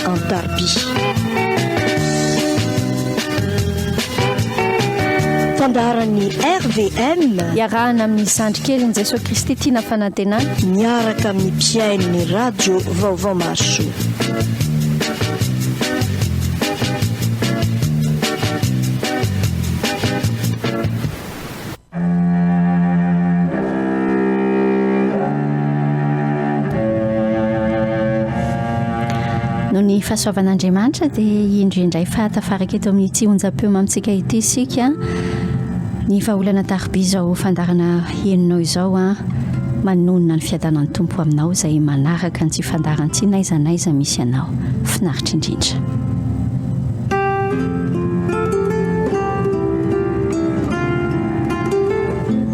Antarby. Fandaharan'ny RVM. Iarahana amin'ny zandry kelin'i Jesoa Kristy tiana fanantenana. Miaraka amin'ny mpihaino ny radio Vaovao Mahasoa. Noho ny fahasoavan'Andriamanitra dia indro indray fa tafaraka eto amin'ity onjam-peo mamintsika ity isika. Ny vahaolana tarobia izao fandaharana henonao izao an, manonona ny fiadanan'ny Tompo aminao izay manaraka an'ity fandaharana ity n'aiza n'aiza misy anao. Finaritra indrindra.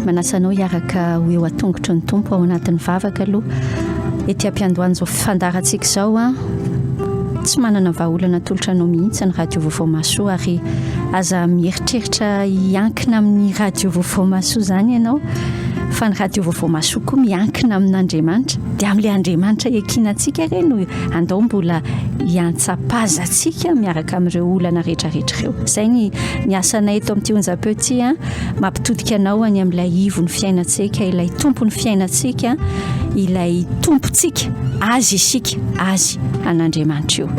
Manasa anao hiaraka ho eo an-tongotry ny Tompo ao anatin'ny vavaka aloha ety am-piandohan'izao fandaharantsika izao an. Tsy manana vahaolana atolotra anao mihitsy ny Radio Vaovao Mahasoa ary aza mieritreritra hiankina amin'ny Radio Vaovao Mahasoa izany ianao fa ny Radio Vaovao Mahasoa koa miankina amin'Andriamanitra. Dia amin'ilay Andriamanitra iankinantsika re no andao mbola hiantsapazantsika miaraka amin'ireo olana rehetrarehetra ireo. Izay ny ny asanay eto amin'ity onjam-peo ity an, mampitodika anao any amin'ilay ivon'ny fiainantsika, ilay tompon'ny fiainantsika, ilay tompontsika, azy isika, azy an'Andriamanitra io.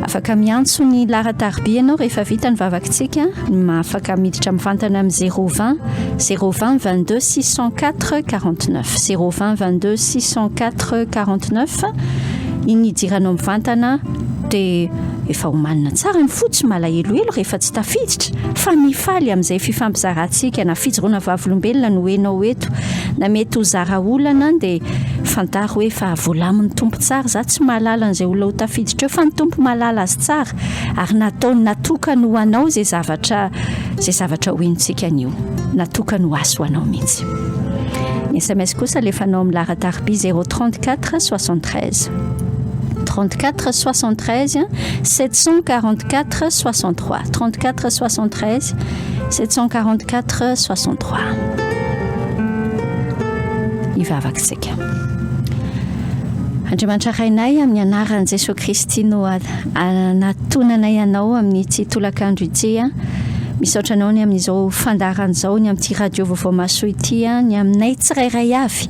Afaka miantso ny laharan-tariby ianao rehefa vita ny vavakitsika, afaka miditra mivantana amin'ny 020 020 22 604 49 020 22 604 49 iny hidiranao mivantana dia Efa omanina tsara ny fo tsy malahelohelo rehefa tsy tafiditra fa mifaly amin'izay fifampizarantsika na fijoroana vavolombelona no henao eto na mety ho zara olana dia fantaro hoe efa voalamin'ny Tompo tsara za tsy mahalala an'izay olona ho tafiditra eo fa ny Tompo mahalala azy tsara ary nataony natokany ho anao izay zavatra izay zavatra ho henontsika anio natokany ho azy ho anao mihitsy. Ny sms kosa alefanao amin'ny laharan-tariby 034 73 34 73 744 63 34 73 744 63 Hivavaka isika. Andriamanitra Rainay, amin'ny anaran'i Jesoa Kristy no anatonanay Anao amin'ity tolakandro ity. Misaotra Anao ny amin'izao fandaharana izao, ny amin'ity radio vaovao mahasoa ity, ny aminay tsirairay avy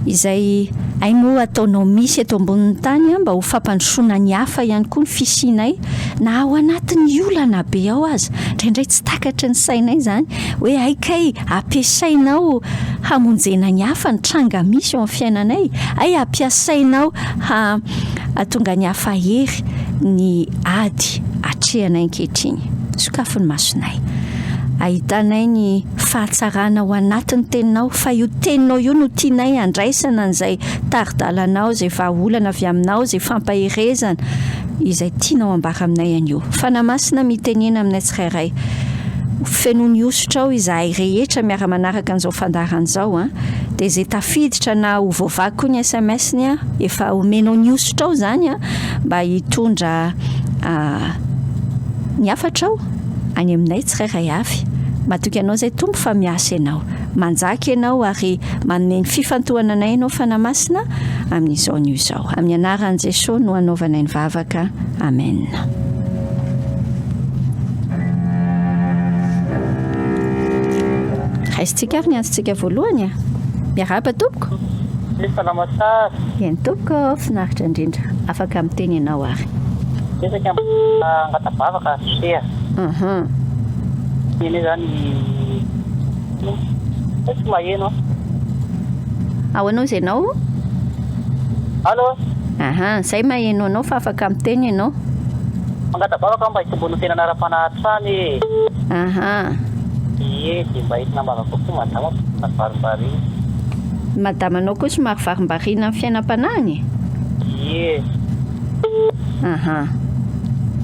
izay hay moa ataonao misy eto ambonin'ny tany mba ho fampandrosoana ny hafa ihany koa ny fisianay na ao anatin'ny olana be ao aza. Indraindray tsy takatry ny sainay izany hoe hay kay ampiasainao hamonjena ny hafa ny tranga misy eo amin'ny fiainanay, hay ampiasainao hahatonga ny hafa hery ny ady atrehanay ankehitriny. Sokafy ny masonay ahitanay ny fahatsarana ao anatin'ny teninao fa io teninao io no tianay handraisana an'izay tari-dalanao, izay vahaolana avy aminao, izay fampaherezana izay tianao ambara aminay anio. Fanahy Masina mitenena aminay tsirairay. Fenoy ny hosotra ao izahay rehetra miara-manaraka an'izao fandaharana izao an. Dia izay tafiditra na ho voavaky koa ny sms-ny an, efa omenao ny hosotra ao izany an, mba hitondra ny hafatrao any aminay tsirairay avy. Matoky anao izay Tompo fa miasa ianao. Manjaka ianao ary manome ny fifantohana anay ianao Fanahy Masina amin'izao anio izao. Amin'ny anaran'i Jesoa no anaovanay ny vavaka. Amen. Raisintsika ary ny antsontsika voalohany a. Miarahaba tompoko. Salama tsara. Eny tompoko, finaritra indrindra. Afaka miteny ianao ary. Betsaka angata-bavaka ry se. Uhum. Eny zany tsy maheno aho. Ahoana ozy ianao? Allo. Aha, zay maheno anao fa afaka miteny ianao. Mangata-bavaka aho mba hitomboan'ny fiainana ara-panahy hatrany e. Aha. Ie, dia mba entina am-bavaka koa madama fa somary varimbariana. Ny madamanao koa somary varimbariana amin'ny fiainam-panahiny e? Ie. Aha.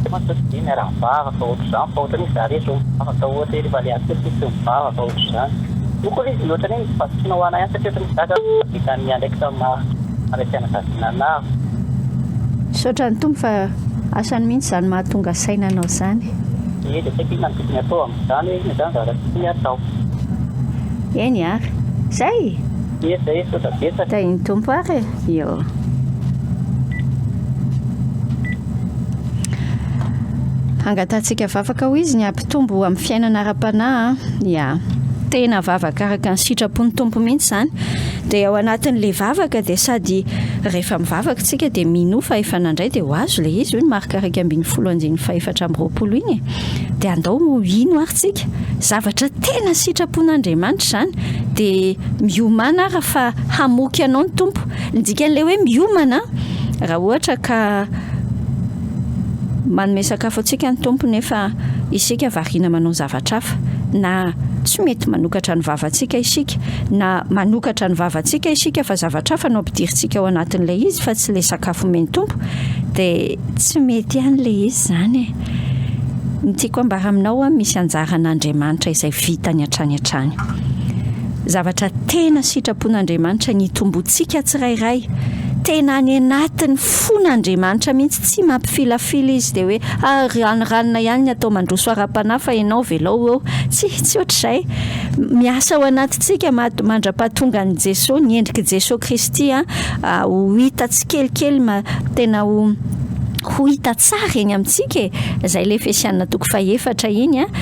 Mantsy tsy dia miara-mivavaka ohatr'izany fa ohatran'ny hoe za rery zao mivavaka ohatra hoe rehefa le ato kely tsy mivavaka ohatr'izany. Moa koa le izy ohatran'ny hoe misy fahadisoana ho anah ihany satria ohatran'ny hoe za zany tsy mahavita ny andraikitra maha raim-pianakaviana anah. Misaotra ny Tompo fa asany mihitsy izany mahatonga saina anao izany. Ie dia tsy haiko inona no tokony atao amin'izany hoe inona izany zavatra tokony atao. Eny ary. Zay? Ie zay, misaotra betsaka. Tahin'ny Tompo ary e. Io. Angatahantsika vavaka ho izy ny hampitombo amin'ny fiainana ara-panahy an. Ya. Tena vavaka araka ny sitrapon'ny Tompo mihitsy izany. Dia ao anatin'ilay vavaka dia sady rehefa mivavaka isika dia minoa fa efa nandray dia ho azo ilay izy, hoy ny Marka 11 andininy faha-24 iny e. Dia andao hino ary tsika. Zavatra tena sitrapon'Andriamanitra izany. Dia miomàna ara fa hamoky anao ny Tompo. Ny dikan'ilay hoe miomana, raha ohatra ka manome sakafo antsika ny Tompo nefa isika variana manao zavatra hafa, na tsy mety manokatra ny vavantsika isika, na manokatra ny vavantsika isika fa zavatra hafa no ampidirintsika ao anatin'ilay izy fa tsy ilay sakafo omen'ny Tompo, dia tsy mety ihany ilay izy izany e. Ny tiako ambara aminao an, misy anjaran'Andriamanitra izay vitany hatrany hatrany. Zavatra tena sitrapon'Andriamanitra ny hitomboantsika tsirairay. Tena any anatin'ny fon'Andriamanitra mihitsy, tsy mampifilafila izy dia hoe ah ry ranona ihany ny atao mandroso ara-panahy fa ianao velao eo. Tsia, tsy ohatr'izay. Miasa ao anatintsika mandra-pahatonga an'i Jesoa, ny endrik'i Jesoa Kristy an, ho hita tsikelikely tena ho ho hita tsara eny amintsika e! Izay ilay Efesiana toko fahefatra iny an,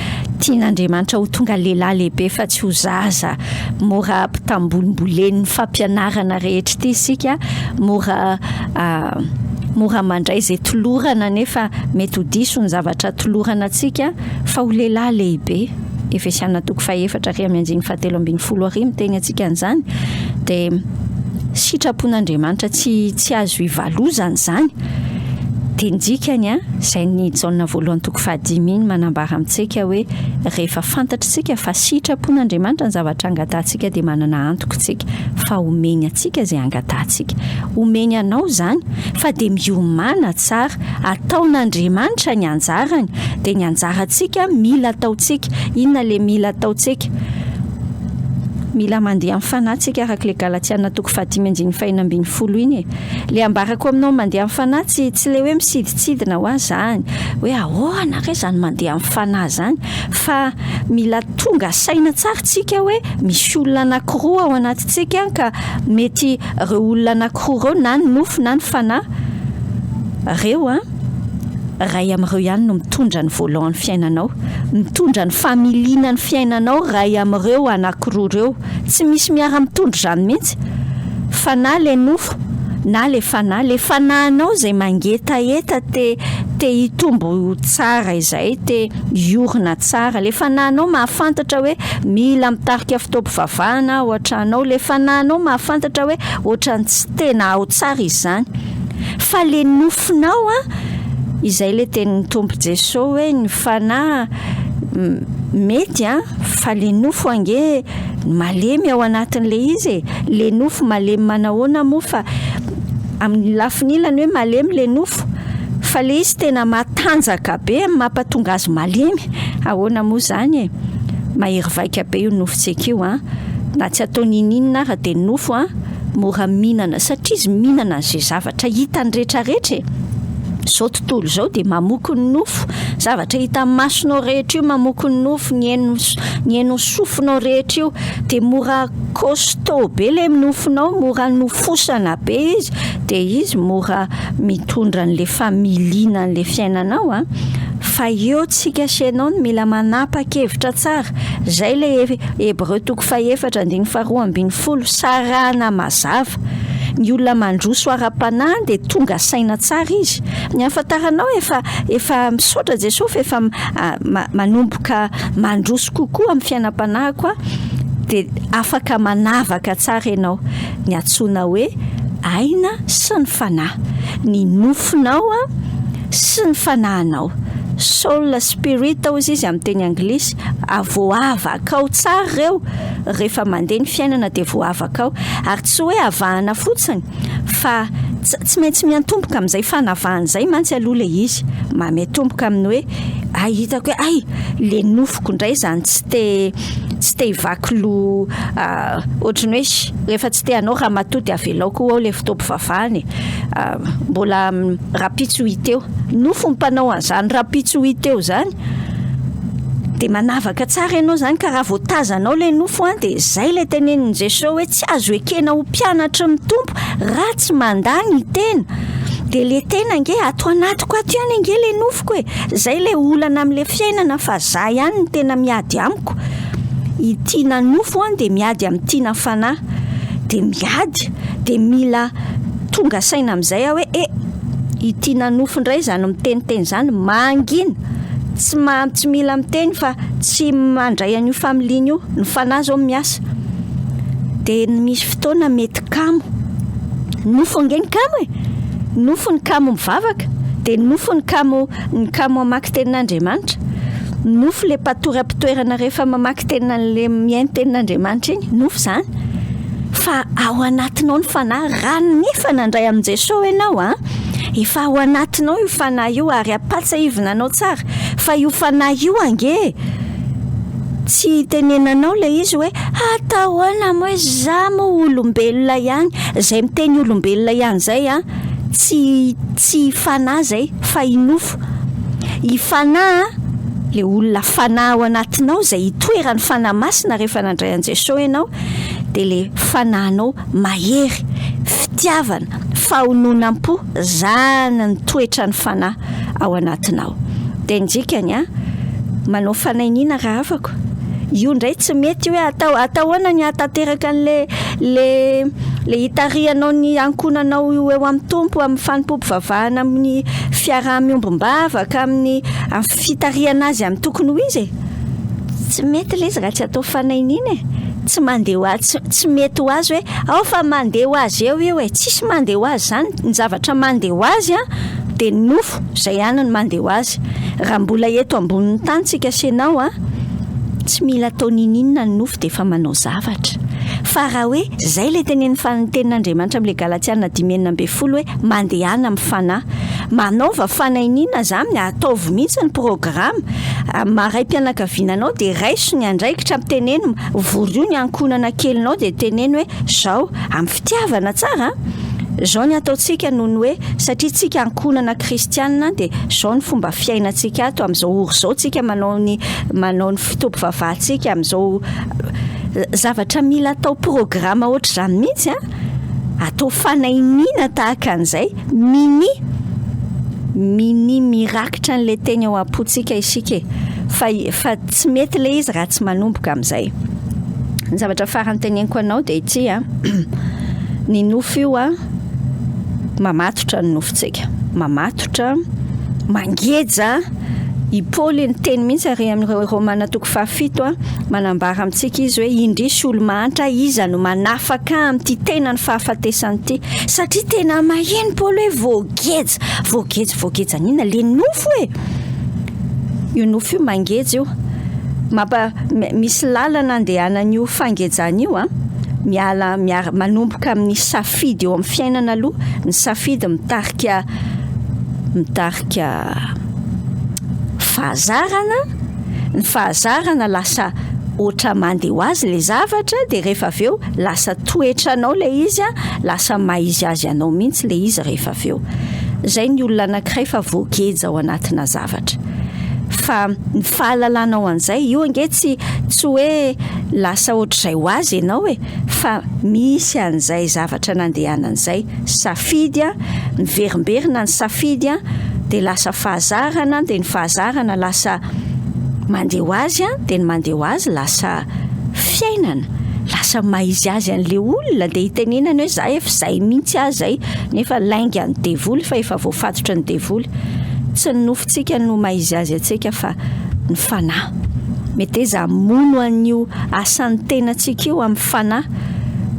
tian'Andriamanitra ho tonga lehilahy lehibe fa tsy ho zaza mora ampitambolimbolen'ny fampianarana rehetra ity isika, mora mora mandray izay tolorana nefa mety ho diso ny zavatra tolorana antsika fa ho lehilahy lehibe. Efesiana toko fahefatra ary amin'ny andininy fahatelo ambin'ny folo ary miteny antsika an'izany dia sitrapon'Andriamanitra tsy tsy azo ivalozana izany dia ny dikany a izay ny Jaona voalohany toko fahadimy iny manambara amintsika hoe rehefa fantatritsika fa sitrapon'Andriamanitra ny zavatra angatahantsika dia manana antoko tsika fa omeny antsika izay angatahantsika omeny anao izany fa dia miomàna tsara ataon'Andriamanitra ny anjarany dia ny anjarantsika mila ataontsika inona le mila ataontsika Mila mandeha amin'ny fanahy tsika araka ilay Galatiana toko fahadimy andininy fahena 16 iny e. Le ambarako aminao mandeha amin'ny fanahy tsy tsy le hoe misidintsidina hoa zany hoe ahoana re zany mandeha amin'ny fanahy zany fa mila tonga saina tsara tsika hoe misy olona anakiroa ao anatintsika ka mety reo olona anakiroa reo na ny nofo na ny fanahy reo an Ray amin'ireo ihany no mitondra ny volant ny fiainanao, mitondra ny familiana ny fiainanao ray amin'ireo anakiroa ireo. Tsy misy miara mitondra izany mihitsy fa na le nofo na le fanahy. Le fanahinao izay mangetaheta te te hitombo tsara izay, te hiorina tsara. Le fanahinao mahafantatra hoe mila mitarika fotoam-pivavahana aho ao an-trano ao. Le fanahinao mahafantatra hoe ohatran'ny tsy tena ao tsara izy izany. Fa le nofonao an, izay le tenin'ny Tompo Jeso hoe ny fanahy mety an, fa le nofo ange malemy ao anatin'le izy e, le nofo malemy manahoana moa fa amin'ny lafiny ilany hoe malemy le nofo, fa le izy tena matanjaka be mampatonga azy malemy, ahoana moa zany e, mahery vaika be io nofontsika io an, na tsy atao ninoninona ara de nofo an. mora mihinana satria izy mihinana an'izay zavatra hitany rehetrarehetra e! Izao tontolo izao dia mamoky ny nofo, zavatra hitan'ny masonao rehetra io mamoky ny nofo, ny heno ny henon'ny sofinao rehetra io, dia mora costaud be ilay nofonao, mora nofosana be izy, dia izy mora mitondra an'ilay familiana an'ilay fiainanao an! Fa eo tsika sy ianao no mila manapa-kevitra tsara, izay ilay Hebreo toko fahefatra andininy faharoa 12, sarahana mazava. Ny olona mandroso ara-panahy dia tonga saina tsara izy. Ny ahafantaranao efa efa misaotra Jesoa fa efa manomboka mandroso kokoa amin'ny fiainam-panahiko aho dia afaka manavaka tsara ianao ny antsoina hoe aina sy ny fanahy. Ny nofonao sy ny fanahinao. Soul, spirit hozy izy amin'ny teny anglisy. Voavakao tsara ireo. Rehefa mandeha ny fiainana dia voavaka ao. Ary tsy hoe avahana fotsiny fa tsy maintsy miantomboka amin'izay fanavahana izay mantsy aloha ilay izy. Miantomboka amin'ny hoe hay hitako hoe hay le nofoko indray izany tsy te tsy te hivaky loha ohatry ny hoe rehefa tsy te hanao ramatoa dia avelao koa ao ilay fotoam-pivavahana e. Mbola rahampitso ho hita eo. Nofo ny mpanao an'izany rahampitso ho hita eo izany. Dia manavaka tsara ianao izany ka raha vao tazanao ilay nofo an, dia izay ilay tenenin'i Jesoa hoe tsy azo ekena ho mpianatry ny Tompo raha tsy mandà ny tena. Dia le tena ange ato anatiko ato ihany ange le nofoko e! Zay le olana amle fiainana fa za ihany no tena miady amiko. I tiana nofo an dia miady amin'ny tiana fanahy. Dia miady, dia mila tonga saina amin'izay aho hoe e! I tiana nofo indray izany miteniteny izany, mangina! Tsy ma- tsy mila miteny fa tsy mandray an'io familiana io, ny fanahy izao miasa. Dia misy fotoana mety kamo. Nofo ange ny kamo e! Nofo ny kamo mivavaka, dia nofo ny kamo ny kamo hamaky tenin'Andriamanitra. Nofo le mpatory am-pitoerana rehefa mamaky tenin'le mihaino tenin'Andriamanitra iny, nofo izany. Fa ao anatinao ny fanahy, raha nefa nandray amin'i Jesoa ianao an, efa ao anatinao io fanahy io ary ampatsahivina anao tsara fa io fanahy io ange tsy itenenanao ilay izy hoe atahoana moa za moa olombelona ihany, izay miteny olombelona ihany izay an, tsy tsy fanahy izay fa i nofo. I fanahy an, le olona fanahy ao anatinao izay itoeran'ny fanahy masina rehefa nandray an'i Jesoa ianao dia le fanahinao mahery, fitiavana, fahononam-po, zany ny toetran'ny fanahy ao anatinao. Dia ny dikany an, manao fanainiana rahavako, io indray tsy mety hoe atao atao ahoana ny hahatanteraka an'le le le hitarihanao ny ankohonanao io eo amin'ny Tompo amin'ny fanompoam-pivavahana amin'ny fiaraha-miombom-bavaka amin'ny amin'ny fitarihana azy amin'ny tokony ho izy e! Tsy mety ilay izy raha tsy atao fanainiana e! Tsy mandeha ho azy, tsy mety ho azy hoe ao fa mandeha ho azy eo io e! Tsisy mandeha ho azy izany, ny zavatra mandeha ho azy an dia ny nofo, izay ihany no mandeha ho azy. Raha mbola eto ambonin'ny tany tsika sy ianao an, tsy mila atao ninininona ny nofo dia efa manao zavatra. Fa raha hoe, izay ilay tenenin'ny fan- tenin'Andriamanitra amin'ilay Galatiana dimy 16 hoe mandehana amin'ny fanahy. Manaova fanainiana izany, ataovy mihitsy ny programa. Amin'ny maha raim-pianakaviana anao dia raiso ny andraikitra, teneno, vorio ny ankohonana kelinao dia teneno hoe izao, amin'ny fitiavana tsara an! Izao ny ataontsika noho ny hoe satria tsika ankohonana kristianina dia izao ny fomba fiainantsika ato, amin'izao ora izao tsika manao ny manao ny fotoam-pivavahantsika, amin'izao zavatra mila atao programa ohatr'izany mihitsy an! Atao fanainiana tahaka an'izay, minia, minia mirakitra an'ilay teny ao am-pontsika isika e! Fa, fa tsy mety ilay izy raha tsy manomboka amin'izay. Ny zavatra farany teneniko anao dia ity an, ny nofo io an, mamatotra ny nofontsika, mamatotra, mangeja, i Paoly niteny mihitsy ary amin'ireo Romana toko fahafito an, manambara amintsika izy hoe indrisy olo-mahantra iza no manafaka ahy amin'ity tenan'ny fahafatesana ity, satria tena maheno Paoly hoe voageja, voageja, voageja an'inona? Le nofo e! Io nofo io mangeja io, mampa, misy lalana andehanan'io fangejana io an, miala, miara, manomboka amin'ny safidy eo amin'ny fiainana aloha, ny safidy mitarika, mitarika fahazarana, ny fahazarana lasa ohatra mandeha ho azy ilay zavatra dia rehefa avy eo lasa toetranao ilay izy an, lasa maha izy azy anao mihitsy ilay izy rehefa avy eo. Izay ny olona anankiray fa voageja ao anatina zavatra. Fa ny fahalalanao an'izay, io ange tsy tsy hoe lasa ohatr'izay ho azy ianao e, fa misy an'izay zavatra nandehanana izay, safidy an, miverimberina ny safidy an, dia lasa fahazarana, dia ny fahazarana lasa mandeha ho azy an, dia ny mandeha ho azy lasa fiainana, lasa maha izy azy an'ilay olona, dia itenenany hoe za efa izay mihitsy aho izay, nefa laingan'ny devoly fa efa voafatotry ny devoly. Tsy ny nofontsika no maha izy azy antsika fa ny fanahy. Meteza hamono an'io asan'ny tenantsika io amin'ny fanahy.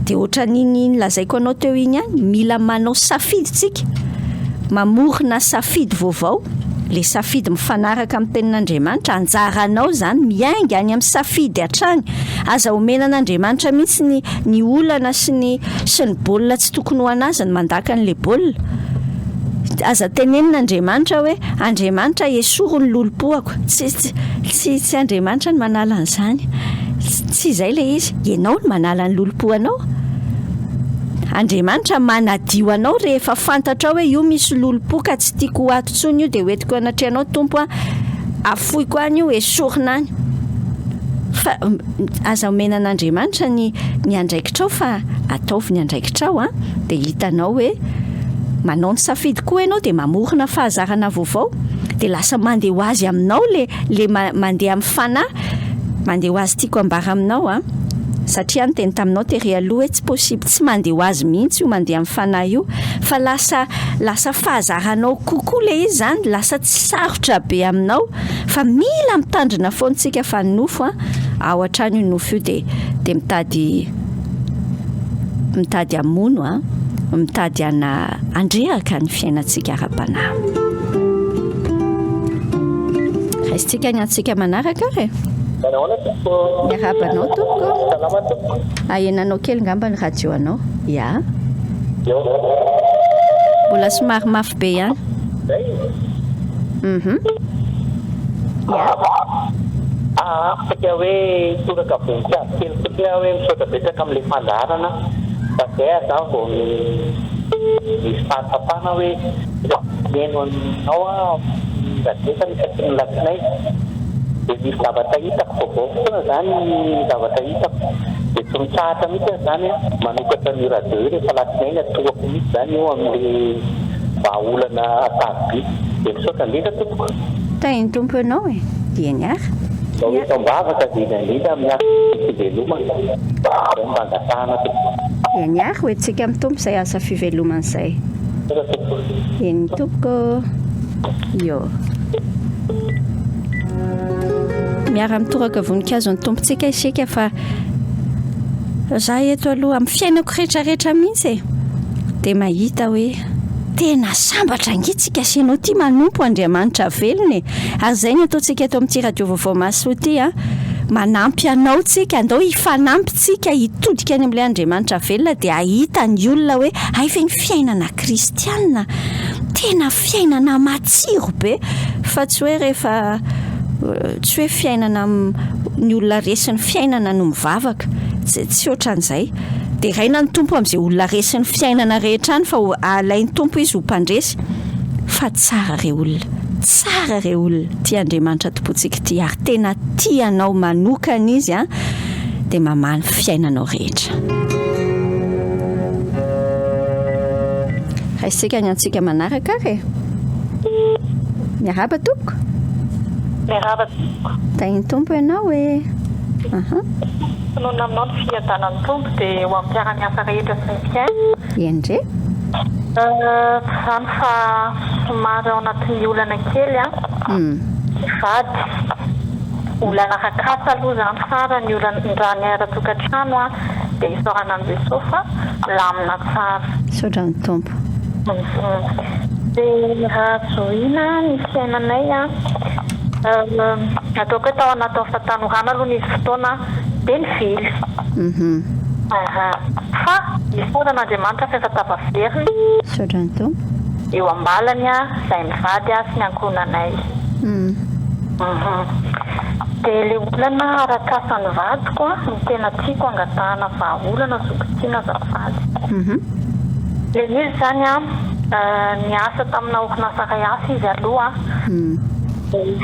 Dia ohatran'iny lazaiko anao teo iny ihany, mila manao safidy tsika, mamorona safidy vaovao. Le safidy mifanaraka amin'ny tenin'Andriamanitra, anjaranao izany miainga any amin'ny safidy hatrany. Aza omena an'Andriamanitra mihitsy ny ny olana sy ny sy ny baolina tsy tokony ho an'azy ny mandaka an'le baolina. Aza tenenina Andriamanitra hoe Andriamanitra esory ny lolompoako. Tsy tsy tsy Andriamanitra no manala an'izany. Tsy izay ilay izy. Ianao no manala ny lolompo anao. Andriamanitra manadio anao rehefa fantatrao hoe io misy lolompo ka tsy tiako ho ato intsony io dia hoentiko eo anatrehanao Tompo a, afoiko any io, esorina any. Fa aza omena an'Andriamanitra ny ny andraikitrao fa ataovy ny andraikitrao a, dia hitanao hoe. Manao ny safidy koa ianao dia mamorona fahazarana vaovao dia lasa mandeha ho azy aminao le le mandeha amin'ny fanahy, mandeha ho azy tiako ambara aminao an, satria aho niteny taminao tery aloha hoe tsy possible tsy mandeha ho azy mihitsy io mandeha amin'ny fanahy io fa lasa lasa fahazaranao kokoa le izy zany, lasa tsy sarotra be aminao fa mila mitandrina foana tsika fa ny nofo an, ao hatrany io nofo io dia dia mitady mitady hamono an, mitady hana handreraka ny fiainantsika ara-panahy. Raisintsika ny antsika manaraka ary e. Manahoana tompoko? Miarahaba anao tompoko. Salama tompoko. Ahenanao kely ngamba ny radio anao. Ya. Mbola somary mafy be ihany. Zay. Mhm. Ya. Ah, afaka hoe hitoraka voninkazo kely fotsiny aho hoe misaotra betsaka amin'ilay fandaharana fa zay aho zany vao nisy fahatsapana hoe mihaino anao aho amin'ny radio fa isaky ny alatsinainy dia misy zavatra hitako vaovao foana zany ny zavatra hitako dia tsy mitsahatra mihitsy aho zany manokatra an'io radio io rehefa alatsinainy atorako mihitsy zany io amin'ilay vahaolana sarobidy dia misaotra indrindra tompoko. Tahin'ny Tompo ianao e! Eny ary. Mba ho eto am-bavaka indrindra indrindra amin'ny asa fivelomana. Izay no mba angatahana tompoko. Eny ary, ho entintsika amin'ny Tompo izay asa fivelomana izay. Misaotra tompoko. Eny tompoko. Io. Miara-mitoraka voninkazo ny Tompontsika isika fa za eto aloha amin'ny fiainako rehetrarehetra mihitsy e dia mahita hoe tena sambatra ange tsika sy ianao ity manompo Andriamanitra velona e ary izay ny ataontsika eto amin'ity radio vaovao mahasoa ity a manampy anao tsika andao hifanampy tsika hitodika any amin'ilay Andriamanitra velona dia hahita ny olona hoe hay ve ny fiainana kristianina tena fiainana matsiro be fa tsy hoe rehefa tsy hoe fiainana ny olona resin'ny fiainana no mivavaka tsy tsy ohatran'izay deraina ny Tompo amin'izay olona resin'ny fiainana rehetra any fa alain'ny Tompo izy ho mpandresy fa tsara re olona tsara re olona ity Andriamanitra tompontsika ity ary tena tia anao manokana izy an dia mamaha ny fiainanao rehetra. Raisika ny antsika manaraka ary e. Miarahaba tompoko. Miarahaba tompoko. Tahin'ny Tompo ianao e. Aha. Tononina aminao ny fiadanan'ny Tompo dia ho amin'ny mpiara-miasa rehetra sy ny mpihaino. Eny re. Tsy izany fa somary ao anatin'ny olana kely an. Mivady. Olana arak'asa aloha izany fa raha ny olana raha ny ara-tokantrano an dia isaorana an'i Jesosy fa milamina tsara. Misaotra ny Tompo. Dia raha zohiana ny fiainanay an, ataoko hoe tao anatin'ny fahatanorana aloha nisy fotoana dia nivily. Fa isaorana Andriamanitra fa efa tafaverina. Misaotra ny Tompo. Eo am-balany izahay mivady sy ny ankohonanay. Dia ilay olana arakasan'ny vadiko no tena tiako angatahana vahaolana zoky tiana azafady. Ilay izy izany an, niasa tamina orinasa iray hafa izy aloha,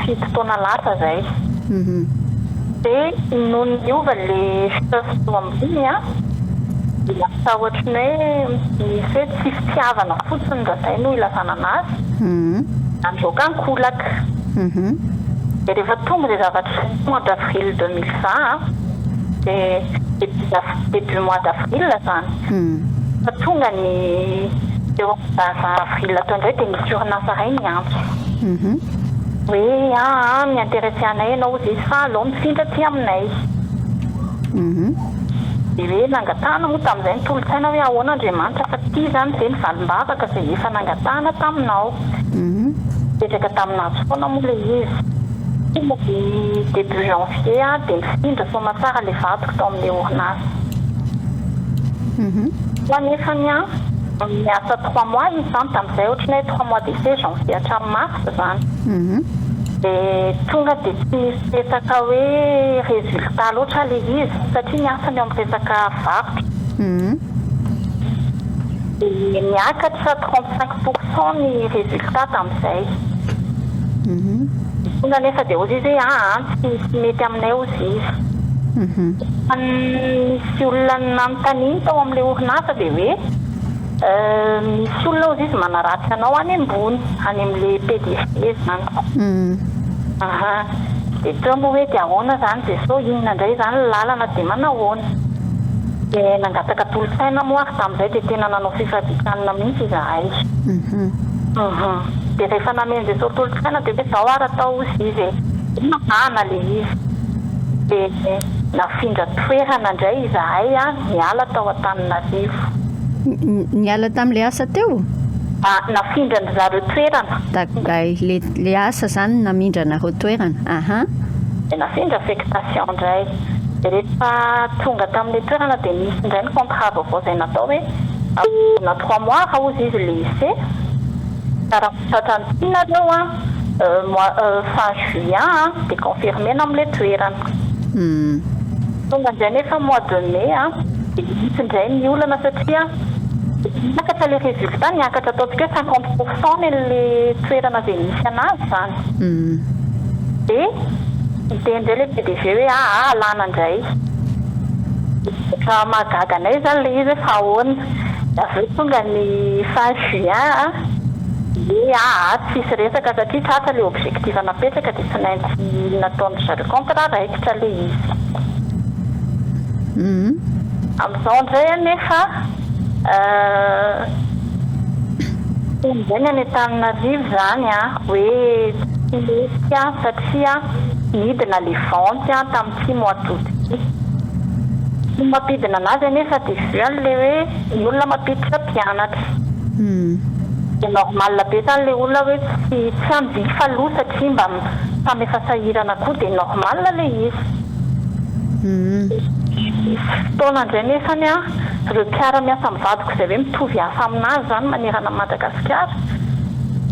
fito taona lasa izay. Dia nony niova ilay chef teo ambony an, dia lasa ohatran'ny hoe nisy hoe tsy fitiavana fotsiny raha izay no ilazana anazy, nandroaka ankolaka. Dia rehefa tonga izay zavatra izay mois d'avril 2020 dia début début mois d'avril izany, fa tonga ny teo amin'ny 20 avril teo indray dia nisy orinasa iray niantso hoe aa mi-intéresser anay ianao hozy izy fa aleo mifindra aty aminay. Dia hoe nangatahana moa tamin'izay ny tolo-tsaina hoe ahoana Andriamanitra fa ity izany ve ny valim-bavaka izay efa nangatahana taminao. Nipetraka tamin'azy foana moa ilay izy. Tonga ny début janvier aho dia nifindra soamatsara ilay vadiko tao amin'ilay orinasa. Koa anefany an, niasa trois mois izy izany tamin'izay, ohatran'ny hoe trois mois d'essai, janvier hatramin'ny mars izany. Dia tonga dia tsy nisy resaka hoe résultat loatra ilay izy satria ny asany eo amin'ny resaka varotra. Dia niakatra 35 pour cent ny résultat tamin'izay. Tonga anefa dia hozy izy hoe aa tsy tsy mety aminay hozy izy. Fa nisy olona nanontaniany tao amin'ilay orinasa dia hoe. Misy olona hozy izy manaratsy anao any ambony, any amin'ilay PDG izany. Aha. Dia teo moa hoe dia ahoana izany Jesoa, inona indray izany ny lalana dia manahoana? Dia nangataka tolo-tsaina moa ary tamin'izay dia tena nanao fifadian-kanina mihitsy izahay. Dia rehefa namen'i Jesoa tolo-tsaina dia hoe izao ary atao hozy izy e. Dia nahana ilay izy. Dia nafindra toerana indray izahay niala tao Antananarivo. Niala tamin'ilay asa teo? Nafindran-dry zareo toerana. D'accord, ilay asa izany namindranareo toerana. Aha. Dia nafindra affectation indray. Dia rehefa tonga tamin'ilay toerana dia nisy indray ny contrat vaovao izay natao hoe na trois mois raha hozy izy ilay essai. Ka raha tratra an'ity nareo an, mois fin juin an, dia confirmer-na amin'ilay toerana. Tonga indray nefa mois de mai an, dia nisy indray ny olana satria niakatra ilay résultat, niakatra ataontsika hoe 50 pour cent ny an'ilay toerana izay nisy an'azy izany. Dia niteny indray ilay PDG hoe aa alana indray. Ohatra mahagaga anay izany ilay izy hoe fa ahoana. Dia avy eo tonga ny fin juin an, dia aa tsisy resaka satria tratra ilay objectif napetraka dia tsy maintsy nataon-dry zareo contrat raikitra ilay izy. Amin'izao indray anefa, teny indray ny any Antananarivo izany hoe tsy mety satria nidina ilay vente tamin'ity mois d'août ity. Ny mampidina an'azy anefa dia vu an'ilay hoe ny olona mampiditra mpianatra. Dia normal be izany ilay olona hoe tsy tsy hanjifa aloha satria mba samy efa sahirana koa dia normal ilay izy. Misy fotoana indray nefany an, ireo mpiara-miasa amin'ny vadiko izay hoe mitovy asa aminazy izany manerana an'i Madagasikara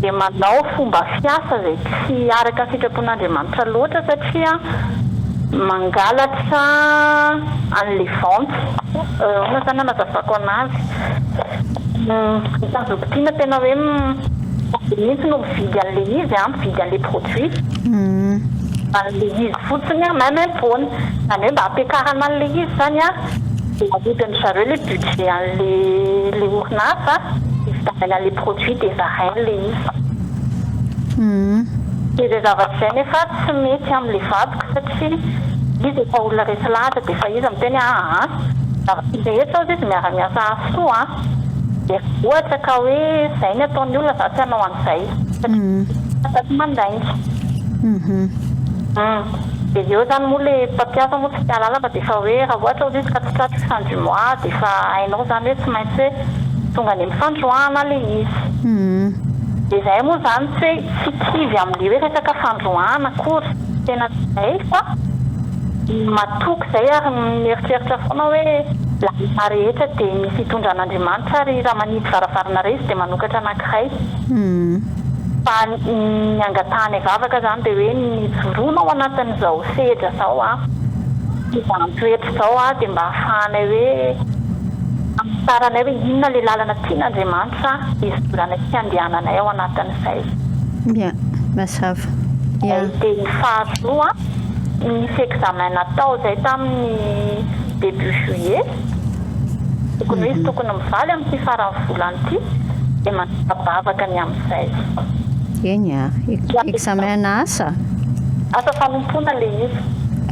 dia manao fomba fiasa izay tsy araka ny sitrapon'Andriamanitra loatra satria mangalatra an'ilay vente. Ahoana izany hanazavako anazy? Ny tanjoko tiana tena hoe mihitsy no mividy an'ilay izy an, mividy an'ilay produit. An'ilay izy fotsiny an, maimaim-poana. Izany hoe mba hampiakarana an'ilay izy izany an, dia ahodin-dry zareo ilay budget an'ilay ilay orinasa hividianana an'ilay produit dia zarainy ilay izy. Dia izay zavatra izay nefa tsy mety amin'ilay vadiko satria izy efa olona resy lahatra dia efa izy miteny hoe aa zavatra rehetra hozy izy miara-miasa hahasoa an, dia raha ohatra ka hoe izay ny ataon'ny olona za tsy hanao an'izay satria sady mandainga. Dia eo izany moa ilay mpampiasa moa tsy te hahalala fa dia efa hoe raha ohatra hozy izy ka tsy tratry fin du mois dia efa hainao izany hoe tsy maintsy hoe tonga any amin'ny fandroahana ilay izy. Dia izahay moa izany tsy hoe tsy kivy amin'ilay hoe resaka fandroahana akory, tena tsy izay fa matoky izay ary mieritreritra foana hoe lalana rehetra dia misy hitondran'Andriamanitra ary raha manidy varavarana iray izy dia manokatra anankiray. Fa ny angatahanay vavaka izany dia hoe ny hijoroana ao anatin'izao sedra izao an, fizaham-toetra izao an, dia mba hahafahanay hoe hamantaranay hoe inona ilay lalana tian'Andriamanitra hizoranay sy handehananay ao anatin'izay. Ya, mazava. Ya. Dia ny faharoa, nisy examen natao izay tamin'ny début juillet, tokony hoe izy tokony mivaly amin'ity faran'ny volana ity, dia manapa-bavaka ny amin'izay. Eny ary. Examen ana asa? Asa fanompoana ilay izy.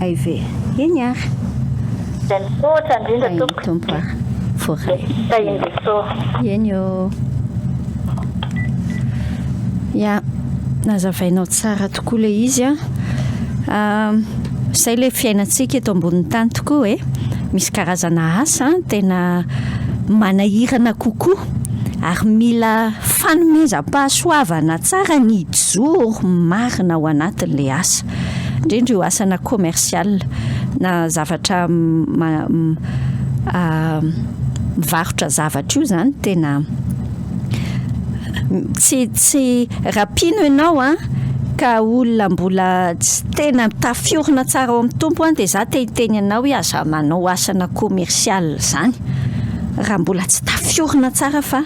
Hay ve. Eny ary. Dia misaotra indrindra tompoko. Tahin'ny Tompo ary. Voaray. Tahin'i Jesosy. Eny ô. Ya, nazavainao tsara tokoa ilay izy an. Izay ilay fiainantsika eto ambonin'ny tany tokoa e. Misy karazana asa tena manahirana kokoa ary mila fanomezam-pahasoavana tsara ny hijoro marina ao anatin'ilay asa. Indrindra io asana commercial na zavatra mivarotra zavatra io izany tena tsy tsy raha mpino ianao an ka olona mbola tsy tena tafiorina tsara ao amin'ny Tompo an dia za te hiteny anao hoe aza manao asana commercial izany raha mbola tsy tafiorina tsara fa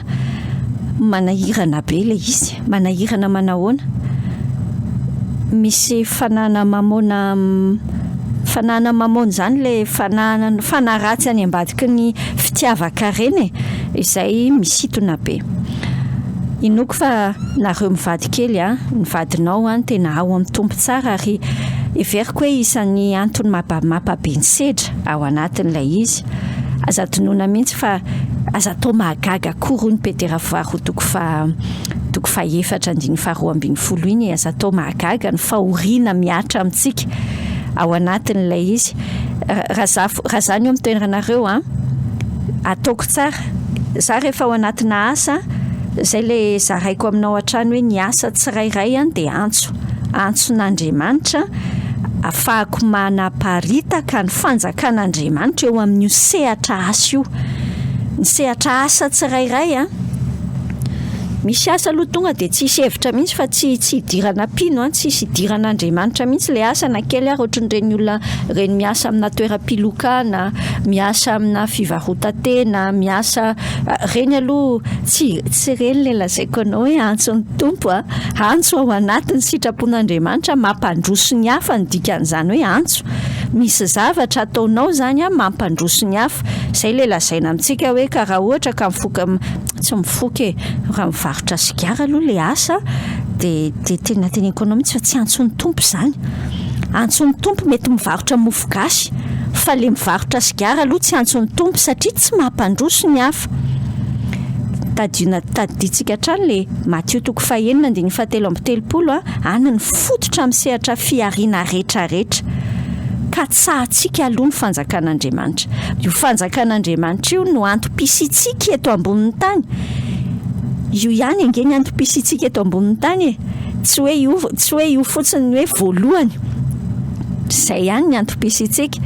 manahirana be ilay izy. Manahirana manahoana? Misy fanahana mamôna fanahana mamôna izany ilay fanahana fanahy ratsy any ambadiky ny fitiavan-karena e! izay misintona be. Inoako fa nareo mivady kely a, ny vadinao an tena ao amin'ny Tompo tsara ary heveriko hoe isan'ny antony mampabe ny sedra ao anatin'ilay izy. Aza adinoina mihitsy fa aza atao mahagaga akory hoy ny Petera faharoa toko faha toko fahefatra andininy faharoa ambinifolo iny e, aza atao mahagaga ny fahoriana mihatra amintsika ao anatin'ilay izy. Raha za raha za ny eo amin'ny toeranareo an, ataoko tsara, za rehefa ao anatina asa, zay le zaraiko aminao hatrany hoe ny asa tsirairay an dia antso, antson'Andriamanitra afahako manaparitaka ny fanjakan'Andriamanitra eo amin'io sehatra asa io. Ny sehatra asa tsirairay an, Misy asa aloha tonga dia tsisy hevitra mihitsy fa tsy tsy idirana mpino an, tsisy idiran'Andriamanitra mihitsy ilay asa na kely ary ohatran'ireny olona ireny miasa amina toeram-pilokana, miasa amina fivarotan-tena, miasa ireny aloha tsy tsy ireny ilay lazaiko anao hoe antson'ny Tompo a, antso ao anatin'ny sitrapon'Andriamanitra mampandroso ny hafa ny dikan'izany hoe antso. Misy zavatra ataonao izany an mampandroso ny hafa, izay ilay lazaina amintsika hoe ka raha ohatra ka mifoka tsy mifoka e, raha mivarotra sigara aloha ilay asa dia dia tena teneniko anao mihitsy fa tsy antson'ny Tompo izany. Antson'ny Tompo mety mivarotra mofo gasy fa ilay mivarotra sigara aloha tsy antson'ny Tompo satria tsy mampandroso ny hafa. Tadiona tadidintsika hatrany ilay Matio toko fahenina andininy fahatelo amby telopolo a, any ny fototra amin'ny sehatra fihariana rehetrarehetra. Katsahantsika aloha ny fanjakan'Andriamanitra. Io fanjakan'Andriamanitra io no antom-pisiantsika eto ambonin'ny tany. Io ihany ange ny antom-pisiantsika eto ambonin'ny tany e. Tsy hoe io, tsy hoe io fotsiny ny hoe voalohany. Izay ihany ny antom-pisiantsika.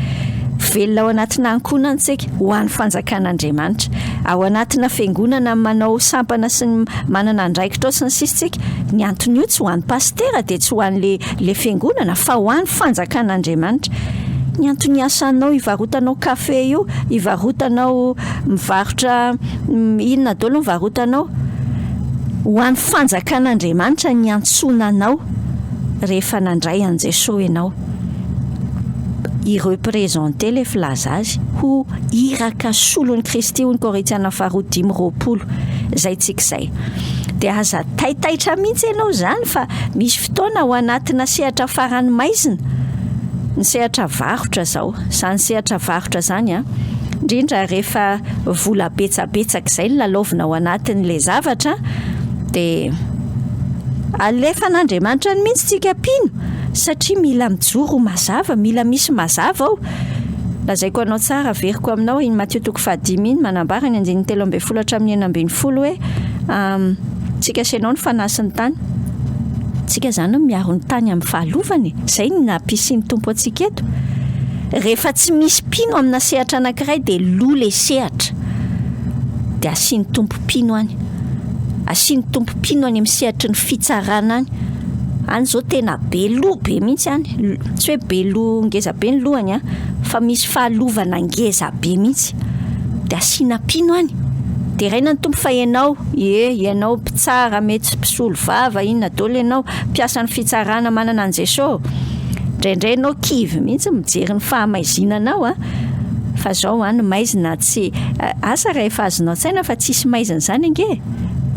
Velona ao anatina ankohonana isika ho an'ny fanjakan'Andriamanitra. Ao anatina fiangonana manao sampana sy ny manana andraikitra ao sy ny sisa isika. Ny anton'io tsy ho an'ny pasitera dia tsy ho an'le le fiangonana fa ho an'ny fanjakan'Andriamanitra. Ny antony iasanao ivarotanao kafe io, ivarotanao mivarotra inona daholo ny varotanao. Ho an'ny fanjakan'Andriamanitra ny iantsoana anao rehefa nandray an'i Jesoa ianao. Hi-representer ilay filaza azy ho iraka solon'i Kristy hoy ny Korintiana faharoa 25. Izay tsika izay. Dia aza taitaitra mihitsy ianao izany fa misy fotoana ao anatina sehatra farany maizina, ny sehatra varotra izao, izany sehatra varotra izany an, indrindra rehefa vola betsabetsaka izay no lalaovina ao anatin'ilay zavatra dia alefan'Andriamanitra any mihitsy tsika mpino satria mila mijoro mazava, mila misy mazava ao. Lazaiko anao tsara, averiko aminao iny Matio toko fahadimy iny manambara ny andininy 13 hatramin'ny 16 hoe tsika sy ianao ny fanahy sy ny tany. Tsika izany no miaro ny tany amin'ny fahalovana e. Izay no nampisian'ny Tompo antsika eto. Rehefa tsy misy mpino amina sehatra anankiray dia lo le sehatra. Dia asian'ny Tompo mpino any. Asian'ny Tompo mpino any amin'ny sehatry ny fitsarana any. Any izao tena be loha be mihitsy any. Tsy hoe be loha ngeza be ny lohany an, fa misy fahalovana ngeza be mihitsy. Dia asiana mpino any. Deraina ny Tompo fa ianao, ie, ianao mpitsara, mety mpisolo vava, inona daholo ianao, mpiasan'ny fitsarana manana an'i Jesosy. Indraindray ianao kivy mihitsy mijery ny fahamaizinanao an, fa zao an, ny maizina tsy, asa raha efa azonao an-tsaina fa tsisy maizina izany ange e,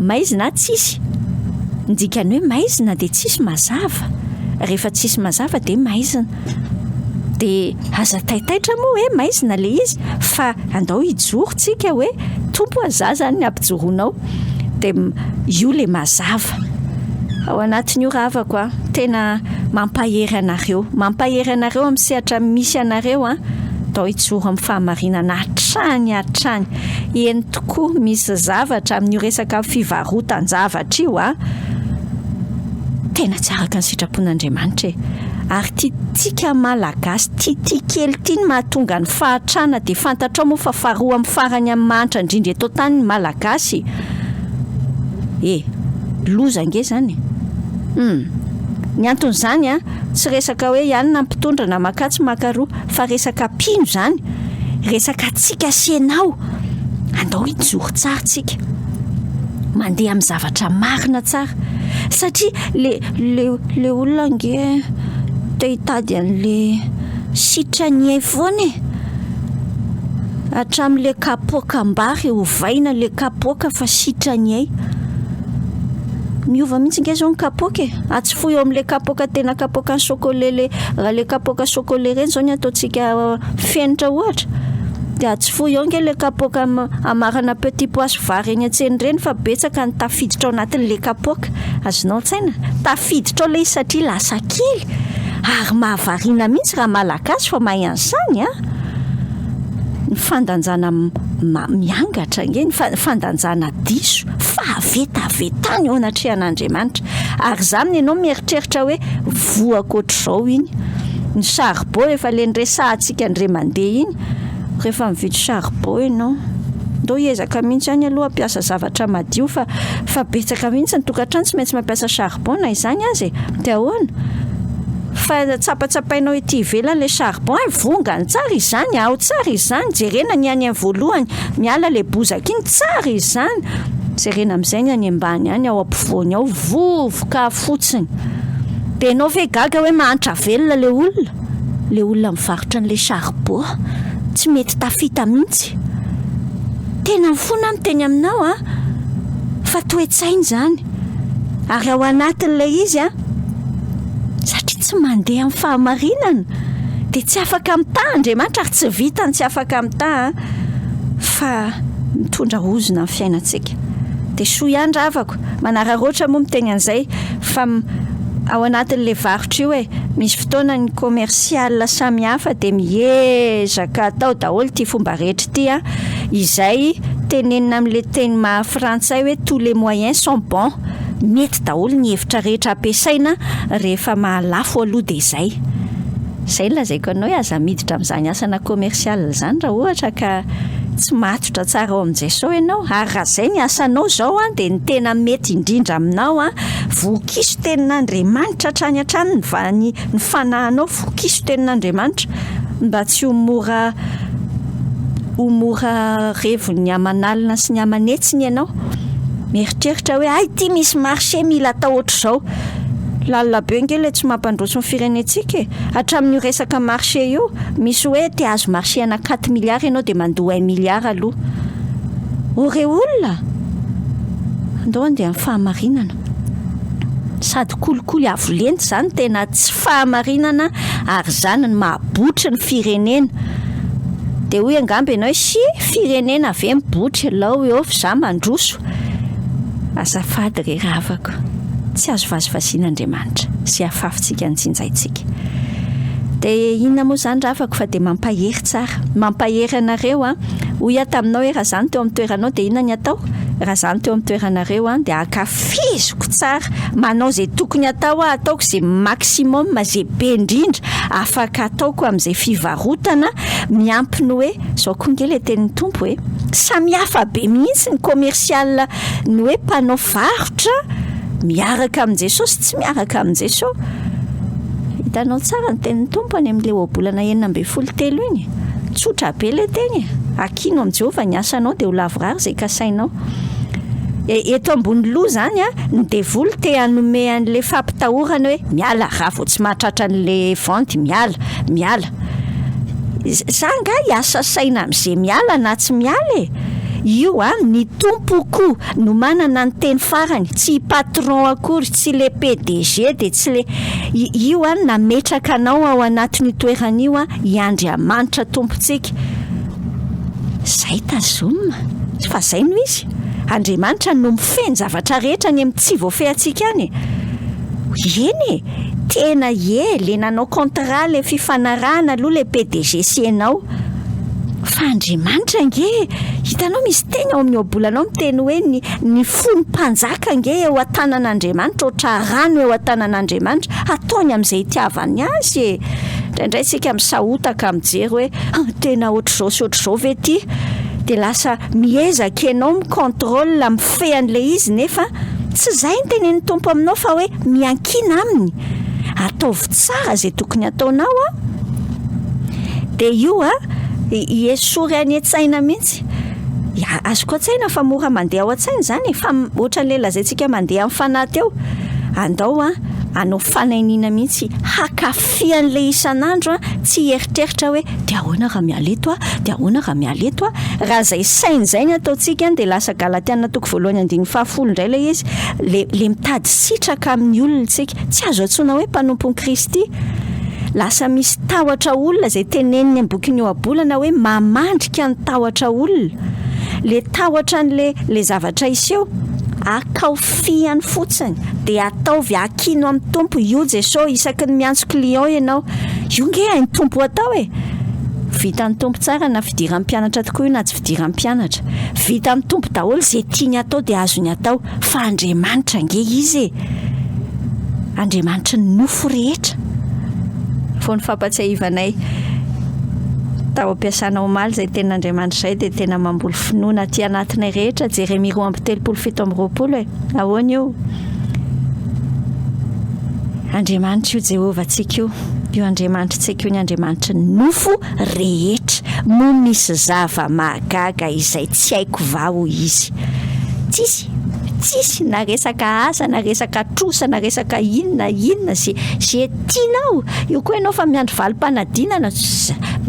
maizina tsisy, ny dikan'ny hoe maizina dia tsisy mazava, rehefa tsisy mazava dia maizina, dia aza taitaitra moa hoe maizina ilay izy fa andao hijoro tsika hoe Tompo a, za zany ny ampijoroanao, dia io ilay mazava. Ao anatin'io ravako a, tena mampahery anareo, mampahery anareo amin'ny sehatra misy anareo a, atao hijoro amin'ny fahamarinana hatrany hatrany. Eny tokoa misy zavatra amin'io resaka fivarotan-javatra io a, tena tsy araka ny sitrapon'Andriamanitra e. Ary ity tsika Malagasy ity tia kely ity no mahatonga ny fahatrana dia fantatrao moa fa faharoa amin'ny farany amin'ny mahantra indrindra eto an-tany ny Malagasy e. Loza ange izany e. Hum. Ny anton'izany an, tsy resaka hoe ihany na mpitondra na makatsy makaroa fa resaka mpino izany. Resaka antsika sy ianao. Andao hijoro tsara tsika. Mandeha amin'ny zavatra marina tsara. Satria le le le olona ange te hitady an'le sitrany hay foana e. Hatramin'ilay kapoakam-bary ovaina ilay kapoaka fa sitrany ay. Miova mihitsy ange zao ny kapoaka e. Atsofohy eo amin'ilay kapoaka tena kapoakan'ny chocolat le raha ilay kapoaka chocolat ireny zao ny ataontsika fenitra ohatra dia atsofohy eo ange ilay kapoaka amarana petit pois sy vary eny an-tsena ireny fa betsaka ny tafiditra ao anatin'ilay kapoaka. Azonao an-tsaina? Tafiditra ao ilay izy satria lasa kely ary mahavariana mihitsy raha malagasy fa mahay an'izany an! Ny fandanjana miangatra ange, ny fandanjana diso, fahavetavetana eo anatrehan'Andriamanitra. Ary izany ianao mieritreritra hoe voako ohatr'izao iny. Ny charbon efa le niresahantsika indray mandeha iny, rehefa mividy charbon ianao, ndao hiezaka mihitsy ihany aloha hampiasa zavatra madio fa fa betsaka mihitsy ny tokantrano tsy maintsy mampiasa charbon na izany aza e! Dia ahoana? Fa tsapatsapainao ety ivelany ilay charbon eh, vongany tsara izany, ao tsara izany, jerena ny any voalohany, miala ilay bozaka iny, tsara izany, jerena amin'izay ny any ambany any, ao ampovoany ao, vovoka fotsiny. Dia ianao ve gaga hoe mahantra velona ilay olona? Ilay olona mivarotra an'ilay charbon, tsy mety tafita mihitsy. Tena mifona aho miteny aminao an, fa toe-tsaina izany. Ary ao anatin'ilay izy an, satria tsy mandeha amin'ny fahamarinana dia tsy afaka mitaha Andriamanitra ary tsy vitany tsy afaka mitaha fa mitondra ozona amin'ny fiainantsika. Dia soa ihany ravako, manararaotra moa miteny an'izay fa ao anatin'ilay varotra io e, misy fotoana ny commercial samihafa dia miezaka atao daholo ity fomba rehetra ity an, izay tenenina amin'ilay teny maha frantsay hoe tous les moyens sont bons. Mety daholo ny hevitra rehetra ampiasaina rehefa mahalafo aloha dia izay. Izay no lazaiko anao hoe aza miditra amin'izany asana commercial izany raha ohatra ka tsy matotra tsara ao amin'i Jesosy ianao. Ary raha izay ny asanao izao an, dia ny tena mety indrindra aminao an, vokiso tenin'Andriamanitra hatrany hatrany ny ny fanahinao, vokiso tenin'Andriamanitra mba tsy ho mora ho mora revon'ny aman'alina sy ny aman'hetsiny ianao. Mieritreritra hoe hay ity misy marché mila atao ohatr'izao. Lalina be ange ilay tsy mampandroso ny firenentsika e. Hatramin'io resaka marché io, misy hoe te hahazo marché ana quatre milliards ianao dia mandoa un milliard aloha. O re olona! Andao handeha amin'ny fahamarinana. Sady kolikoly avo lenta izany tena tsy fahamarinana ary izany no maha-botry ny firenena. Dia hoy angamba ianao hoe si, firenena ve mibotry, alao eo fa za mandroso. Azafady re ravako, tsy azo vazivazian'Andriamanitra sy afafintsika ny tsinjaintsika. Dia inona moa izany ravako fa dia mampahery tsara. Mampahery anareo an. Hoy aho taminao hoe raha za no teo amin'ny toeranao dia inona ny atao? Raha za no teo amin'ny toeranareo an dia ankafiziko tsara, manao izay tokony atao aho, ataoko izay maximum, izay be indrindra afaka ataoko amin'izay fivarotana miampy ny hoe, izao koa ange ilay tenin'ny Tompo e, samihafa be mihitsy ny commercial ny hoe mpanao varotra miaraka amin'i Jesosy sy tsy miaraka amin'i Jesosy. Hitanao tsara ny tenin'ny Tompo any amin'ilay ohabolana 16 telo iny. Tsotra be ilay teny e. Ankino amin'i Jehovah ny asanao dia ho lavorary izay kasainao. E, eto ambony loha izany a, ny devoly te hanome an'ilay fampitahorana hoe miala raha vao tsy mahatratra an'ilay vente, miala, miala. Za angaha hiasa saina amin'izay miala na tsy miala e! Io an, ny tompoko no manana ny teny farany, tsy i patron akory, tsy le PDG dia tsy le, io an nametraka anao ao anatin'io toerana io an i Andriamanitra Tompontsika. Zay tazomina fa zay no izy. Andriamanitra no mifehy ny zavatra rehetra any amin'ny tsy voafehintsika any e. Eny e! Tena ie, le nanao contrat le fifanarahana aloha le PDG sy enao. Fa Andriamanitra ange, hitanao misy teny ao amin'ny ohabolanao miteny hoe ny ny fon'ny mpanjaka ange eo an-tanan'Andriamanitra ohatran'ny rano eo an-tanan'Andriamanitra, ataony amin'izay itiavany azy e. Indraindray isika misahotaka mijery hoe ah, tena ohatr'izao sy ohatr'izao ve ity? Dia lasa miezaka ianao mi-contrôle, mifehy an'ilay izy nefa Tsy izay no tenenin'ny Tompo aminao fa hoe miankina aminy. Ataovy tsara izay tokony hataonao an. Dia io an, esory any an-tsaina mihitsy. Ya, azoko an-tsaina fa mora mandeha ao an-tsaina izany e, fa ohatran'ilay lazaintsika mandeha amin'ny fanahy teo. Andao an, Hanao fanainiana mihitsy, hankafy an'ilay isan'andro an, tsy hieritreritra hoe dia ahoana raha miala eto aho, dia ahoana raha miala eto aho. Raha izay saina izay ny ataontsika an, dia lasa Galatiana toko voalohany andininy fahafolo indray ilay izy, le le mitady sitraka amin'ny olona isika. Tsy azo antsoina hoe mpanompon'i Kristy. Lasa misy tahotra olona izay teneniny amin'ny bokin'ny Ohabolana hoe mamandrika ny tahotra olona. Le tahotra an'le le zavatra hiseho, akao fihany fotsiny dia ataovy akino amin'ny Tompo, io Jeso isaky ny miantso client ianao, io nge hain'ny Tompo atao e! Vitan'ny Tompo tsara na fidiran'ny mpianatra tokoa io na tsy fidiran'ny mpianatra. Vitan'ny Tompo daholo izay tiany atao dia azony atao fa Andriamanitra ange Izy e! Andriamanitry ny nofo rehetra. Vao ny fampatsiahivanay tao am-piasana omaly izay tenin'Andriamanitra izay dia tena mamboly finoana aty anatinay rehetra, Jeremia 32 27 e! Ahoana io? Andriamanitra io Jehovah-tsika io, io Andriamanitritsika io ny Andriamanitry ny nofo rehetra. Moa misy zava-mahagaga izay tsy haiko va hoy izy? Tsisy, tsisy na resaka asa na resaka trosa na resaka inona inona ze ze tianao. Io koa ianao fa miandry valim-panadinana,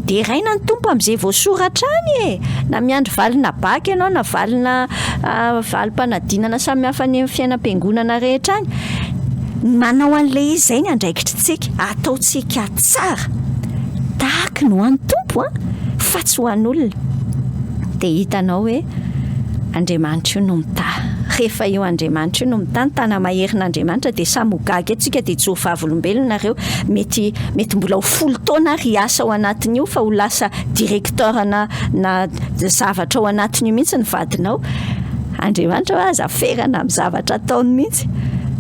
deraina ny Tompo amin'izay voasoratra any e! Na miandry valina bac ianao na valina valim-panadinana samihafa any amin'ny fiainam-piangonana rehetra any. Ny manao an'ilay izy izay ny andraikitritsika, ataontsika tsara tahaky ny ho an'ny Tompo an, fa tsy ho an'olona. Dia hitanao hoe Andriamanitra io no mitaha. Rehefa io Andriamanitra io no mitaha, ny tana-maherin'Andriamanitra dia samy ho gaga eto tsika dia hijoro vavolombelona nareo. Mety mety mbola ho folo taona ary hiasa ao anatin'io fa ho lasa directeur na na zavatra ao anatin'io mihitsy ny vadinao. Andriamanitra hoa aza ferana amin'ny zavatra ataony mihitsy.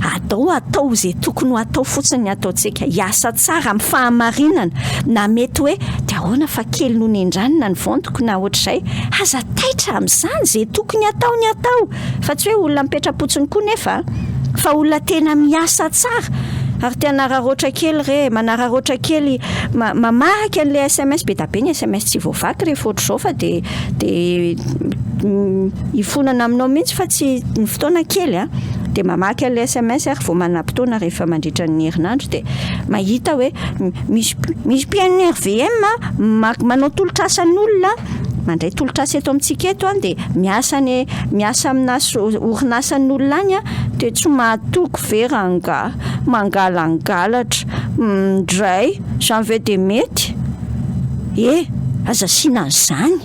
Atao atao izay tokony ho atao fotsiny ny ataontsika. Hiasa tsara amin'ny fahamarinana. Na mety hoe dia ahoana fa kely noho ny endranina ny ventiko na ohatr'izay. Aza taitra amin'izany, izay tokony atao ny atao. Fa tsy hoe olona mipetra-potsiny koa nefa fa olona tena miasa tsara. Ary te hanararaotra kely re, manararaotra kely mamaky an'ilay sms, be dia be ny sms tsy voavaky rehefa ohatr'izao fa dia dia hifonana aminao mihitsy fa tsy ny fotoana kely a, dia mamaky an'ilay sms ary vao manam-potoana rehefa mandritra ny herinandro dia mahita hoe misy misy mpihaino ny RVM manao tolotr'asan'olona mandray tolotr'asa eto amintsika eto an dia miasa any miasa amina orinasan'olona any an dia tsy mahatoky ve rangahy mangalangalatra ndray izany ve dia mety E! Aza asiana an'izany.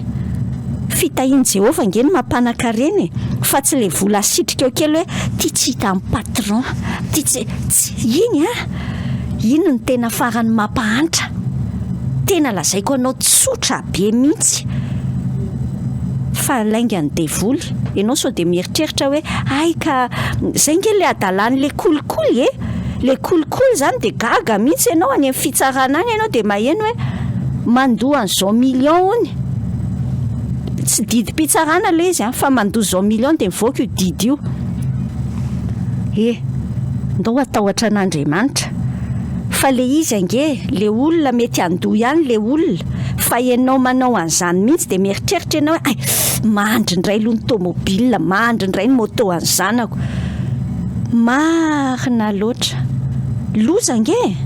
Fitahian'i Jehovah ange no mampanan-karena e! Fa tsy ilay vola asitrika eo kely hoe ity tsy hitan'ny patron, ity tsy, tsy, iny an! Iny no tena farany mampahantra. Tena lazaiko anao tsotra be mihitsy fa laingan'ny devoly. Ianao sao dia mieritreritra hoe hay ka, izay ange ilay hadalan'ilay kolikoly e! Le kolikoly zany de gaga mihitsy ianao any amin'ny fitsarana any ianao de maheno hoe mandoa an'izao million hony, tsy didim-pitsarana le izy an, fa mandoa zao million de mivoaka io didy io. E! Ndao hatahotra an'Andriamanitra fa le izy ange le olona mety handoa ihany le olona fa ianao manao an'izany mihitsy de mieritreritra ianao hoe hay mandry indray aloha ny tomobile, mandry indray ny moto an'ny zanako. Marina loatra. Loza ange e!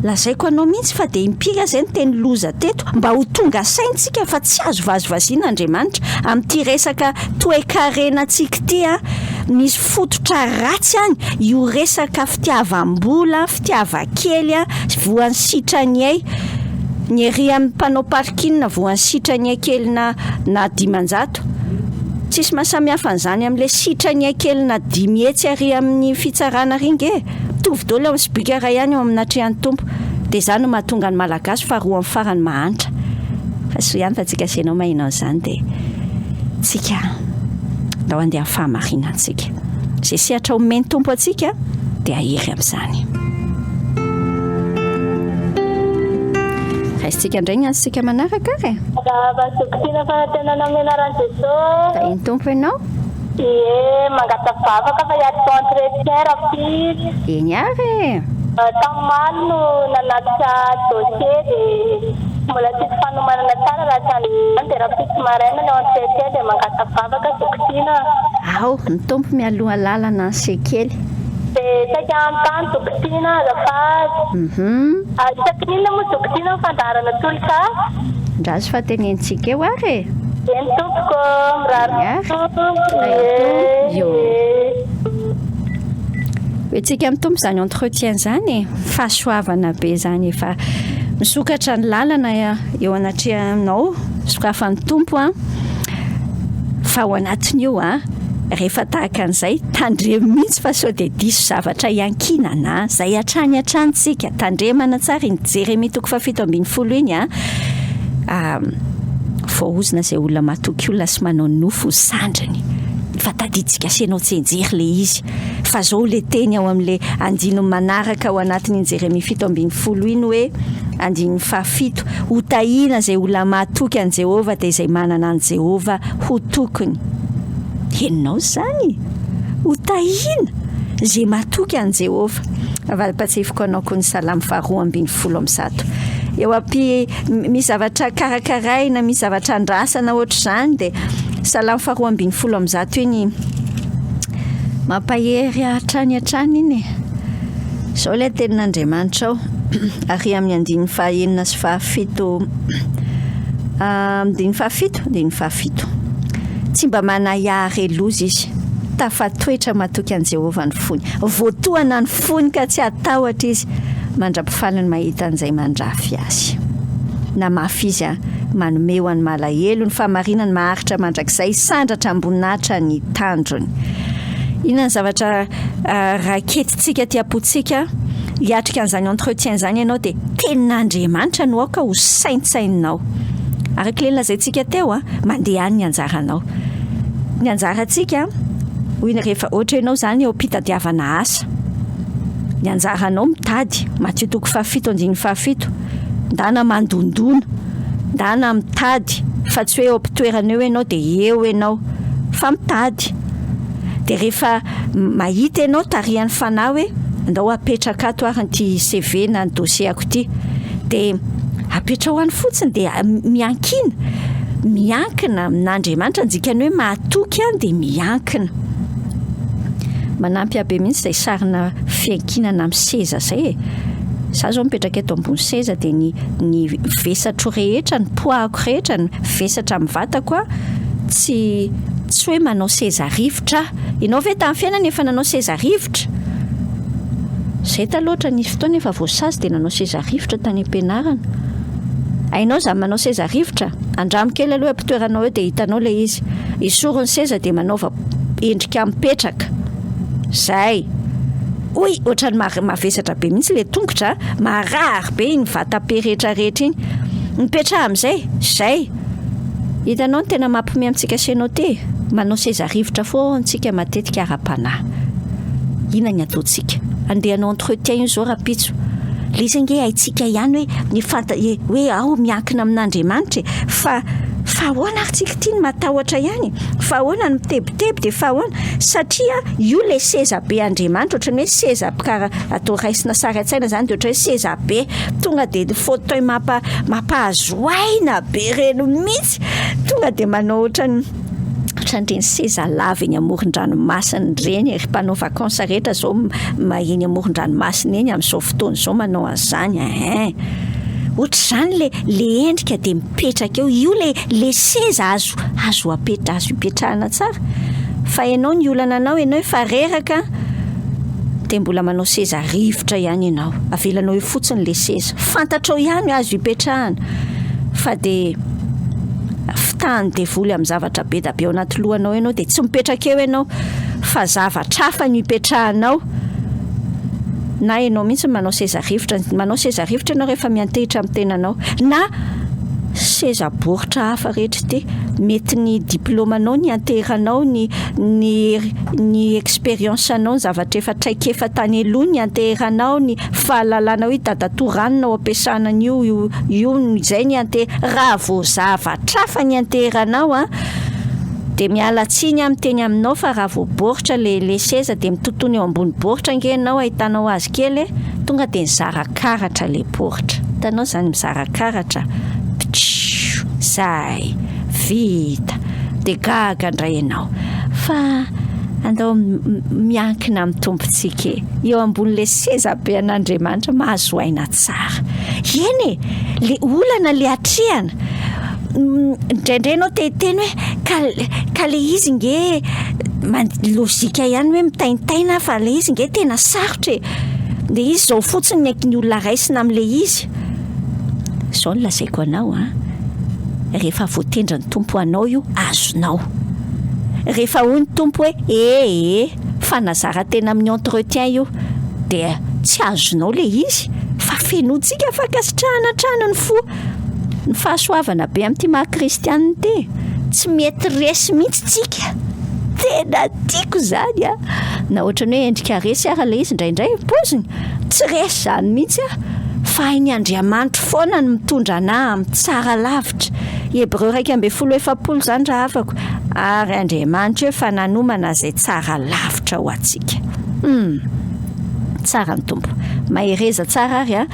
Lazaiko anao mihitsy fa dia impiry aho izay niteny loza teto, mba ho tonga saina tsika fa tsy azo vazivaziana Andriamanitra. Amin'ity resaka toe-karenantsika ity an, misy fototra ratsy any io resaka fitiavam-bola, fitiavan-kely an, voan'ny sitrany ay. Ny ery amin'ny mpanao parking voan'ny sitrany ay kely na na 500. Tsisy mahasamihafa an'izany amin'ilay sitrany kely na 500 ary amin'ny fitsarana ary nge e! Mitovy daholo ao amin'ny sobika iray ihany eo amin'ny natrehan'ny Tompo. Dia izany no mahatonga ny Malagasy faharoa amin'ny farany mahantra. Fa soa ihany fa tsika sy ianao maheno an'izany dia tsika ndao handeha amin'ny fahamarinantsika. Izay sehatra omen'ny Tompo antsika dia hahery amin'izany. Raisintsika indray ny antsika manaraka ary e. Arahaba zoky tiana fanantenana amin'ny anaran'i Jesosy. Tahin'ny Tompo ianao. Ie, mangata-bavaka fa hiatrika entretien rahampitso. Eny ary e. Tamin'ny omaly no nanatitra dossier dia mbola tsisy fanomanana tsara raha tsy androany dia rahampitso maraina ny entretien dia mangata-bavaka zoky tiana. Ao, ny Tompo mialoha lalana ny sekely. Dia saika hanontany zoky tiana azafady. Ary isaky ny inona moa zoky tiana ny fandaharana tolotra azy? Andraso fa tenenintsika eo ary e. Eny tompoko ô, mirary soa. Ie. Io. Hoentsika amin'ny Tompo izany entretien izany e. Fahasoavana be izany efa misokatra ny lalana eo anatrehanao, sokafan'ny Tompo an. Fa ao anatin'io an, rehefa tahaka an'izay, tandremo mihitsy fa sao dia diso zavatra iankinana an. Izay hatrany hatrany tsika, tandremana tsara iny Jeremia toko fahafito ambin'ny folo iny an. Voaozona izay olona matoky olona sy manao nofo ho sandriny. Fa tadidintsika sy ianao tsianjery ilay izy. Fa izao ilay teny ao amin'ilay andininy manaraka ao anatin'iny Jeremia 17 iny hoe, andininy fahafito, Hotahiana izay olona mahatoky an'i Jehovah dia izay manana an'i Jehovah ho tokiny. Henonao izany? Hotahiana izay matoky an'i Jehovah. Avalim-pahatsiahiviko anao koa ny Salamo faharoa ambin'ny folo amby zato. Eo ampi misy zavatra karakaraina, misy zavatra andrasana ohatr'izany dia Salamo faharoa ambin'ny folo amby zato iny mampahery hatrany hatrany iny e. Izao ilay tenin'Andriamanitra ao, ary amin'ny andininy fahaenina sy fahafito, andininy fahafito, andininy fahafito. Tsy mba manahiahy re loza izy, tafatoetra matoky an'i Jehovah ny fony. Voatohana ny fony ka tsy hatahotra izy, mandra-pifaliny mahita an'izay mandrafy azy. Na mafy izy an, manome ho an'ny malahelo ny fahamarinany maharitra mandrakizay, sandratra am-boninahitra ny tandrony. Inona ny zavatra raketintsika aty am-pontsika? Hiatrika an'izany entretien izany ianao dia tenin'Andriamanitra no aoka ho saintsaininao. Araka ilay nolazaintsika teo an, mandeha any ny anjaranao. Ny anjarantsika, hoy ny rehefa ohatra ianao izany eo am-pitadiavana asa, ny anjaranao mitady, Matio toko fahafito andininy fahafito, ndana mandondona, ndana mitady fa tsy hoe eo am-pitoerana eo ianao dia eo ianao fa mitady. Dia rehefa mahita ianao tarihan'ny fanahy hoe ndao apetraka ato ary ity CV na ny dossier-ko ity dia apetraho any fotsiny dia miankina, miankina amin'Andriamanitra ny dikany hoe mahatoky an dia miankina. Manampy ahy be mihitsy izay sarina fiankinana amin'ny seza izay e. Za zao mipetraka eto ambony seza dia ny ny vesatro rehetra, ny poids-ko rehetra, ny vesatra amin'ny vatako an, tsy tsy hoe manao seza rivotra aho. Ianao ve tamin'ny fiainana efa nanao seza rivotra? Zay taloha ohatra nisy fotoana efa voasazy dia nanao seza rivotra tany am-pianarana. Hainao izany manao seza rivotra? Andramo kely aloha eo am-pitoeranao eo dia hitanao ilay izy. Esory ny seza dia manaova endrika mipetraka. Zay. Oy! Ohatran'ny mavesatra be mihitsy ilay tongotra a! Marary be iny vata-pe rehetra rehetra iny. Mipetraha amin'izay. Zay. Hitanao ny tena mampime amintsika sy ianao ity e? Manao seza rivotra foana tsika matetika ara-panahy. Inona ny ataontsika? Andeha hanao entretien io izao rahampitso. Ilay izy ange haintsika ihany hoe ny fanta hoe ao miankina amin'Andriamanitra e. Fa fa ahoana ary tsika ity no matahotra ihany e? Fa ahoana no mitebiteby dia fa ahoana? Satria io ilay seza be Andriamanitra ohatran'ny hoe seza kara atao raisina sary an-tsaina izany dia ohatran'ny hoe seza be tonga dia fauteuil mampa mampahazo aina be ireny mihitsy. Tonga dia manao ohatran'ny ohatran'ireny seza lava eny amoron-dranomasina ireny ry mpanao vacances rehetra izao eny amoron-dranomasina eny amin'izao fotoana izao manao an'izany ein. Ohatr'izany le le endrika dia mipetraka eo, io le le seza azo azo apetra azo ipetrahana tsara. Fa ianao ny olana anao ianao efa reraka dia mbola manao seza rivotra ihany ianao, avelanao eo fotsiny le seza. Fantatrao ihany hoe azo ipetrahana fa dia fitahan'ny devoly amin'ny zavatra be da be ao anaty lohanao ianao dia tsy mipetraka eo ianao fa zavatra hafa no ipetrahanao na ianao mihitsy manao seza rivotra, manao seza rivotra ianao rehefa miantehitra amin'ny tenanao na seza baoritra hafa rehetra ity mety ny diplaomanao ny anteheranao ny ny ny expérience anao ny zavatra efa traikefa tany aloha ny anteheranao ny fahalalana hoe dadatoa ranona ao am-piasana an'io io io izay ny ante raha vao zavatra hafa ny anteheranao an dia miala tsiny aho miteny aminao fa raha vao baoritra le le seza dia mitotona eo ambony baoritra ange ianao ahitanao azy kely e tonga dia nizara karatra le baoritra hitanao izany mizara karatra ptshiu zay vita dia gaga indray ianao fa. Andao miankina amin'ny Tompontsika e. Eo ambonin'ilay seza be an'Andriamanitra mahazo aina tsara. Eny e, le olana le atrehana. Indraindray ianao te hiteny hoe ka ka le izy nge lojika ihany hoe mitaintaina fa le izy nge tena sarotra e. Le izy izao fotsiny ny olona raisina amin'ilay izy. Izao no lazaiko anao an, rehefa voatendrin'ny Tompo anao io, azonao. Rehefa hoy ny Tompo hoe ee, fanazaran-tena amin'ny entretien io, dia tsy azonao ilay izy, fa fenointsika fankasitrahana hatrany ny fo. Ny fahasoavana be amin'ity maha kristianina ity, tsy mety resy mihitsy tsika. Tena tiako izany an! Na ohatran'ny hoe endrika resy ara ilay izy indraindray, paoziny, tsy resy izany mihitsy aho, fa hain'i Andriamanitro foana ny mitondra anà amin'ny tsara lavitra. Hebreo 11 40 izany rahavako, ary Andriamanitra efa nanomana izay tsara lavitra ho antsika. Hum! Tsara ny Tompo. Mahereza tsara ary an!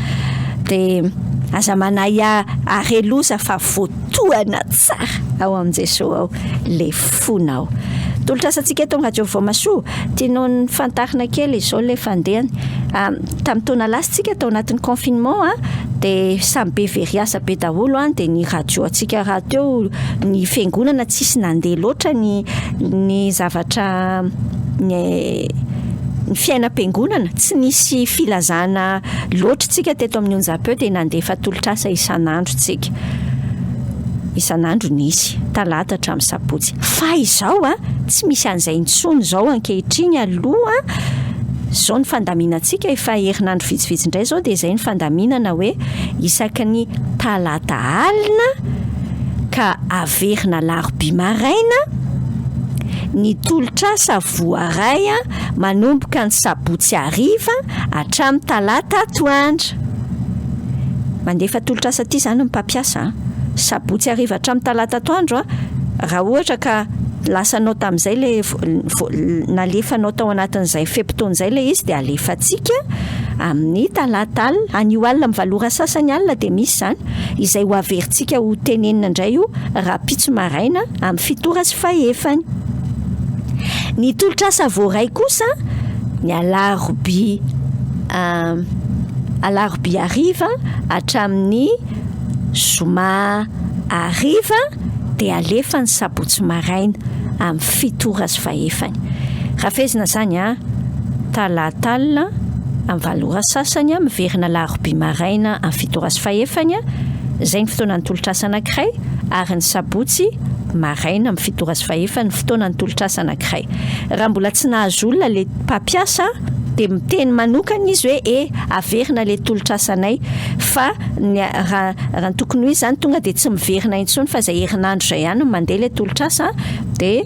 Dia aza manahy are loza fa voatohana tsara ao amin'i Jesoa ao le fonao. Tolotra asantsika eto amin'ny Radio Voamasoa, tianao ny fantarina kely izao ilay fandehany. Tamin'ny taona lasa tsika tao anatin'ny confinement an, dia samy be very asa be daholo an, dia ny radio antsika rahateo, ny fiangonana tsisy nandeha loatra ny ny zavatra ny ny fiainam-piangonana, tsy nisy filazana loatra tsika teto amin'ny onjam-peo dia nandefa tolotr'asa isan'andro tsika. Isan'andro nisy, talata hatramin'ny sabotsy. Fa izao an, tsy misy an'izay intsony izao ankehitriny aloha, izao ny fandaminantsika efa herinandro vitsivitsy indray izao dia izay ny fandaminana hoe isaky ny talata alina ka averina alarobia maraina ny tolotr'asa voaray manomboka ny sabotsy hariva hatramin'ny talata atoandro. Mandefa tolotr'asa aty izany ny mpampiasa an! Sabotsy hariva hatramin'ny talata atoandro an, raha ohatra ka lasanao tamin'izay ilay nalefanao tao anatin'izay fe-potoana izay ilay izy dia alefantsika amin'ny talata alina, anio alina amin'ny valo ora sasany alina dia misy izany, izay ho averintsika ho tenenina indray io rahampitso maraina amin'ny fito ora sy fahefany. Ny tolotr'asa voaray kosa ny alarobia alarobia hariva hatramin'ny zoma hariva dia alefa ny sabotsy maraina amin'ny fito ora sy fahefany. Raha fehezina izany an, talata alina amin'ny valo ora sasany, miverina alarobia maraina amin'ny fito ora sy fahefany, izay ny fotoanan'ny tolotr'asa anankiray, ary ny sabotsy maraina amin'ny fito ora sy fahefany ny fotoanan'ny tolotr'asa anankiray. Raha mbola tsy nahazo olona ilay mpampiasa dia miteny manokana izy hoe e, averina ilay tolotr'asanay fa ny raha raha ny tokony ho izy izany tonga dia tsy miverina intsony fa izay herinandro izay ihany no mandeha ilay tolotr'asa dia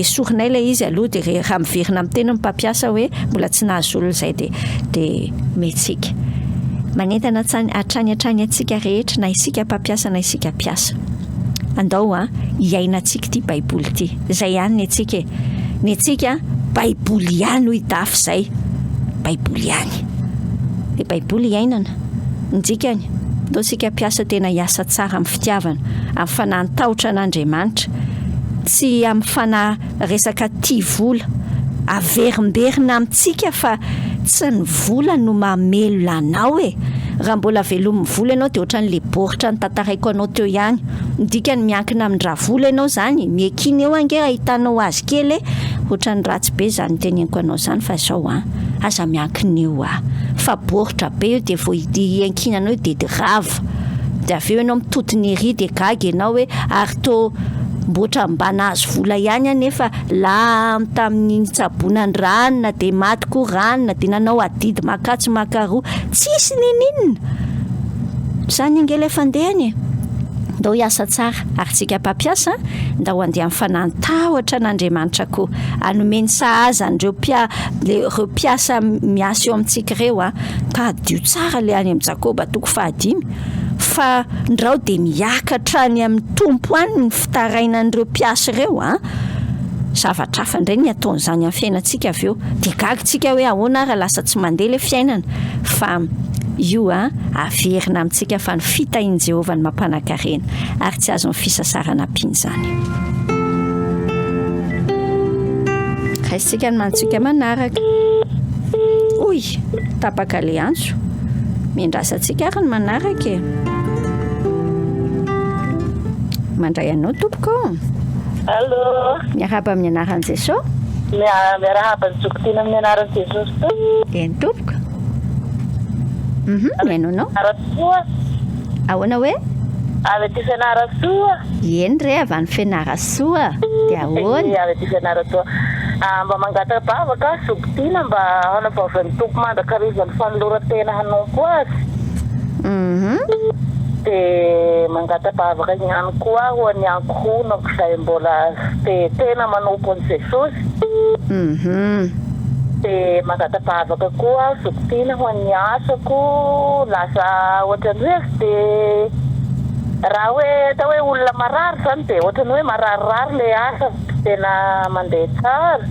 esorinay ilay izy aloha dia raha miverina miteny ny mpampiasa hoe mbola tsy nahazo olona izay dia dia mihetsika. Manentana hatrany hatrany hatrany antsika rehetra na isika mpampiasa na isika mpiasa. Andao a hiainantsika ity baiboly ity. Izay ihany ny antsika e. Ny antsika baiboly ihany hoy Dafy izay. Baiboly ihany. Dia baiboly iainana. Ny dikany, ndao isika mpiasa tena hiasa tsara amin'ny fitiavana, amin'ny fanahy tahotra an'Andriamanitra. Tsy amin'ny fanahy resaka tia vola. Averimberina amintsika fa tsy ny vola no mamelona anao e! Raha mbola velomin'ny vola ianao dia ohatran'ilay baoritra notantaraiko anao teo ihany. Ny dikany miankina amin-dRavola ianao izany, miekina eo ange ahitanao azy kely e! Ohatran'ny ratsy be izany teneniko anao izany fa izao an! Aza miankina eo ah! Fa baoritra be io dia vao iankinanao io dia rava. Dia avy eo ianao mitotona ery dia gaga ianao hoe ary toa mboatra mba nahazo vola ihany aho nefa lany tamin'ny nitsaboana ny ranona dia maty koa ranona dia nanao adidy makatsy makaroa tsisy ninininona. Izany ange ilay fandehany e! Ndao hiasa tsara ary tsika mpampiasa ndao handeha amin'ny fanahy tahotra an'Andriamanitra koa hanome ny sahaza an'ireo mpia ireo mpiasa miasa eo amintsika ireo a tadio tsara ilay any amin'i Jakoba toko fahadimy fa ndrao dia miakatra any amin'ny Tompo any ny fitarainan'ireo mpiasa ireo a zavatra hafa indray ny ataon'izany amin'ny fiainantsika avy eo dia gaga tsika hoe ahoana ary lasa tsy mandeha ilay fiainana fa io a averina amintsika fa ny fitahian'i Jehovah no mampanan-karena ary tsy azon'ny fisasarana ampiana izany. Raisintsika ny mantsika manaraka. Oy, tapaka le antso. Miandrasa antsika ary ny manaraka e. Mandray anao tompoko. Allô. Miarahaba amin'ny anaran'i Jesosy. Miarahaba ny zoky tiana amin'ny anaran'i Jesosy tompoko. Eny tompoko. Mhm, mihaino anao. Fianarantsoa. Ahoana hoe? Avy aty Fianarantsoa. Eny re, avy any Fianarantsoa. Dia ahoana? Ie, avy aty Fianarantsoa. Ah, mba mangata-bavaka aho zoky tiana mba hanavaozan'ny Tompo mandrakariva ny fanoloran-tena hanompo Azy. Mhm. Dia mangata-bavaka ihany koa aho ho an'ny ankohonako izay mbola tsy dia tena manompo an'i Jesosy. Mhm. Dia mangata-bavaka koa aho zoky tiana ho an'ny asako, lasa ohatran'ny hoe tsy dia raha hoe atao hoe olona marary izany dia ohatran'ny hoe mararirary ilay asa, tsy tena mandeha tsara.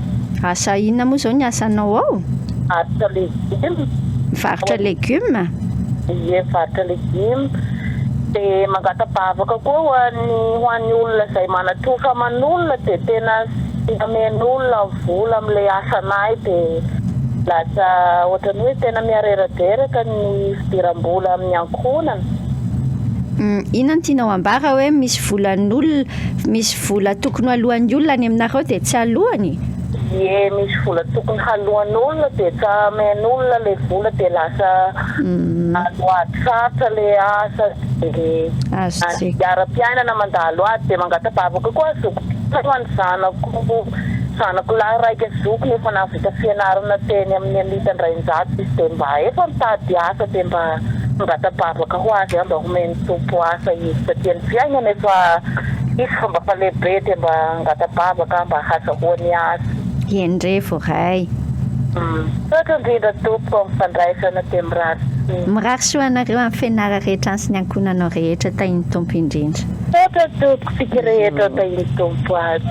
Asa inona moa izao ny asanao ao? Mivarotra legioma. Mivarotra legioma? Ie, mivarotra legioma. Dia mangata-bavaka koa ho an'ny ho an'ny olona izay manan-trosa aman'olona dia tena tsy amen'olona ny vola amin'ilay asanay dia lasa ohatran'ny hoe tena mihareradreraka ny fidiram-bola amin'ny ankohonana. Inona no tianao ambara hoe misy volan'olona, misy vola tokony ho aloan'ny olona any aminareo dia tsy aloany? Ie, misy vola tokony haloan'olona dia tsy amen'olona ilay vola dia lasa aloady sarotra ilay asa dia Azontsika. ara-piainana mandalo ady dia mangata-bavaka koa aho zokiko ho an'ny zanako zanako lahy raika zokiny efa nahavita fianarana teny amin'ny Anita Andrainjato izy dia mba efa mitady asa dia mba mangata-bavaka ho azy aho mba homen'ny Tompo asa izy satria ny fiainana efa hisy fomba fa lehibe dia mba angata-bavaka aho mba hazahoany asa. Eny re voaray. Misaotra indrindra tompoko amin'ny fandraisana dia mirary soa. Mirary soa anareo amin'ny fianara rehetra any sy ny ankohonanao rehetra tahin'ny Tompo indrindra. Misaotra tompoko tsika rehetra tahin'ny Tompo aby.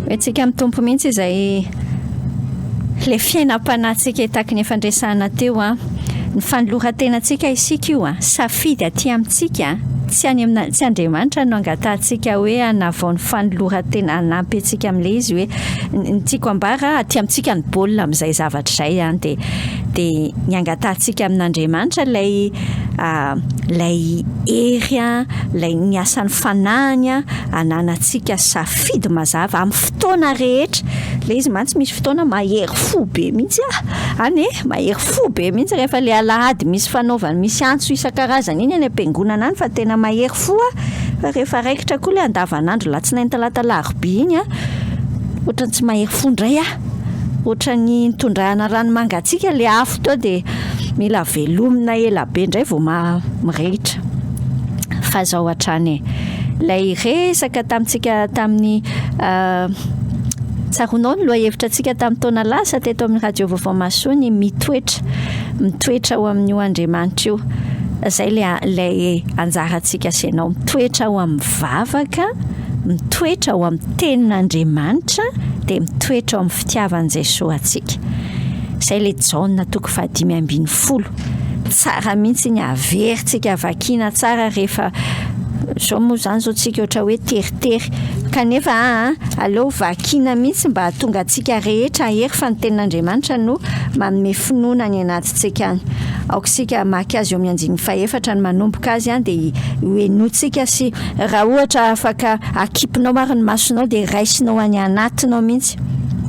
Hoentsika amin'ny Tompo mihitsy izay ilay fiainam-panahintsika tahaky ny efa niresahana teo an. Ny fanoloran-tenantsika isika io an, safidy aty amintsika an, tsy any amina, tsy Andriamanitra no angatahantsika hoe hanavao ny fanoloran-tena, hanampy antsika amin'ilay izy hoe, ny tiako ambara aty amintsika ny baolina amin'izay zavatra izay an, dia dia ny angatahantsika amin'Andriamanitra ilay ilay hery an, ilay ny asan'ny fanahiny an, ananantsika safidy mazava amin'ny fotoana rehetra, ilay izy mantsy misy fotoana mahery fo be mihitsy aho, any e, mahery fo be mihitsy rehefa ilay alahady misy fanaovana, misy antso isan-karazany iny any am-piangonana any fa tena mahery fo aho, fa rehefa raikitra koa ilay andavanandro alatsinainy talata alarobia iny an, ohatran'ny tsy mahery fo indray aho, ohatran'ny nitondrana rano mangatsiaka ilay afo teo dia mila velomina ela be indray vao mirehitra. Fa izao hatrany e, ilay resaka tamintsika tamin'ny Tsaroanao ny lohahevitra antsika tamin'ny taona lasa teto amin'ny Radio Vaovao Mahasoa ny mitoetra, mitoetra ao amin'io Andriamanitra io. Izay ilay ilay anjarantsika sy ianao, mitoetra ao amin'ny vavaka, mitoetra ao amin'ny tenin'Andriamanitra, dia mitoetra ao amin'ny fitiavan'i Jesoa antsika. Izay ilay Jaona toko fahadimy ambin'ny folo. Tsara mihitsy ny averintsika vakiana tsara rehefa zao moa zany zao tsika ohatra hoe teritery kanefa aa aleo vakiana mihitsy mba hahatonga antsika rehetra hahery fa ny tenin'Andriamanitra no manome finoana any anatintsika any. Aoka isika hamaky azy eo amin'ny andininy fahefatra ny manomboka azy an dia hohenointsika sy raha ohatra afaka akipinao ary ny masonao dia raisinao any anatinao mihitsy.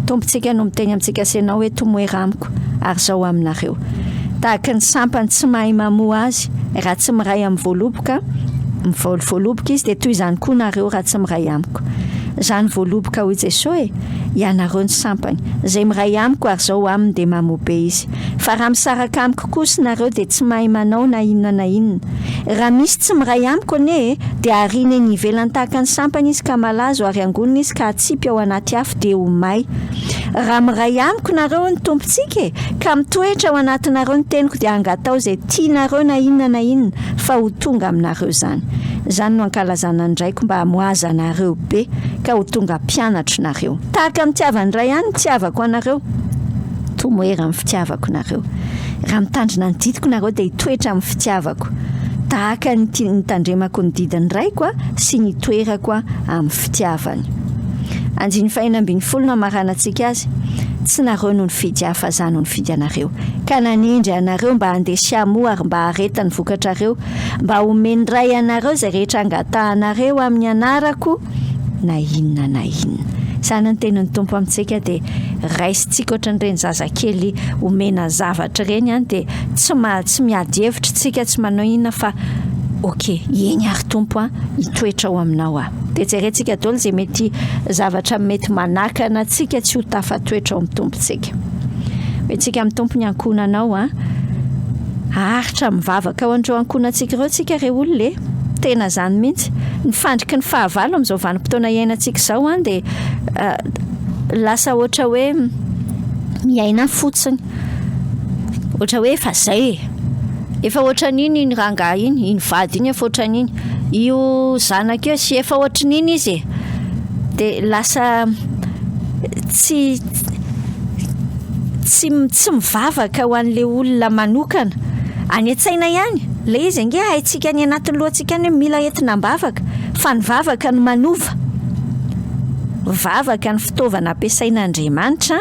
Tompontsika no miteny amintsika sy ianao hoe tomoera amiko ary izao aminareo. Tahaka ny sampany tsy mahay mamoa azy raha tsy miray amin'ny voaloboka, mivaoly voaloboka izy dia toy izany koa nareo raha tsy miray amiko. Izany voaloboka hoy Jesoa e, ianareo ny sampany. Izay miray amiko ary izao aminy dia mamoa be izy. Fa raha misaraka amiko kosa nareo dia tsy mahay manao na inona na inona. Raha misy tsy miray amiko anie e, dia ariana eny ivelany tahaka ny sampany izy ka malazo ary angonina izy ka atsipy ao anaty afo dia ho may. Raha miray amiko nareo hoy ny Tompontsika e, ka mitoetra ao anatinareo ny teniko dia angatao izay tianareo na inona na inona fa ho tonga aminareo izany. Izany no ankalazana ny Raiko mba hamoazanareo be ka ho tonga mpianatro nareo. Tahaka ny nitiavan'ny Ray ahy no nitiavako anareo. Tomoera amin'ny fitiavako nareo. Raha mitandrina ny didiko nareo dia hitoetra amin'ny fitiavako. Tahaka ny nitandremako ny didin'ny Raiko sy ny toerako amin'ny fitiavany. Andininy fahenina ambin'ny folo no hamaranantsika azy, Tsy nareo no nifidy ahy fa za no nifidy anareo, ka nanendry anareo mba handeha sy hamoa ary mba hahareta ny vokatrareo, mba homen'ny Ray anareo izay rehetra angatahanareo amin'ny anarako, na inona na inona. Izany ny tenin'ny Tompo amintsika dia raisintsika ohatran'ireny zazakely omena zavatra ireny an, dia tsy ma tsy miady hevitra tsika, tsy manao inona fa ok, eny ary Tompo an, hitoetra ao aminao aho. Dia jerentsika daholo izay mety zavatra mety manakana antsika tsy ho tafatoetra ao amin'ny Tompontsika. Hoentsika amin'ny Tompo ny ankohonanao an, haharitra mivavaka ho an'ireo ankohonantsika ireo tsika re olona e! Tena izany mihitsy. Ny fandriky ny fahavalo amin'izao vanim-potoana iainantsika izao an dia lasa ohatra hoe miaina fotsiny. Ohatra hoe efa izay e! Efa ohatran'iny iny rangahy iny, iny vady iny efa ohatran'iny, io zanaka io sy efa ohatran'iny izy e! Dia lasa tsy tsy tsy mivavaka ho an'ilay olona manokana. Any an-tsaina ihany, ilay izy ange haintsika any anatin'ny lohantsika any hoe mila entina am-bavaka, fa ny vavaka no manova. Vavaka ny fitaovana ampiasain'Andriamanitra.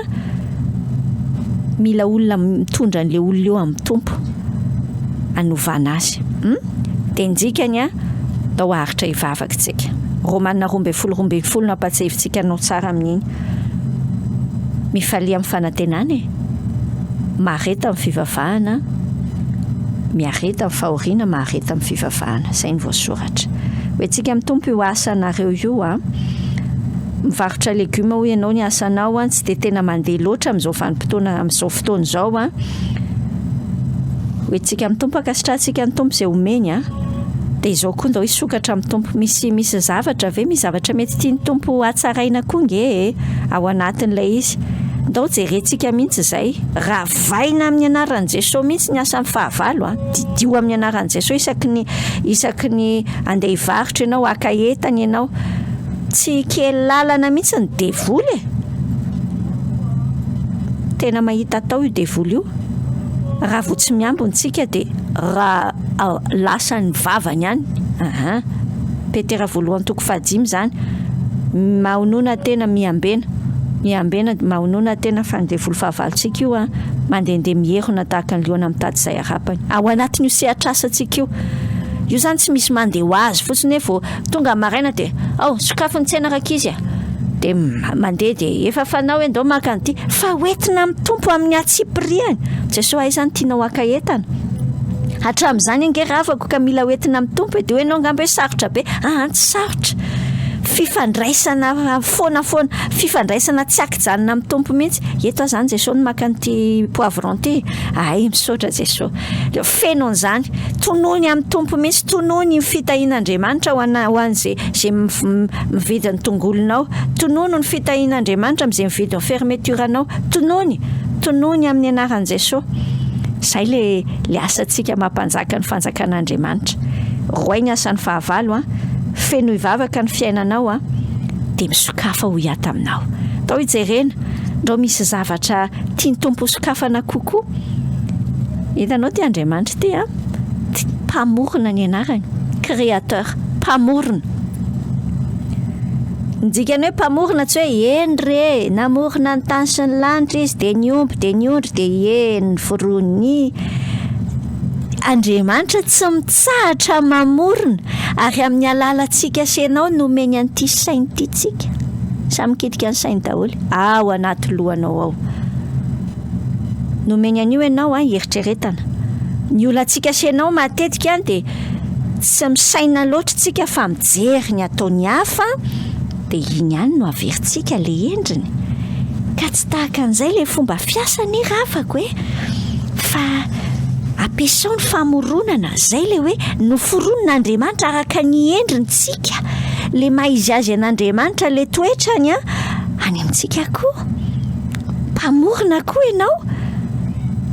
Mila olona mitondra an'ilay olona eo amin'ny Tompo hanovana azy. Hum? Dia ny dikany an, ndao haharitra hivavaka isika. Romana 12 12 no ampatsiahivintsika anao tsara amin'iny. Mifalia amin'ny fanantenana e. Mahareta amin'ny fivavahana, miareta amin'ny fahoriana, mahareta amin'ny fivavahana. Izay no voasoratra. Hoentsika amin'ny Tompo io asanareo io an. Mivarotra legioma hoy ianao ny asanao an, tsy dia tena mandeha loatra amin'izao vanim-potoana amin'izao fotoana izao an. Hoentintsika amin'ny Tompo, ankasitrahantsika ny Tompo izay omeny an. Dia izao koa ndao hisokatra amin'ny Tompo. Misy misy zavatra ve? Misy zavatra mety tian'ny Tompo hatsaraina koa nge e, ao anatin'ilay izy. Ndao jerentsika mihitsy izay. Ravaina amin'ny anaran'i Jesoa mihitsy ny asan'ny fahavalo an. Didio amin'ny anaran'i Jesoa isaky ny isaky ny andeha hivarotra ianao, haka entana ianao. Tsy kely lalana mihitsy ny devoly e! Tena mahita atao io devoly io. Raha vao tsy miambina tsika dia raha lasa ny vavany any. Aha. Petera voalohany toko fahadimy izany. Mahonona tena miambena. Miambena mahonona tena fa ny devoly fahavalontsika io an, mandehandeha mierona tahaka ny liona mitady izay harapany. Ao anatin'io sehatr'asantsika io. Io izany tsy misy mandeha ho azy fotsiny hoe vao Tonga maraina dia ao, sokafy ny tsena rankizy a! Dia mandeha dia efa fanao hoe ndao maka an'ity. Fa hoentina amin'ny Tompo amin'ny hatsipiriany. Jesoa aiza no tianao haka entana? Hatramin'izany ange ravako ka mila hoentina amin'ny Tompo e! Dia hoy ianao angamba hoe sarotra be. Aa tsy sarotra. Fifandraisana foana foana, fifandraisana tsy ankijanona amin'ny Tompo mihitsy. Eto aho izany Jesoa no maka an'ity poivron ity e! Hay, misaotra Jesoa. Feno an'izany. Tonony amin'ny Tompo mihitsy, tonony ny fitahian'Andriamanitra ho ana, ho an'izay izay mividy ny tongolonao. Tonono ny fitahian'Andriamanitra amin'izay mividy ny fermeture-nao. Tonony, tonony amin'ny anaran'i Jesoa. Izay le, le asantsika mampanjaka ny fanjakan'Andriamanitra. Roay ny asan'ny fahavalo an, fenoy vavaka ny fiainanao an, dia misokafa ho hiata aminao. Ndao hijerena, ndao misy zavatra tian'ny Tompo hosokafana kokoa. Hitanao ity Andriamanitra ity an, mpamorona ny anarany, créateur, mpamorona. Ny dikany hoe mpamorona tsy hoe eny re, namorona ny tany sy ny lanitra izy, dia ny omby, dia ny ondry, dia eny foroniny. Andriamanitra tsy mitsahatra mamorona, ary amin'ny alalantsika sy ianao no omeny an'ity saina ity tsika. Samy mikitika ny sainy daholo, ao anaty lohanao ao. Nomeny an'io ianao an, hieritreretana. Ny olantsika sy ianao matetika an dia tsy misaina loatra tsika fa mijery ny ataon'ny hafa dia iny ihany no averintsika le endriny. Ka tsy tahaka an'izay le fomba fiasa anie ravako e! Fa ampiasao ny famoronana, zay le hoe noforonin'Andriamanitra araka ny endriny tsika, le maha izy azy an'Andriamanitra le toetrany an, any amintsika koa. Mpamorona koa ianao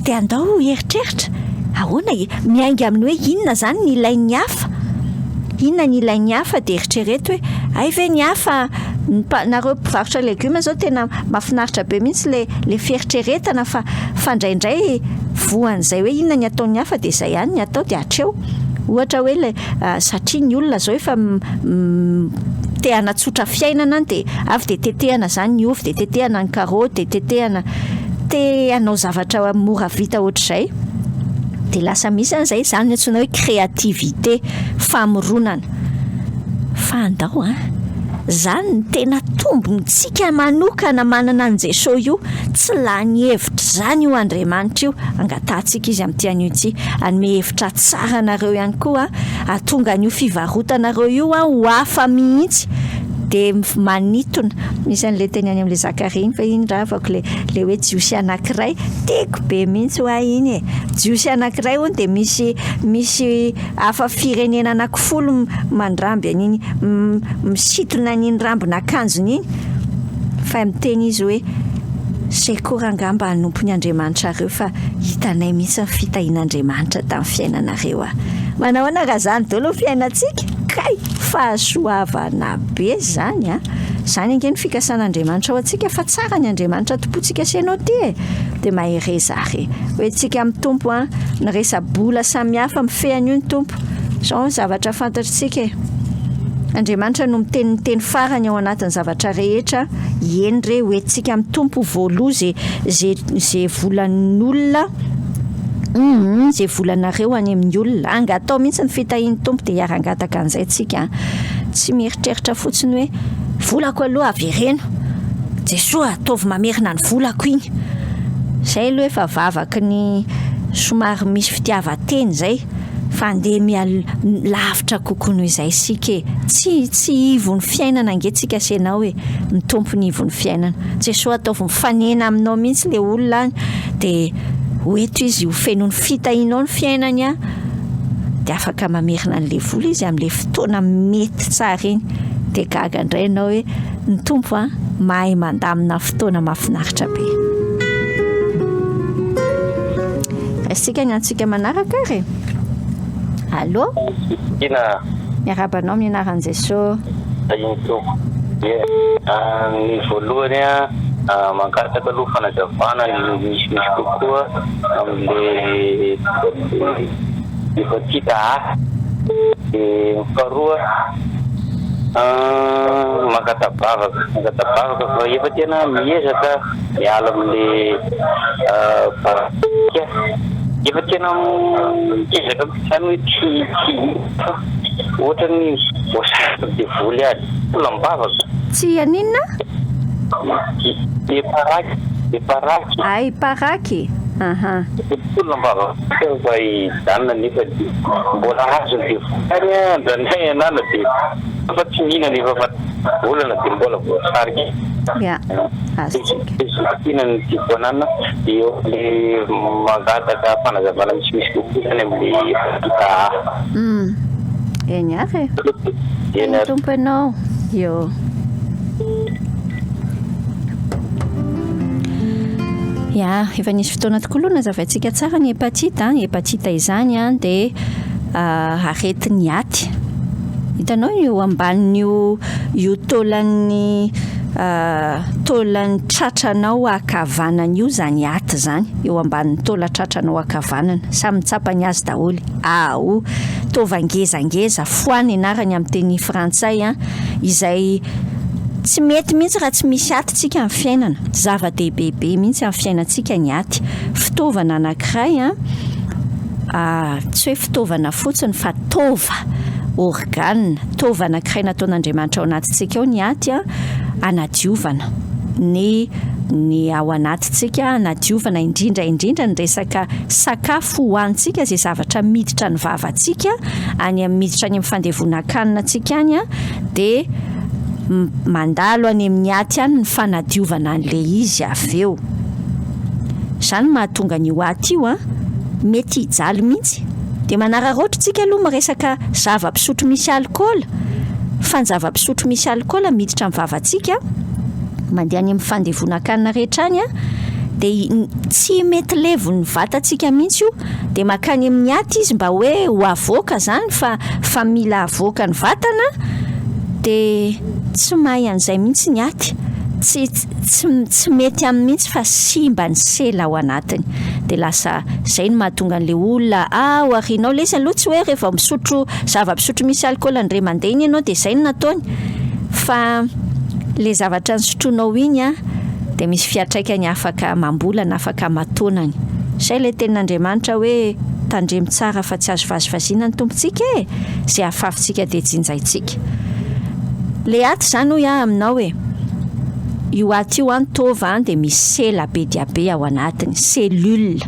dia andao hieritreritra, ahoana e? Miainga amin'ny hoe inona izany ny ilain'ny hafa? Inona ny ilain'ny hafa dia eritrereto hoe hay ve ny hafa, ny mpa- nareo mpivarotra legioma izao tena mahafinaritra be mihitsy ilay ilay fieritreretana fa fa indraindray voan'izay hoe inona ny ataon'ny hafa dia izay ihany ny atao dia hatreo. Ohatra hoe ilay satria ny olona izao efa te hanatsotra fiainana dia avy dia tetehana izany ny ovy dia tetehana ny karaoty dia tetehana, te hanao zavatra mora vita ohatr'izay dia lasa misy an'izay, izany no antsoina hoe créativité, famoronana. Fa andao an! Izany no tena tombontsika manokana manana an'i Jesoa io, tsy lany hevitra izany io Andriamanitra io, angatahantsika Izy amin'ity anio ity, hanome hevitra tsara anareo ihany koa, hahatonga an'io fivarotanareo io ho hafa mihitsy, dia manitona. Misy an'ilay teny any amin'ilay Zakaria iny fa iny ravako ilay ilay hoe Jiosy anankiray, tiako be mihitsy hoa iny e! Jiosy anankiray hono dia misy misy Hafa firenena anakifolo mandramby an'iny misintona an'iny rambon'akanjony iny fa miteny izy hoe secours angamba hanompo ny Andriamanitrareo fa hitanay mihitsy ny fitahian'Andriamanitra tamin'ny fiainanareo ah. Manahoana raha zany daholo ny fiainantsika? Kay! Fahasoavana be zany a! Zany ange ny fikasan'Andriamanitra ho antsika fa tsara ny Andriamanitra tompontsika sy ianao ty e! Dia mahereza ary. Hoentintsika amin'ny Tompo an, ny resa-bola samihafa mifehy an'io ny Tompo. Izao ny zavatra fantatritsika e. Andriamanitra no miteny ny teny farany ao anatin'ny zavatra rehetra, eny re, hoentintsika amin'ny Tompo voaloha ze ze ze volan'olona, hum ze volanareo any amin'ny olona. Angatao mihitsy ny fitahian'ny Tompo dia hiara-hangataka an'izay tsika an. Tsy mieritreritra fotsiny hoe volako aloha avereno. Jesoa ataovy mamerina ny volako iny. Zay aloha efa vavaky ny somary misy fitiavan-tena izay fa andeha miha lavitra kokoa noho izay isika e! Tsy tsy ivon'ny fiainana ange tsika sy ianao e! Ny Tompo ny ivon'ny fiainana. Jesoa ataovy mifanena aminao mihitsy le olona any dia ho eto izy ho fenoiny fitahianao ny fiainany an! Dia afaka mamerina an'le vola izy amin'le fotoana mety tsara iny. Dia gaga indray ianao hoe Ny Tompo a, mahay mandamina fotoana mahafinaritra be. Raisitsika ny antsika manaraka ary e. Allô? Ina. Miarahaba anao amin'ny anaran'i Jesosy. Tahin'ny Tompo. Ie, ny voalohany a, mangataka aloha fanazavana ny misimisy kokoa amin'ilay hepatite A. Dia ny faharoa, Mangata-bavaka, mangata-bavaka fa efa tena miezaka miala amin'le barika, efa tena miezaka mihitsy zany hoe tsy tsy fa ohatran'ny voasariky devoly ihany, mbola mivavaka. Tsy haninona? Le paraky, le paraky. Hay paraky, aha. Mbola mivavaka mba hijanona nefa dia mbola azon'ny devoly ihany andrandray anana dia fa tsy mihinana efa fa volana dia mbola voasarika. Ya, azontsika. Zokiana ny tiako anana dia eo le mangataka fanazavana misimisy kokoa zany amle hepatite A. Hum. Eny ary e. Eny ary. Tompo ianao. Yo. Ya, efa nisy fotoana tokoa aloha nazavaintsika tsara ny hepatite an. Hepatite izany an dia aretin'ny aty. Hitanao io ambanin'io io taolan'ny taolan'ny tratranao ankavanana io izany aty izany, eo ambanin'ny taolan-tratranao ankavanana. Samy mitsapa ny azy daholo. Ao. Taova ngezangeza, foie ny anarany amin'ny teny frantsay an, izay Tsy mety mihitsy raha tsy misy aty tsika amin'ny fiainana. Zava-dehibe be mihitsy amin'ny fiainantsika ny aty. Fitaovana anankiray an, tsy hoe fitaovana fotsiny fa taova, organe, taova anankiray nataon'Andriamanitra ao anatintsika ao ny aty an, hanadiovana ny ny ao anatintsika, hanadiovana indrindra indrindra ny resaka sakafo hohanintsika, izay zavatra miditra ny vavantsika, any amin'ny miditra any amin'ny fandevonan-kanina antsika any an, dia mandalo any amin'ny aty any ny fanadiovana an'ilay izy avy eo. Izany no mahatonga an'io aty io an, mety hijaly mihitsy. Dia manararaotra isika aloha miresaka zava-pisotro misy alikaola, fa ny zava-pisotro misy alikaola miditra amin'ny vavantsika, mandeha any amin'ny fandevonan-kanina rehetra any an, dia tsy mety levon'ny vatantsika mihitsy io, Dia mankany amin'ny aty izy mba hoe ho avoaka izany fa fa mila avoaka ny vatana dia tsy mahay an'izay mihitsy ny aty. Tsy tsy tsy mety aminy mihitsy fa simba ny sela ao anatiny. Dia lasa izay no mahatonga an'ilay olona ao aoriana ao. Ilay izy aloha tsy hoe rehefa misotro zava-pisotro misy alikaola indray mandeha iny ianao dia izay no nataony. Fa ilay zavatra nosotroinao iny an, dia misy fiantraikany afaka amam-bolana, afaka aman-taonany. Izay ilay tenin'Andriamanitra hoe tandremo tsara fa tsy azo vazivaziana ny Tompontsika e! Izay afafintsika dia jinjaintsika. Ilay aty izany hoy aho aminao e! Io aty io an, taova an, dia misy sela be dia be ao anatiny, cellule.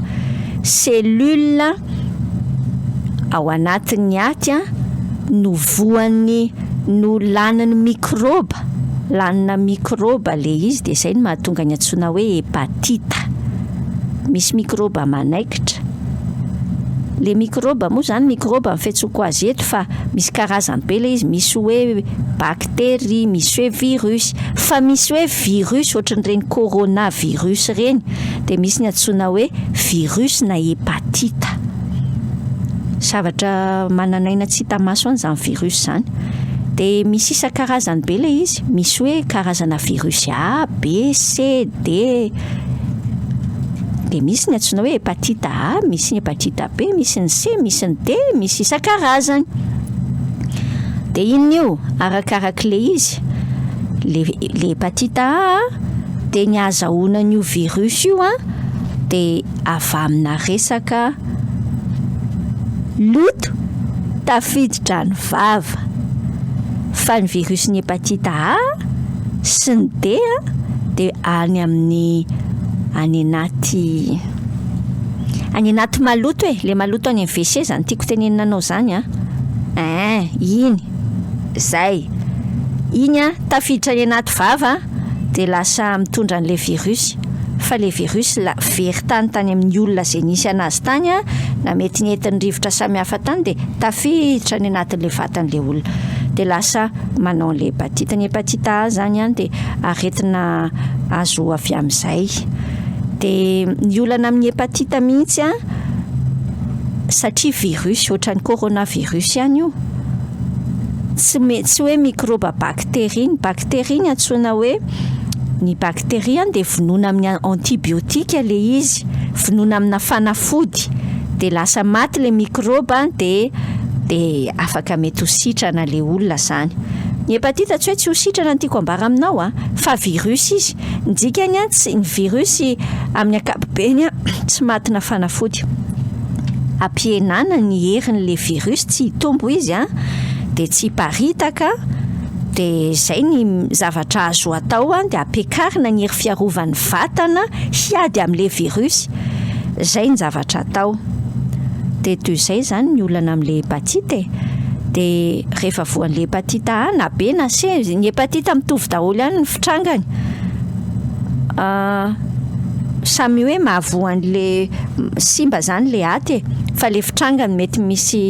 Cellule ao anatin'ny aty an, no voan'ny, no lanin'ny mikrôba, lanina mikrôba ilay izy dia izay no mahatonga ny antsoina hoe hepatita. Misy mikrôba manaikitra. Le mikrôba moa zany mikrôba ny fiantsoako azy eto fa misy karazany be le izy, misy hoe bakteria, misy hoe virus, fa misy hoe virus ohatran'ireny corona virus ireny, dia misy ny antsoina hoe virus na hepatita. Zavatra manan'aina tsy hita maso any izany virus izany. Dia misy isan-karazany be le izy, misy hoe karazana virus A, B, C, D. Dia misy ny antsoina hoe hepatite A, misy ny hepatite B, misy ny C, misy ny D, misy isan-karazany. Dia inona io? Arakarak'ilay izy. Le, le hepatite A dia ny ahazahoana an'io virus io an, dia avy amina resaka loto tafiditra ny vava. Fa ny virus-n'ny hepatite A sy ny D dia any amin'ny any anaty any anaty maloto e, le maloto any amin'ny WC zany tiako tenenina anao zany an, ein iny, zay, iny an tafiditra any anaty vava dia lasa mitondra an'le virus, fa le virus la very tany tany amin'ny olona zay nisy anazy tany an, na mety nentin'ny rivotra samihafa tany dia tafiditra any anatin'le vatan'le olona, dia lasa manao an'le hepatite, ny hepatite A zany an dia aretina azo avy amin'izay. Dia ny olana amin'ny hepatite mihitsy an, satria virus ohatran'ny coronavirus ihany io, tsy me- tsy hoe mikrôba bakteria, ny bakteria ny antsoina hoe ny bakteria dia vonoina amin'ny antibiotika ilay izy, vonoina amina fanafody dia lasa maty ilay mikrôba dia dia afaka mety ho sitrana ilay olona izany. Ny hepatite tsy hoe tsy ho sitrana no tiako ambara aminao a, fa virus izy. Ny dikany a, tsy, ny virus amin'ny ankapobeny a, tsy matina fanafody. Ampihenana ny herin'ilay virus tsy hitombo izy a, dia tsy hiparitaka, dia izay ny zavatra azo atao a, dia ampiakarina ny hery fiarovan'ny vatana hiady amin'ilay virus. Izay ny zavatra atao. Dia toy izay izany ny olana amin'ilay hepatite e. Dia rehefa voan'ilay hepatite A na B na C, ny hepatite mitovy daholo ihany ny fitrangany. Samy hoe mahavoa an'ilay simba izany ilay aty e, fa ilay fitrangany mety misy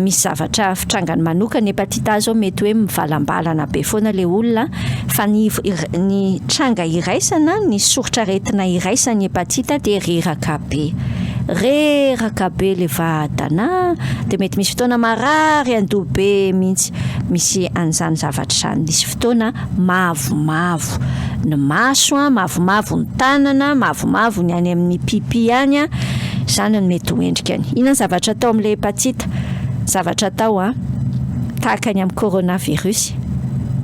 misy zavatra fitrangany manokana, hepatite A izao mety hoe mivalambalana be foana ilay olona, fa ny ny tranga iraisana, ny soritr'aretina iraisan'ny hepatite dia reraka be. Reraka be le vatana dia mety misy fotoana marary andoha be mihitsy misy an'izany zavatra izany, misy fotoana mavomavo ny maso an, mavomavo ny tanana, mavomavo ny any amin'ny pipi any an, izany no mety ho endrikany. Inona ny zavatra atao amin'ilay hepatite? Zavatra atao an, tahaka ny amin'ny coronavirus,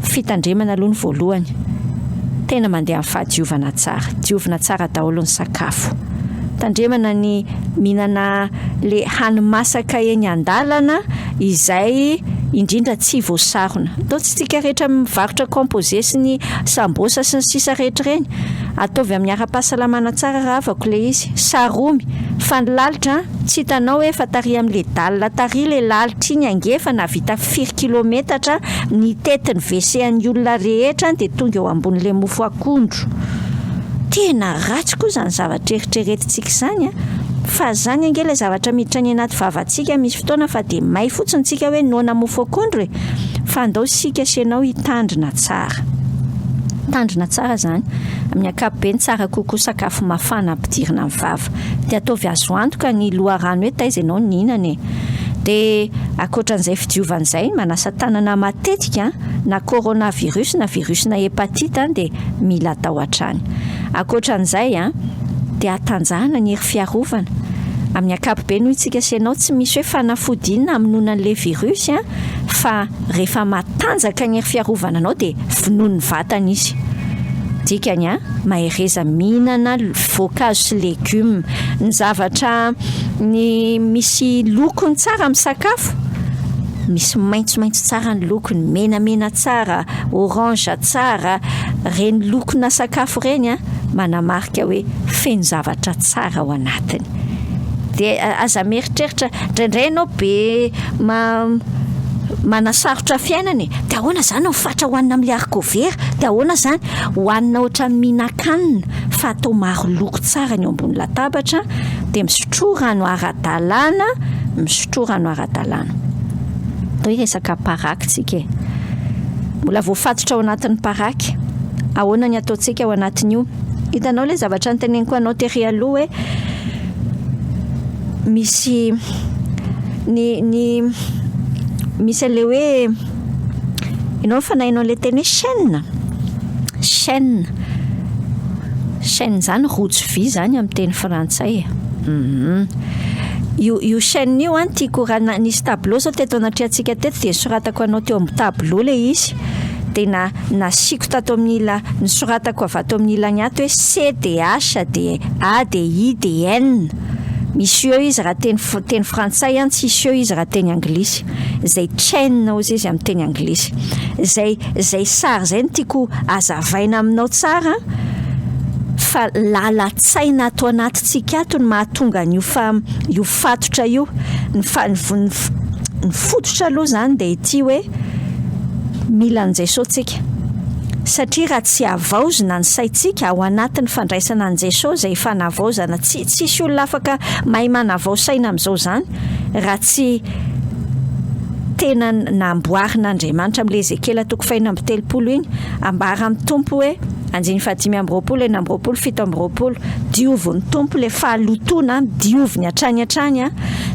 fitandremana aloha ny voalohany, tena mandeha amin'ny fahadiovana tsara, diovina tsara daholo ny sakafo. Tandremana ny mihinana le hani-masaka eny an-dalana izay indrindra tsy voasarona. Atao tsy tsika rehetra mivarotra composé sy ny sambosa sy ny sisa rehetra ireny. Ataovy amin'ny ara-pahasalamana tsara rahavako le izy. Saromy fa ny lalitra tsy hitanao hoe efa tary amin'le dalle tary le lalitra iny ange efa nahavita firy kilometatra nitety ny WC an'ny olona rehetra dia tonga eo ambonin'le mofo akondro. Tena ratsy koa izany zavatra eritreretintsika izany an! Fa izany ange ilay zavatra miditra any anaty vavantsika misy fotoana fa dia may fotsiny tsika hoe noana mofo akondro e! Fa andao isika sy ianao hitandrina tsara. Mitandrina tsara izany. Amin'ny ankapobeny tsara kokoa sakafo mafana ampidirina amin'ny vava. Dia ataovy azo antoka ny loharano hoe taiza ianao nihinana e! Dia ankoatran'izay fidiovana izay, manasa tanana matetika na coronavirus na virus-na hepatite dia mila atao hatrany. Ankoatran'izay dia hatanjahana ny hery fiarovana. Amin'ny ankapobeny hoy tsika sy ianao tsy misy hoe fanafody inona hamonoana an'ilay virus fa rehefa matanjaka ny hery fiarovana anao dia vonoin'ny vatana izy. Dikany a, mahereza mihinana voankazo sy legioma. Ny zavatra ny misy lokony tsara amin'ny sakafo, misy maitsomaitso tsara ny lokony, menamena tsara, orange tsara, ireny lokona sakafo ireny a, manamarika hoe feno zavatra tsara ao anatiny. Dia aza mieritreritra, indraindray ianao be ma- manasarotra fiainana e, dia ahoana izany ny fatra hohanina amin'ilay haricot vert, dia ahoana izany? Hohanina ohatran'ny mihinan-kanina fa atao maro loko tsara ny eo ambony latabatra, dia misotroa rano ara-dalàna, misotroa rano ara-dalàna. Atao hoe resaka paraky tsika e. Mbola voafatotra ao anatin'ny paraky. Ahoana ny ataontsika ao anatin'io? Hitanao ilay zavatra noteneniko anao tery aloha hoe misy ny ny misy an'ilay hoe ianao efa naheno an'ilay teny hoe chaîne? Chaîne. Chaîne izany rojo vy izany amin'ny teny frantsay e. Io io chaîne io an tiako raha nisy tableau izao teto anatrehantsika teto dia soratako anao teo amin'ny tableau ilay izy. Dia na nasiako tato amin'ny ila nosoratako avy ato amin'ny ilany ato hoe C dia H dia A dia I dia N. Misy eo izy raha teny teny frantsay an, tsisy eo izy raha teny anglisy. Izay chain hozy izy amin'ny teny anglisy. Izay izay sary izay no tiako hazavaina aminao tsara fa lalan-tsaina ato anatintsika ato no mahatonga an'io fa io fatotra io. Ny fa ny ny fototra aloha izany dia ity hoe mila an'i Jesoa tsika. Satria raha tsy havaozina ny saintsika ao anatin'ny fandraisana an'i Jesoa izay efa navaozana, tsy tsisy olona afaka mahay manavao saina amin'izao izany raha tsy tena namboarin'Andriamanitra amin'ilay Ezekiela toko fahenina amby 30 iny, ambara amin'ny Tompo hoe, andininy fahadimy amby 20, 26, 27, diovin'ny Tompo ilay fahalotoana, dioviny hatrany hatrany,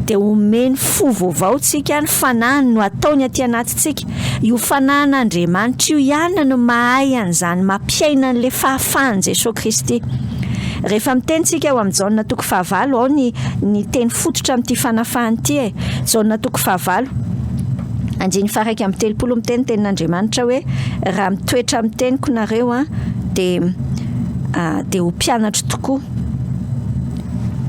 dia omeny fo vaovao tsika, ny fanahiny no ataony aty anatintsika, io fanahin'Andriamanitra io ihany no mahay an'izany mampiaina an'ilay fahafahan'i Jesoa Kristy. Rehefa miteny tsika ao amin'ny Jaona toko fahavalo, ao ny ny teny fototra amin'ity fanafahana ity e, Jaona toko fahavalo, andininy faha-31 miteny ny tenin'Andriamanitra hoe raha mitoetra amin'ny teniko nareo an, dia dia ho mpianatro tokoa.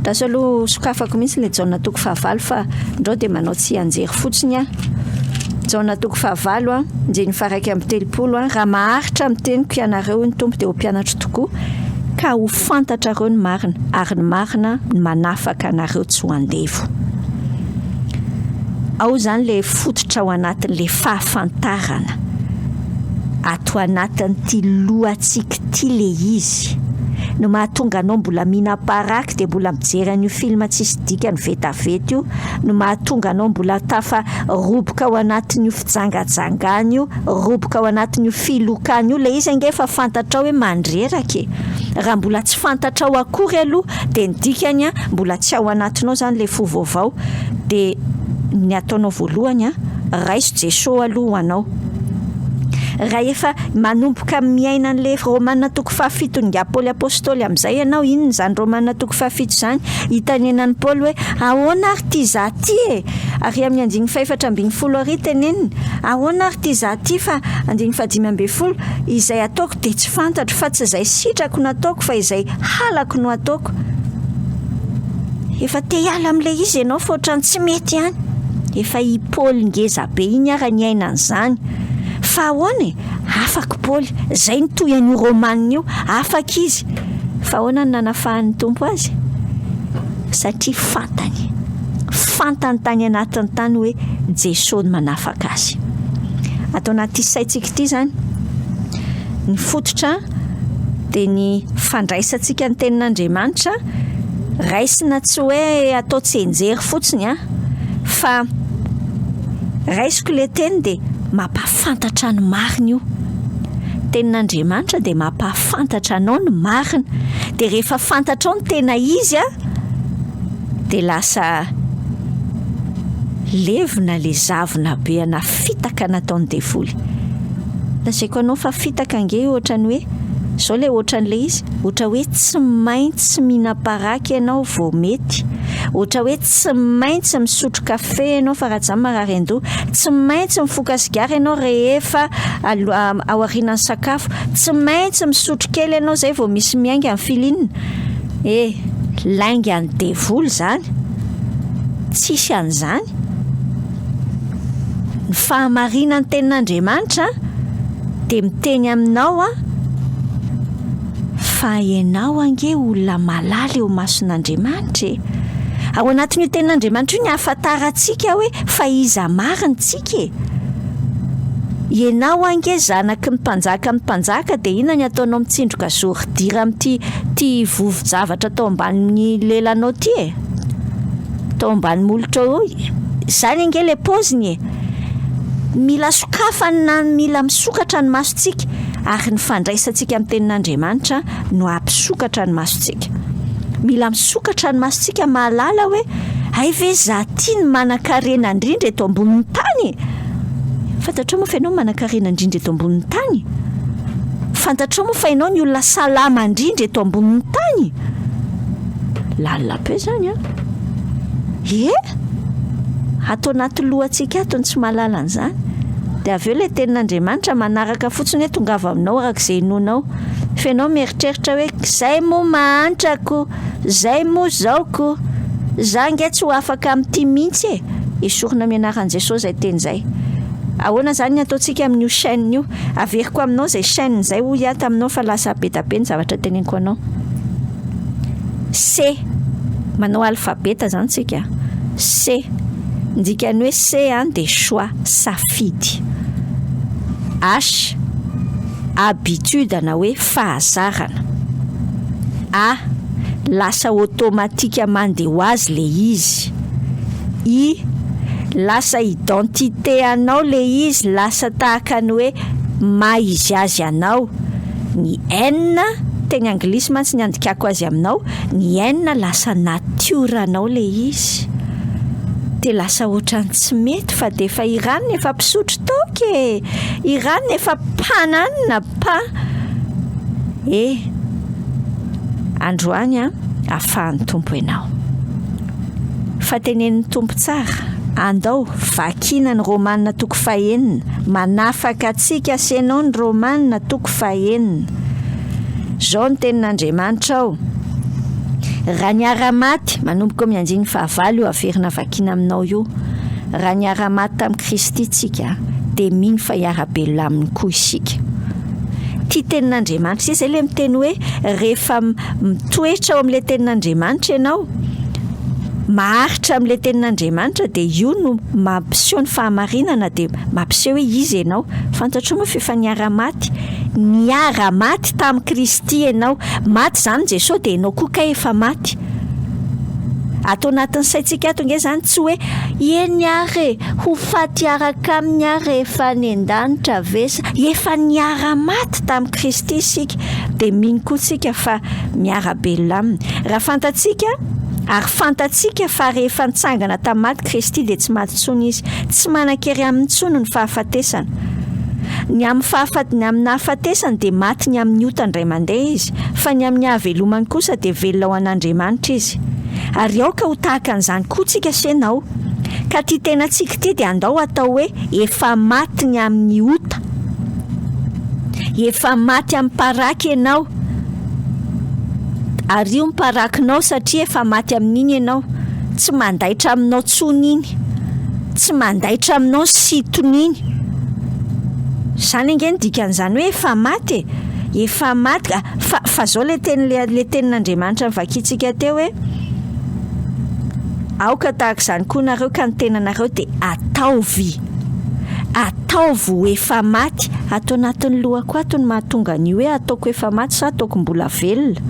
Lasa aloha sokafako mihitsy ilay Jaona toko fahavalo fa ndrao dia manao tsianjery fotsiny aho. Jaona toko fahavalo a, andininy faha-31 a, raha maharitra amin'ny teniko ianareo hoy ny Tompo dia ho mpianatro tokoa ka ho fantatrareo ny marina ary ny marina no manafaka anareo tsy ho andevo. Ao izany ilay fototra ao anatin'ilay fahafantarana. Ato anatin'ity lohantsika ity ilay izy no mahatonga anao mbola mihinam-paraky dia mbola mijery an'io film tsisy dikany vetaveta io no mahatonga anao mbola tafa roboka ao anatin'io fijangajangana io, roboka ao anatin'io filokana io, ilay izy ange efa fantatrao hoe mandreraka e! Raha mbola tsy fantatrao akory aloha dia ny dikany an, mbola tsy ao anatinao izany ilay fo vaovao, dia ny ataonao voalohany an, raiso Jesoa aloha ho anao. Raha efa manomboka miaina an'ilay Romana toko fahafito ingahy Paoly Apostoly amin'izay ianao, inona izany Romana toko fahafito izany? Hitanenan'i Paoly hoe ahoana ary ity izaho ity e? Ary amin'ny andininy fahefatra ambin'ny folo ary teneniny, ahoana ary ity izaho ity fa andininy fahadimy ambin'ny folo, izay ataoko dia tsy fantatro fa tsy izay sitrako no ataoko fa izay halako no ataoko. Efa te hiala amin'ilay izy ianao fa ohatran'ny tsy mety ihany. Efa i Paoly ngeza be iny ara niaina an'izany. Fa ahoana e? Afaka i Paoly. Izay no toy an'io Romana io. Afaka izy. Fa ahoana no nanafahan'ny Tompo azy? Satria fantany. Fantany tany anatiny tany hoe Jesoa no manafaka azy. Ato anaty saintsika ity izany, ny fototra dia ny fandraisantsika ny tenin'Andriamanitra, raisina tsy hoe atao tsianjery fotsiny an, fa raisiko ilay teny dia mampahafantatra ny marina io. Tenin'Andriamanitra dia mampahafantatra anao ny marina. Dia rehefa fantatrao ny tena izy an, dia lasa Levona le zavona be ana fitaka nataon'ny devoly. Lazaiko anao fa fitaka ange io ohatran'ny hoe zao le ohatran'le izy, ohatra hoe tsy maintsy mihinam-paraky ianao vao mety, ohatra hoe tsy maintsy misotro kafe ianao fa raha tsy izany marary an-doha, tsy maintsy mifoka sigara ianao rehefa aorianan'ny sakafo, tsy maintsy misotro kely ianao zay vao misy miainga ny feeling. E! Laingan'ny devoly izany. Tsisy an'izany. Ny fahamarinan'ny tenin'Andriamanitra dia miteny aminao fa ianao ange olona malala eo imason'Andriamanitra e. Ao anatin'io tenin'Andriamanitra io ny ahafantarantsika hoe fa iza marina tsika e. Ianao ange zanaky ny mpanjaka amin'ny mpanjaka dia inona ny ataonao mitsindroka zoridira amin'ity ity vovo-javatra tao ambanin'ny lelanao ity e? Tao ambany molotrao eo. Izany ange ilay paoziny e. Mila sokafana, mila misokatra ny masontsika ary ny fandraisantsika amin'ny tenin'Andriamanitra no hampisokatra ny masontsika. Mila misokatra ny masontsika mahalala hoe hay ve za ty no manankarena indrindra eto ambonin'ny tany e? Fantatrao moa fa ianao manankarena indrindra eto ambonin'ny tany? Fantatrao moa fa ianao ny olona salama indrindra eto ambonin'ny tany? Lalina be izany an! Ie! Ato anaty lohantsika ato ny tsy mahalala an'izany. Dia avy eo ilay tenin'Andriamanitra manaraka fotsiny hoe tongava aminao araka izay inoanao. Fa ianao mieritreritra hoe izay moa mahantra ko, izay moa izao ko, za ange tsy ho afaka amin'ity mihitsy e! Esorina amin'ny anaran'i Jesosy izay teny izay. Ahoana izany ny ataontsika amin'io chaîne io? Averiko aminao izay chaîne izay hoy aho taminao fa lasa be da be ny zavatra teneniko anao. C. Manao alfabeta izany tsika. C. Ny dikan'ny hoe C an dia choix, safidy. H. Habitude na hoe fahazarana. A. Lasa automatique mandeha ho azy le izy. I. Lasa identité anao le izy, lasa tahaka ny hoe maha izy azy anao. Ny N, teny anglisy mantsy ny andikako azy aminao, ny N lasa natiora anao le izy. Dia lasa ohatran'ny tsy mety fa dia efa i ranona efa mpisotro toaka e! I ranona efa mpananona pa e! Androany an, afahan'ny Tompo ianao. Fa tenenin'ny Tompo tsara, andao vakina ny Romana toko fahenina, manafaka antsika sy ianao ny Romana toko fahenina. Izao ny tenin'Andriamanitra ao, Raha niara-maty, manomboka eo amin'ny andininy fahavalo io averina vakina aminao io, raha niara-maty tamin'i Kristy tsika, dia mino fa hiara-belona aminy koa isika. Ity tenin'Andriamanitra ity, izay ilay miteny hoe rehefa mitoetra ao amin'ilay tenin'Andriamanitra ianao, maharitra amin'ilay tenin'Andriamanitra dia io no mampiseho ny fahamarinana dia mampiseho hoe iza ianao. Fantatrao moa fa efa niara-maty, niara-maty tamin'i Kristy ianao. Maty izany Jesoa dia ianao koa kay efa maty. Ato anatin'ny saintsika ato ange izany tsy hoe eny ary e, ho faty hiaraka aminy aho rehefa any an-danitra ve sa, efa niara-maty tamin'i Kristy isika dia mino koa tsika fa miara-belona aminy. Raha fantatsika ary fantatsika fa rehefa nitsangana tamin'ny maty Kristy dia tsy maty intsony izy. Tsy manan-kery aminy intsony ny fahafatesana. Ny amin'ny fahafat ny amin'ny nahafatesany dia maty ny amin'ny ota indray mandeha izy, fa ny amin'ny hahavelomany kosa dia velona ho an'Andriamanitra izy. Ary aoka ho tahaka an'izany koa tsika sy ianao. Ka ity tenantsika ity dia andao hatao hoe efa maty ny amin'ny ota. Efa maty amin'ny paraky ianao. Ario ny parakinao satria efa maty amin'iny ianao. Tsy mandaitra aminao intsony iny. Tsy mandaitra aminao ny sintony iny. Izany ange ny dikan'izany hoe efa maty e. Efa maty ka. Fa, fa izao ilay teny, ilay tenin'Andriamanitra novakintsika teo hoe, Aoka tahaka izany koa nareo ka ny tenanareo dia ataovy. Ataovy ho efa maty. Ato anatin'ny lohako ato no mahatonga an'io hoe ataoko efa maty sa ataoko mbola velona.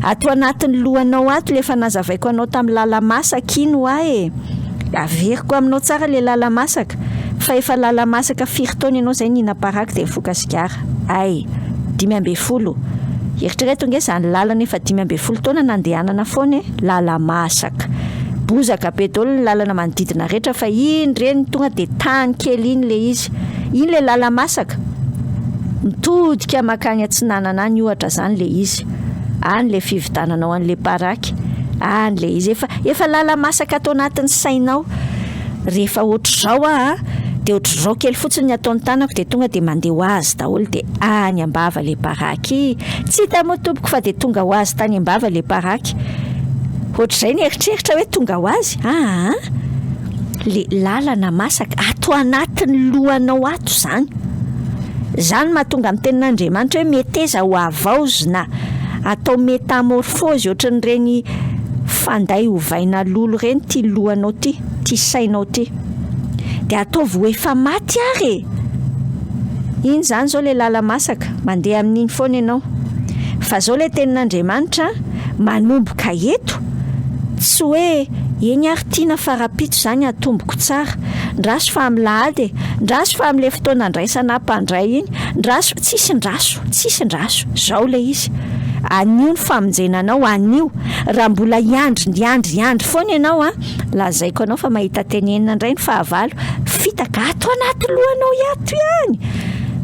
Ato anatin'ny lohanao ato ilay efa nazavaiko anao tamin'ny lala-masaka iny hoa e. Averiko aminao tsara ilay lala-masaka fa efa lala-masaka firy taona ianao izay nihinam-paraky dia nifoka sigara. Hay. 15. Eritrereto ange izany lalana efa 15 taona nandehanana foana e. Lala-masaka. Bozaka be daholo ny lalana manodidina rehetra fa iny ireny tonga dia tany kely iny ilay izy. Iny ilay lala-masaka. Mitodika mankany atsinanana any ohatra izany ilay izy. Any ilay fividananao an'ilay paraky. Any ilay izy. Efa, efa lala-masaka ato anatin'ny sainao. Rehefa ohatr'izao aho an, dia ohatr'izao kely fotsiny ny ataon'ny tanako dia tonga dia mandeha ho azy daholo dia any am-bava ilay paraky. Tsy hita moa tompoko fa dia tonga ho azy tany am-bava ilay paraky. Ohatr'izay ny eritreritra hoe tonga ho azy. Aa! Le lalana masaka ato anatin'ny lohanao ato izany. Izany mahatonga ny tenin'Andriamanitra hoe meteza ho havaozina, atao metamorphozy ohatran'ireny fanday ovaina lolo ireny ity lohanao ity, ity sainao ity. Dia ataovy ho efa maty ary e! Iny izany izao ilay lala-masaka, mandeha amin'iny foana ianao. Fa izao ilay tenin'Andriamanitra manomboka eto, tsy hoe eny ary tiana fa rahampitso izany hatomboko tsara, ndraso fa amin'ny lahady e, ndraso fa amin'ilay fotoana andraisana mpandray iny, ndraso, tsisy ndraso, tsisy ndraso, izao ilay izy. Anio ny famonjena anao, anio. Raha mbola hiandry, hiandry, hiandry foana ianao an, Lazaiko anao fa mahita tenenina indray ny fahavalo, fitaka ato anaty lohanao ato ihany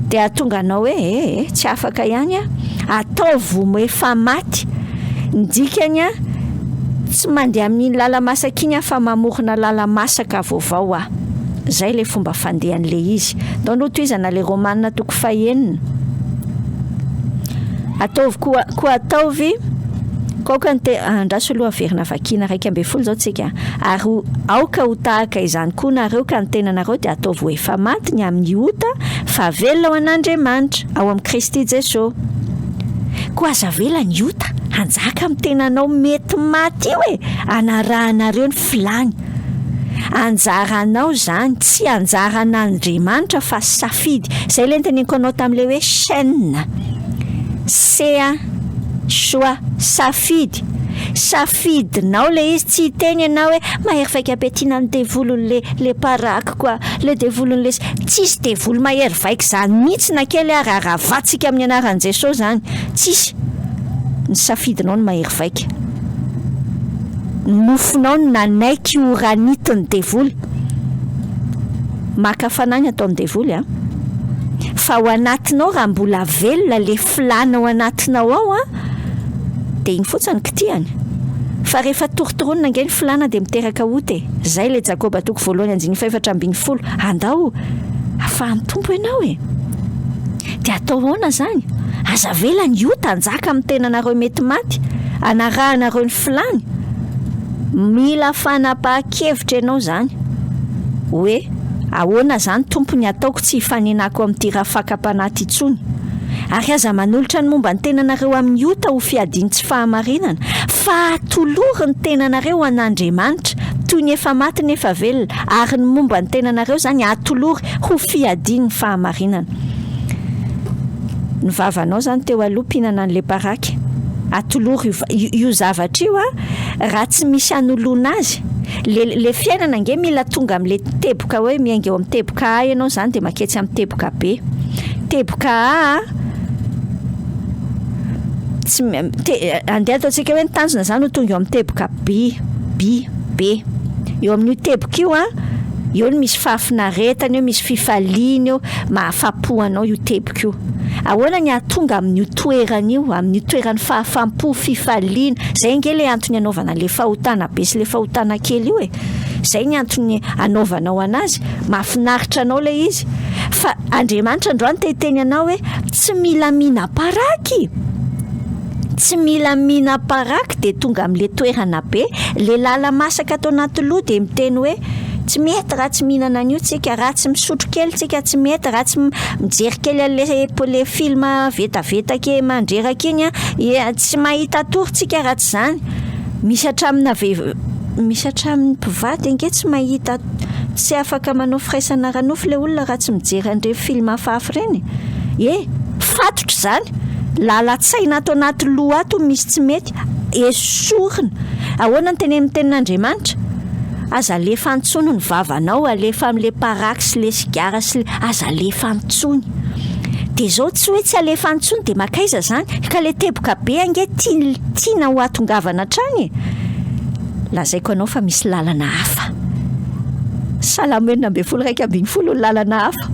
dia hahatonga anao hoe ee eh, tsy afaka ihany aho. Ataovy ho efa maty. Ny dikany an, tsy mandeha amin'iny lala-masaka iny aho fa mamorona lala-masaka vaovao aho. Izay ilay fomba fandehan'ilay izy. Ndao aloha tohizana ilay Romana toko fahenina. Ataovy koa, koa ataovy. Aoka ny te, andraso aloha averina vakiana 11 izao tsika, ary ho, aoka ho tahaka izany koa nareo ka ny tenanareo dia ataovy ho efa maty ny amin'ny ota fa velona ho an'Andriamanitra ao amin'i Kristy Jeso. Koa aza avela ny ota hanjaka amin'ny tenanao mety maty io e, anarahanareo ny filàny. Anjaranao izany, tsy anjaran'Andriamanitra fa safidy. Izay ilay noteneniko anao tamin'ilay hoe chaîne. C-A. Choix, safidy, safidinao le izy, tsy hiteny ianao hoe mahery vaika be tiana ny devoliny le le paraky koa, le devoliny le, tsisy devoly mahery vaika zany mihitsy na kely ary, aravatsika amin'ny anaran'i Jesosy zany, tsisy, ny safidinao no mahery vaika, ny nofonao no nanaiky ho ranitin'ny devoly, maka fanahy ny ataon'ny devoly an, fa ao anatinao raha mbola velona le filàna ao anatinao ao an, dia iny fotsiny kitihany. Fa rehefa torotoronina ange ny filàna dia miteraka ota e. Zay ilay Jakoba toko voalohany andininy fahefatra ambin'ny folo. Andao afahan'ny Tompo ianao e. Dia atao ahoana izany? Aza avela ny ota hanjaka amin'ny tenanareo mety maty, anarahanareo ny filàny. Mila fanapahan-kevitra ianao izany hoe ahoana izany Tompo ny ataoko tsy hifanenako amin'ity raha fakam-panahy ity intsony. Ary aza manolotra ny momba ny tenanareo amin'ny ota ho fiadian'ny tsy fahamarinana, fa atolory ny tenanareo ho an'Andriamanitra, toy ny efa maty nefa velona, ary ny momba ny tenanareo izany atolory ho fiadian'ny fahamarinana. Ny vavanao izany teo aloha mpihinana an'ilay paraky. Atolory io, io zavatra io an, raha tsy misy anoloana azy. Le, le fiainana ange mila tonga amin'ilay teboka hoe miainga eo amin'ny teboka A ianao izany dia maketsy amin'ny teboka B. Teboka A tsy te andeha ataontsika hoe ny tanjona izany ho tonga eo amin'ny teboka B, B, B. Eo amin'io teboka io an, eo no misy fahafinaretana eo, misy fifaliana eo, mahafapo anao io teboka io. Ahoana ny hahatonga amin'io toerana io, amin'io toeran'ny fahafampo, fifaliana, izay ange ilay antony anaovana an'ilay fahotana be sy ilay fahotana kely io e. Izay ny antony anaovanao anazy, mahafinaritra anao ilay izy. Fa Andriamanitra androany te hiteny anao hoe tsy mila mihinam-paraky. Tsy mila mihinam-paraky dia tonga amin'ilay toerana be. Ilay lala-masaka ato anaty loha dia miteny hoe tsy mety raha tsy mihinana an'io tsika, raha tsy misotro kely tsika tsy mety, raha tsy mijery kely an'ilay ilay film vetaveta ke mandreraka iny an, tsy mahita tory tsika raha tsy izany. Misy hatramina vehiv- misy hatramin'ny mpivady ange tsy mahita Tsy afaka manao firaisana ara-nofo ilay olona raha tsy mijery an'ireny film hafahafa ireny e! E! Fatotra izany! Lalan-tsaina ato anaty loha ato misy tsy mety. Esorina! Ahoana no tenenin'ny tenin'Andriamanitra? Aza alefa intsony ny vavanao, alefa amin'ilay paraky sy ilay sigara sy ilay, aza alefa intsony. Dia izao tsy hoe tsy alefa intsony dia mankaiza izany? Ka ilay teboka be ange tiana ho hatongavana hatrany e! Lazaiko anao fa misy lalana hafa. Salamo 16 11 ny lalana hafa.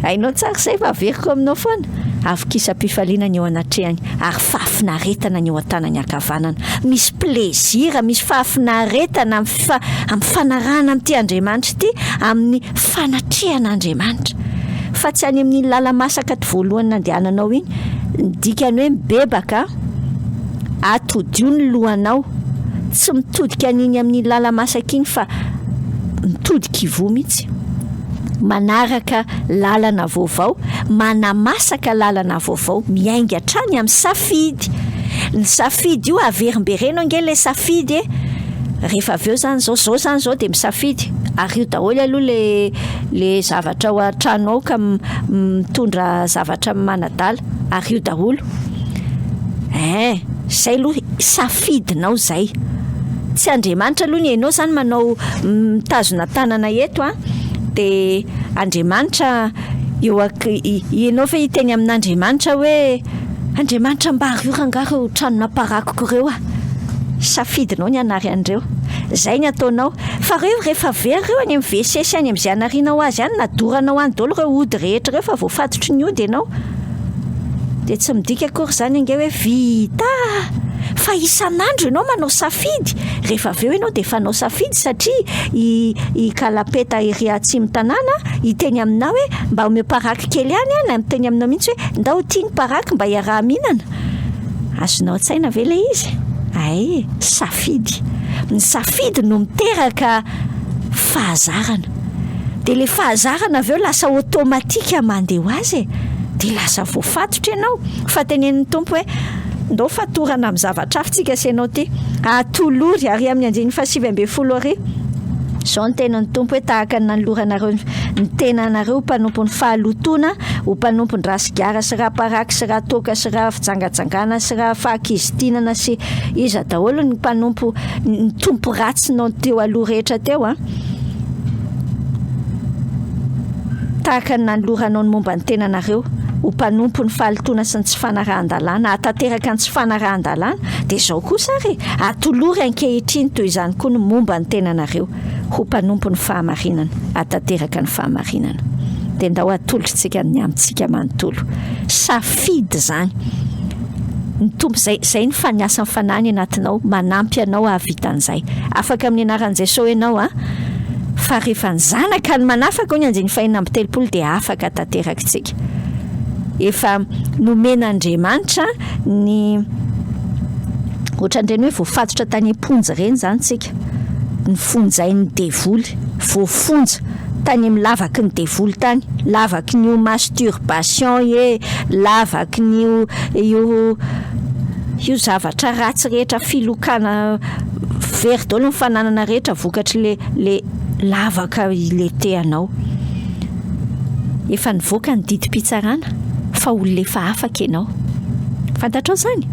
Hainao tsara izay fa averiko aminao foana. Avokisam-pifaliana ny eo anatrehany ary fahafinaretana ny eo an-tanany ankavanana. Misy plaisir, misy fahafinaretana amin'ny fa, amin'ny fanarahana an'ity Andriamanitra ity, amin'ny fanatrehan'Andriamanitra. Fa tsy any amin'iny lala-masaka voalohany nandehananao iny. Ny dikany hoe mibebaka, Atodio ny lohanao. Tsy mitodika an'iny amin'iny lala-masaka iny fa mitodika ivoho mihitsy. Manaraka lalana vaovao, manamasaka lalana vaovao, miainga hatrany amin'ny safidy. Ny safidy io averimbereno ange ilay safidy e! Rehefa avy eo izany izao, izao izany izao dia misafidy. Ario daholo aloha ilay ilay zavatra ao an-trano ao ka mitondra zavatra manadala. Ario daholo. Ein, zay aloha safidinao zay. Tsy Andriamanitra aloha ny enao zany manao mitazona tanana eto an, de Andriamanitra eo ak enao ve hiteny amin'Andriamanitra hoe Andriamanitra mba ario rangaha ireo tranona parakiko ireo ah. Safidinao ny hanary an'ireo. Zay ny ataonao. Fa reo rehefa very ireo any amin'ny WC sy any amin'izay hanarianao azy any na doranao any daholo ireo ody rehetra ireo fa voafatotry ny ody ianao. Dia tsy midika akory izany ange hoe vita fa isan'andro ianao manao safidy, rehefa avy eo ianao dia efa hanao safidy satria i i Kalapeta ery atsimo tanàna hiteny aminao hoe mba omeo paraky kely ihany aho na miteny aminao mihitsy hoe ndao ity ny paraky mba hiaraha-mihinana. Azonao an-tsaina ve ilay izy? Hay, safidy. Ny safidy no miteraka fahazarana. Dia ilay fahazarana avy eo lasa automatique mandeha ho azy e. Dia lasa voafatotra ianao. Fa tenenin'ny Tompo hoe, ndao fatorana amin'ny zavatra hafa tsika sy ianao ity. Atolory, ary amin'ny andininy faha-19 ary. Izao no tenin'ny Tompo hoe, tahaka ny nanoloranareo ny tenanareo ho mpanompon'ny fahalotoana, ho mpanompon-dra-sigara sy ra-paraky sy ra-toaka sy ra-fijangajangana sy ra-fahakizitinana sy iza daholo ny mpanompo, ny tompo ratsinao teo aloha rehetra teo an. Tahaka ny nanoloranao ny momba ny tenanareo ho mpanompo ny fahalotoana sy ny tsy fanarahan-dalàna, hahatanteraka ny tsy fanarahan-dalàna, dia izao kosa ary e, atolory ankehitriny toy izany koa ny momba ny tenanareo ho mpanompo ny fahamarinana, hahatanteraka ny fahamarinana. Dia ndao atolotritsika ny amintsika manontolo. Safidy izany. Ny Tompo izay, izay ny fa ny asan'ny Fanahy any anatinao, manampy anao hahavita an'izay. Afaka amin'ny anaran'i Jesosy ianao an! Fa rehefa ny Zanaka no manafaka, hoy ny andininy fahenina amby telopolo, dia afaka tanteraka isika. Efa nomen'Andriamanitra ny ohatran'ireny hoe voafatotra tany am-ponja ireny izany isika. Nofonjain'ny devoly, voafonja tany amin'ny lavaky ny devoly tany, lavaky ny io masturbation e, lavaky ny io io io zavatra ratsy rehetra, filokana very daholo ny fananana rehetra vokatry le le lavaka iletehanao. Efa nivoaka ny didim-pitsarana fa olona efa afaka ianao. Fantatrao izany?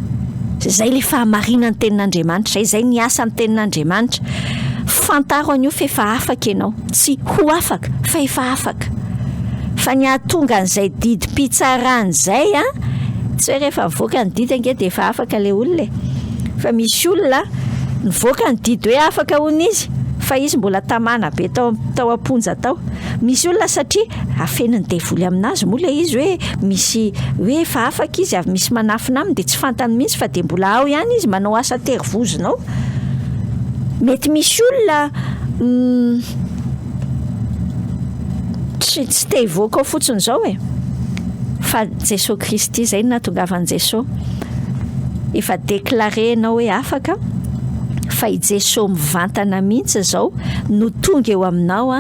Izay ilay fahamarinan'ny tenin'Andriamanitra, izay ny asan'ny tenin'Andriamanitra. Fantaro an'io fa efa afaka ianao. Tsy ho afaka fa efa afaka. Fa ny hahatonga an'izay didim-pitsarana izay an, tsy hoe rehefa mivoaka ny didy ange dia efa afaka ilay olona e. Fa misy olona nivoaka ny didy hoe afaka hono izy fa izy mbola tamana be tao tao am-ponja tao. Misy olona satria afenin'ny devoly aminazy moa ilay izy hoe misy hoe efa afaka izy avy misy manafina aminy dia tsy fantany mihitsy fa dia mbola ao ihany izy manao asa terivozona ao. Mety misy olona tsy tsy te hivoaka ao fotsiny izao e. Fa Jesoa Kristy izay no nahatongavan'i Jesoa. Efa déclaré ianao hoe afaka fa i Jesoa mivantana mihitsy izao no tonga eo aminao a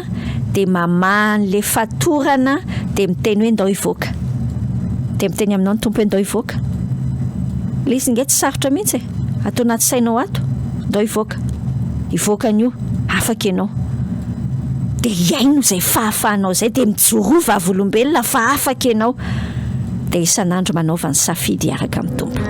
dia mamaha an'le fatorana dia miteny hoe ndao hivoaka. Dia miteny aminao ny Tompo hoe ndao hivoaka. Le izy nge tsy sarotra mihitsy e. Ato anaty sainao ato, ndao hivoaka. Hivoaka an'io, afaka ianao. Dia hiaino izay fahafahanao izay, dia mijoroa vavolombelona fa afaka ianao. Dia isan'andro manaova ny safidy hiaraka amin'ny Tompo.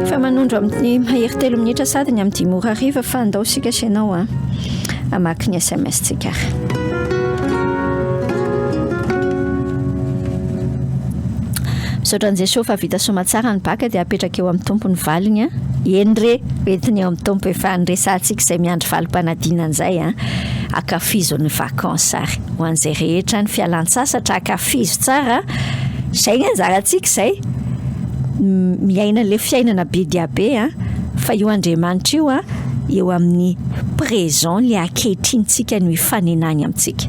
Fa manondro amin'ny mahery telo minitra sady ny amin'ny dimy ora hariva fa andao isika sy ianao a. Hamaky ny sms tsika ary. Misaotra an'i Jesoa fa vita soamatsara ny baka dia apetraka eo amin'ny Tompo ny valiny a. Eny re, entiny eo amin'ny Tompo efa niresahantsika izay miandry valim-panadinana izay a. Ankafizo ny vacances ary. Ho an'izay rehetra ny fialan-tsasatra ankafizo tsara. Izay ny anjarantsika izay. Miaina ilay fiainana be dia be a. Fa io Andriamanitra io a, eo amin'ny présent le ankehitrinintsika no ifanenany amintsika.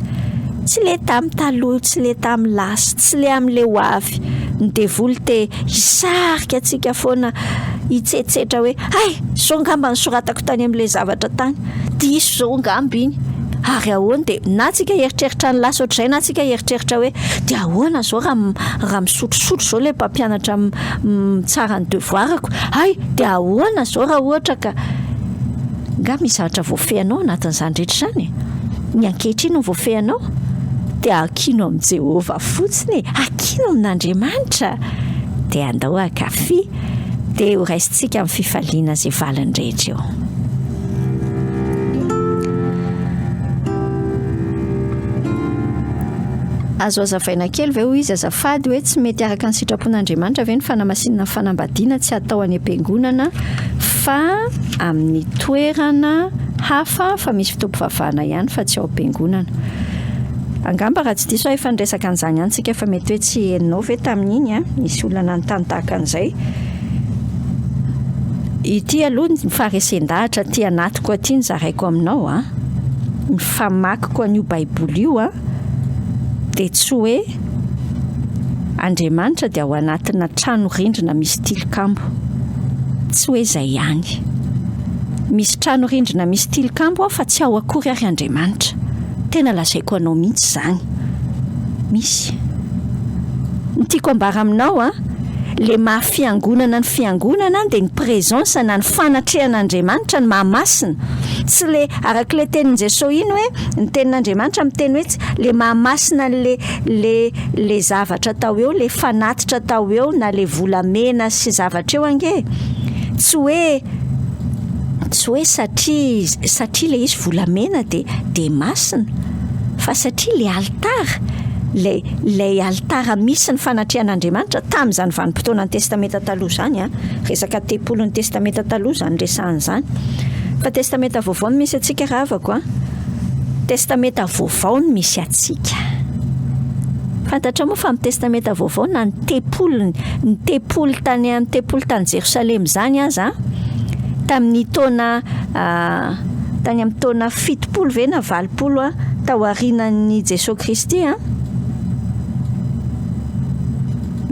Tsy le tamin'ny taloha, tsy le tamin'ny lasa, tsy le amin'le ho avy. Ny devoly te hisarika antsika foana hitsetsetra hoe hay, zao angamba nosoratako tany amin'ilay zavatra tany, diso zao angamba iny. Ary ahoana dia na tsika hieritreritra ny lasa ohatr'izay na tsika hieritreritra hoe dia ahoana zao raha raha misotrosotro zao le mpampianatra mitsara ny devoirako, hay dia ahoana zao raha ohatra ka Nga misy zavatra voafehinao anatin'izany rehetra izany e? Ny ankehitriny no voafehinao? Dia ankino amin'i Jehovah fotsiny e! Ankino amin'Andriamanitra! Dia andao hankafy, dia horaisintsika amin'ny fifaliana izay valiny rehetra eo. Azo hazavaina kely ve hoy izy azafady hoe tsy mety araka ny sitrapon'Andriamanitra ve ny fanamasinana ny fanambadiana tsy atao any am-piangonana fa amin'ny toerana hafa fa misy fotoam-pivavahana ihany fa tsy ao am-piangonana. Angamba raha tsy diso aho efa niresaka an'izany ihany tsika fa mety hoe tsy henonao ve tamin'iny an? Nisy olona nanontany tahaka an'izay. Ity aloha ny faharesen-dahatra aty anatiko aty no zaraiko aminao an. Ny famakiko an'io baiboly io an dia tsy hoe Andriamanitra dia ao anatina trano rindrina misy tilikambo. Tsy hoe izay ihany. Misy trano rindrina misy tilikambo ao fa tsy ao akory ary Andriamanitra. Tena lazaiko anao mihitsy izany. Misy. Ny tiako ambara aminao an, le maha fiangonana ny fiangonana dia ny présence na ny fanatrehan'Andriamanitra no maha masina. Tsy le araka ilay tenin'i Jesoa iny hoe ny tenin'Andriamanitra miteny hoe tsy le maha masina an'le le le zavatra atao eo, le fanatitra atao eo na le volamena sy zavatra eo ange tsy hoe tsy hoe satria satria le izy volamena de de masina fa satria le alitara lay lay alitara misy ny fanatrehan'Andriamanitra tamin'izany vanim-potoanan'ny testamenta taloha izany an, resaka tempolin'ny testamenta taloha izany resahana izany fa testamenta vaovao no misy antsika rahavako an, testamenta vaovao no misy antsika. Fantatrao moa fa amin'ny Testamenta Vaovao na ny tempoliny, ny tempoly tany amin'ny tempoly tany Jerosalema izany aza tamin'ny taona tany amin'ny taona 70 ve na 80 tao aorianan'i Jesoa Kristy an,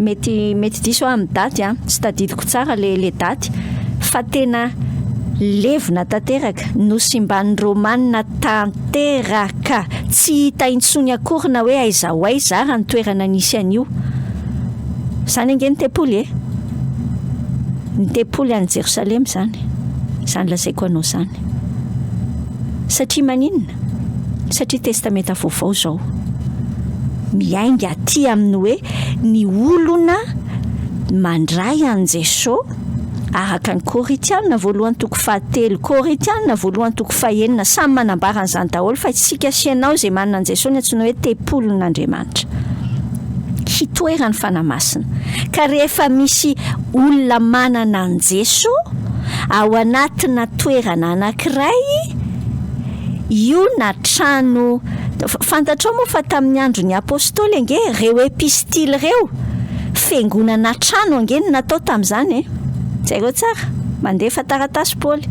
Mety mety diso aho amin'ny daty an, tsy tadidiko tsara le le daty fa tena levona tanteraka, nosimban'ny Romana tanteraka, tsy hita intsony akory na hoe aiza ho aiza ara ny toerana nisy an'io. Izany ange ny tempoly e! Ny tempoly any Jerosalema izany, izany lazaiko anao izany. Satria maninona? Satria Testamenta Vaovao izao. Miainga aty amin'ny hoe ny olona mandray an'i Jesoa araka ny Korintiana voalohany toko fahatelo, Korintiana voalohany toko fahenina, samy manambara an'izany daholo fa isika sy ianao izay manana an'i Jesoa no antsoina hoe tempolin'Andriamanitra. Hitoeran'ny Fanahy Masina. Ka rehefa misy olona manana an'i Jesoa ao anatina toerana anankiray, io na trano, fantatrao moa fa tamin'ny andron'ny Apostoly ange ireo epistily ireo, fiangonana trano ange no natao tamin'izany e! Jereo tsara, mandefa taratasy Paoly,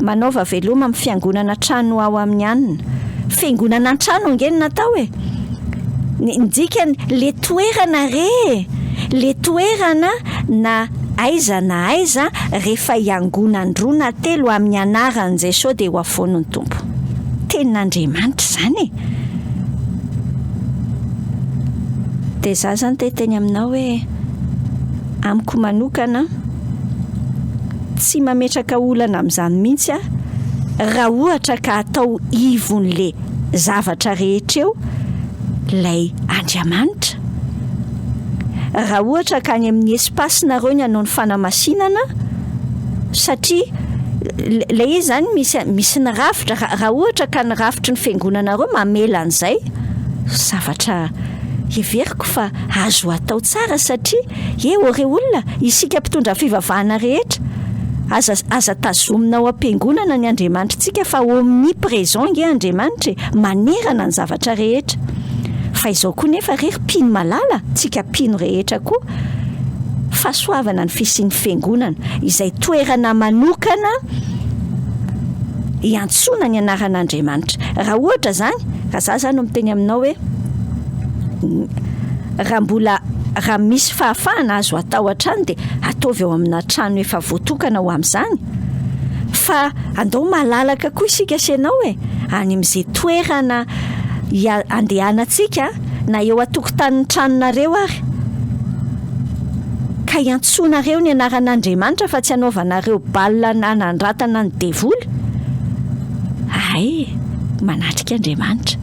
manaova veloma amin'ny fiangonana trano ao amin'ny anona. Fiangonana an-trano ange no natao e! Ny dikany, le toerana re e! Le toerana na aiza na aiza rehefa hiangonan-droa na telo amin'ny anaran'i Jesoa dia ho afoany ny Tompo. Tenin'Andriamanitra izany e! Dia izaho izany te hiteny aminao hoe amiko manokana tsy mametraka olana amin'izany mihitsy aho raha ohatra ka atao ivon'le zavatra rehetra eo ilay Andriamanitra. Raha ohatra ka any amin'ny espace nareo ny hanao ny fanamasinana satria Ilay izy izany misy misy ny rafitra, raha ohatra ka ny rafitry ny fiangonanareo mamela an'izay, zavatra heveriko fa azo atao tsara satria eo re olona, isika mpitondra fivavahana rehetra, aza aza tazomina ao am-piangonana ny Andriamanitritsika fa omnipresent nge Andriamanitra e, manerana ny zavatra rehetra. Fa izao koa nefa re ry mpino malala, tsika mpino rehetra koa, fahasoavana ny fisian'ny fiangonana, izay toerana manokana iantsoana ny anaran'Andriamanitra. Raha ohatra izany, raha za zany no miteny aminao hoe raha mbola raha misy fahafahana azo atao hatrany dia ataovy ao amina trano efa voatokana ho amin'izany fa andao malalaka koa isika sy ianao e, any amin'izay toerana andehanantsika na eo an-tokotanin'ny tranonareo ary ka iantsoanareo ny anaran'Andriamanitra fa tsy anaovanareo bal hanandratana ny devoly. Hay, manatrika Andriamanitra.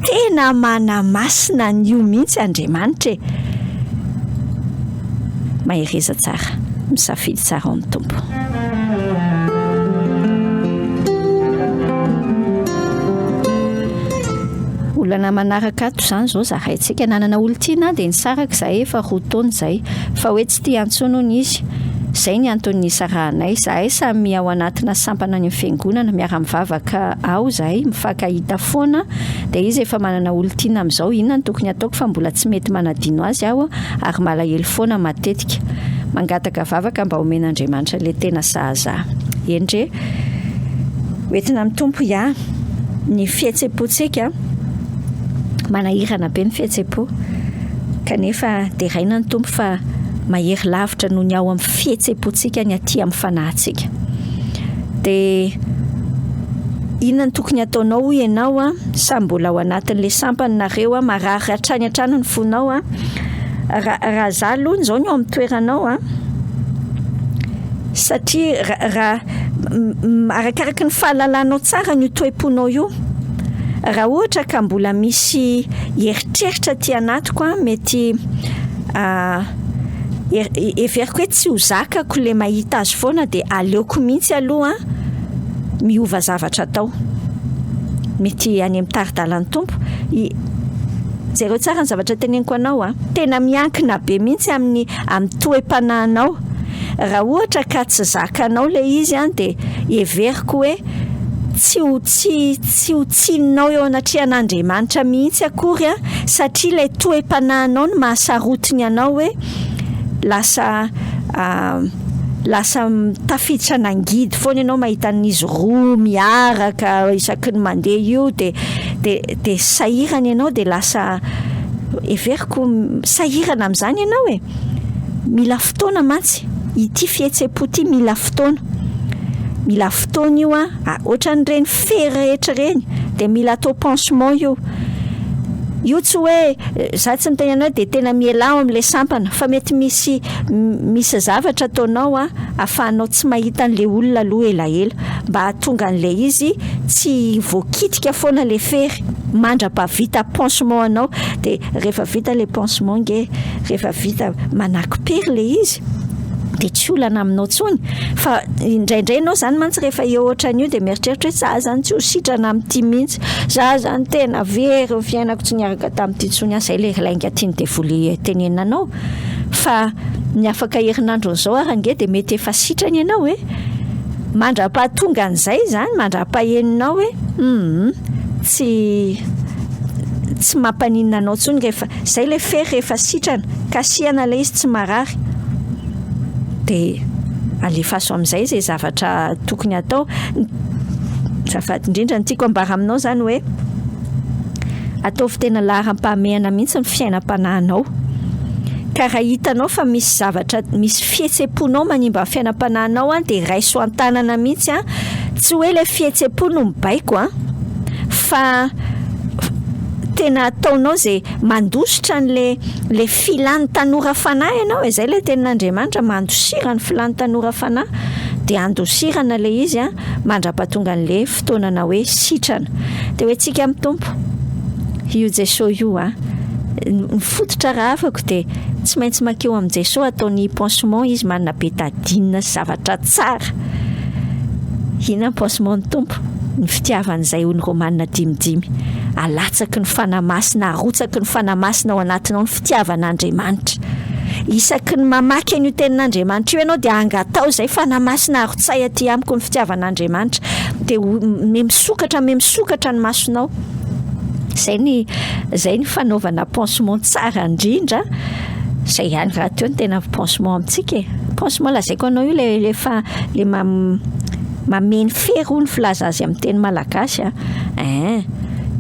Tena manamasina an'io mihitsy Andriamanitra e. Mahereza tsara, misafidy tsara ao amin'ny Tompo. Olana manaraka ato izany izao zaraintsika. Nanana olon-tiana aho dia nisaraka izahay efa roa taona izay. Fa hoe tsy tia intsony hono izy. Izay ny antony nisarahanay. Izahay samy ao anatina sampana any amin'ny fiangonana, miara-mivavaka ao izahay, mifankahita foana. Dia izy efa manana olon-tiana amin'izao. Inona no tokony hataoko fa mbola tsy mety manadino azy aho ary malahelo foana matetika. Mangataka vavaka mba homen'Andriamanitra ilay tena sahaza ahy. Eny re. Hoentina amin'ny Tompo ya. Ny fihetsem-pontsika, manahirana be ny fihetsem-po. Kanefa deraina ny Tompo fa mahery lavitra noho ny ao amin'ny fihetsem-pontsika ny aty amin'ny fanahintsika. Dia inona no tokony hataonao hoy ianao a? Sa mbola ao anatin'ilay sampana nareo a? Marary hatrany hatrany ny fonao a? Raha raha za aloha izao ny eo amin'ny toeranao a, Satria raha arakaraky ny fahalalanao tsara an'io toe-ponao io, raha ohatra ka mbola misy eritreritra aty anatiko an, mety heveriko hoe tsy ho zakako le mahita azy foana dia aleoko mihitsy aloha miova zavatra atao. Mety any amin'ny tari-dalan'ny Tompo. Jereo tsara ny zavatra teneniko anao an, tena miankina be mihitsy amin'ny amin'ny toe-panahinao. Raha ohatra ka tsy zakanao ilay izy an dia heveriko hoe tsy ho tsy tsy ho tsininao eo anatrehan'Andriamanitra mihitsy akory an satria ilay toe-panahinao no mahasarotiny anao hoe lasa lasa tafiditra nangidy foana ianao mahita an'izy roa miaraka isaky ny mandeha io dia dia dia sahirana ianao dia lasa heveriko sahirana amin'izany ianao e. Mila fotoana mantsy ity fihetsem-po ity mila fotoana. Mila fotoana io an, ohatran'ireny fery rehetra ireny dia mila atao pansement io. Io tsy hoe, za tsy miteny anao hoe dia tena mialà ao amin'ilay sampana fa mety misy misy zavatra ataonao an ahafahanao tsy mahita an'ilay olona aloha elaela mba hahatonga an'ilay izy tsy voakitika foana ilay fery mandra-pahavita pansement anao dia rehefa vita ilay pansement nge rehefa vita manakopery ilay izy dia tsy olana aminao intsony fa indraindray ianao izany mantsy rehefa eo ohatran'io dia mieritreritra hoe za zany tsy ho sitrana amin'ity mihitsy, za zany tena very ny fiainako tsy niaraka tamin'ity intsony aho, izay ilay lainga tian'ny devoly tenenina anao fa ny afaka herinandron'izao ary ange dia mety efa sitrana ianao e, mandra-pahatonga an'izay izany, mandra-pahenonao hoe hum tsy tsy mampaninona anao intsony rehefa Zay le fery rehefa sitrana, kasihana ilay izy tsy marary de alefaso amin'izay izay zavatra tokony atao. Azafady indrindra ny tiako ambara aminao zany hoe ataovy tena laharam-pahamehana mihitsy ny fiainam-panahinao. Ka raha hitanao fa misy zavatra misy fihetsem-ponao manimba ny fiainam-panahinao an de raiso an-tanana mihitsy an, tsy hoe ilay fihetsem-po no mibaiko an fa tena ataonao izay mandositra an'le le filan'ny tanora fanahy ianao e, zay le tenin'Andriamanitra, mandosira ny filan'ny tanora fanahy, de andosirana le izy a mandra-pahatonga an'le fotoanana hoe sitrana. De hoe tsika amin'ny Tompo, io Jesoa io a, ny fototra rahavako de tsy maintsy mankeo amin'i Jesoa ataony pansement izy manana betadine sy zavatra tsara. Inona ny pansement ny Tompo? Ny fitiavany izay hoy ny Romana dimidimy. Alatsaky ny Fanahy Masina, arotsaky ny Fanahy Masina ao anatinao ny fitiavan'Andriamanitra. Isaky ny mamaky an'io tenin'Andriamanitra io ianao dia angataho izay Fanahy Masina arotsay aty amiko ny fitiavan'Andriamanitra. Dia miha misokatra, miha misokatra ny masonao. Izay ny izay ny fanaovana pansement tsara indrindra. Izay ihany rahateo ny tena pansement amintsika e. Pansement lazaiko anao io ilay ilay fa ilay mameno fery hoy ny filaza azy amin'ny teny malagasy a. Ein.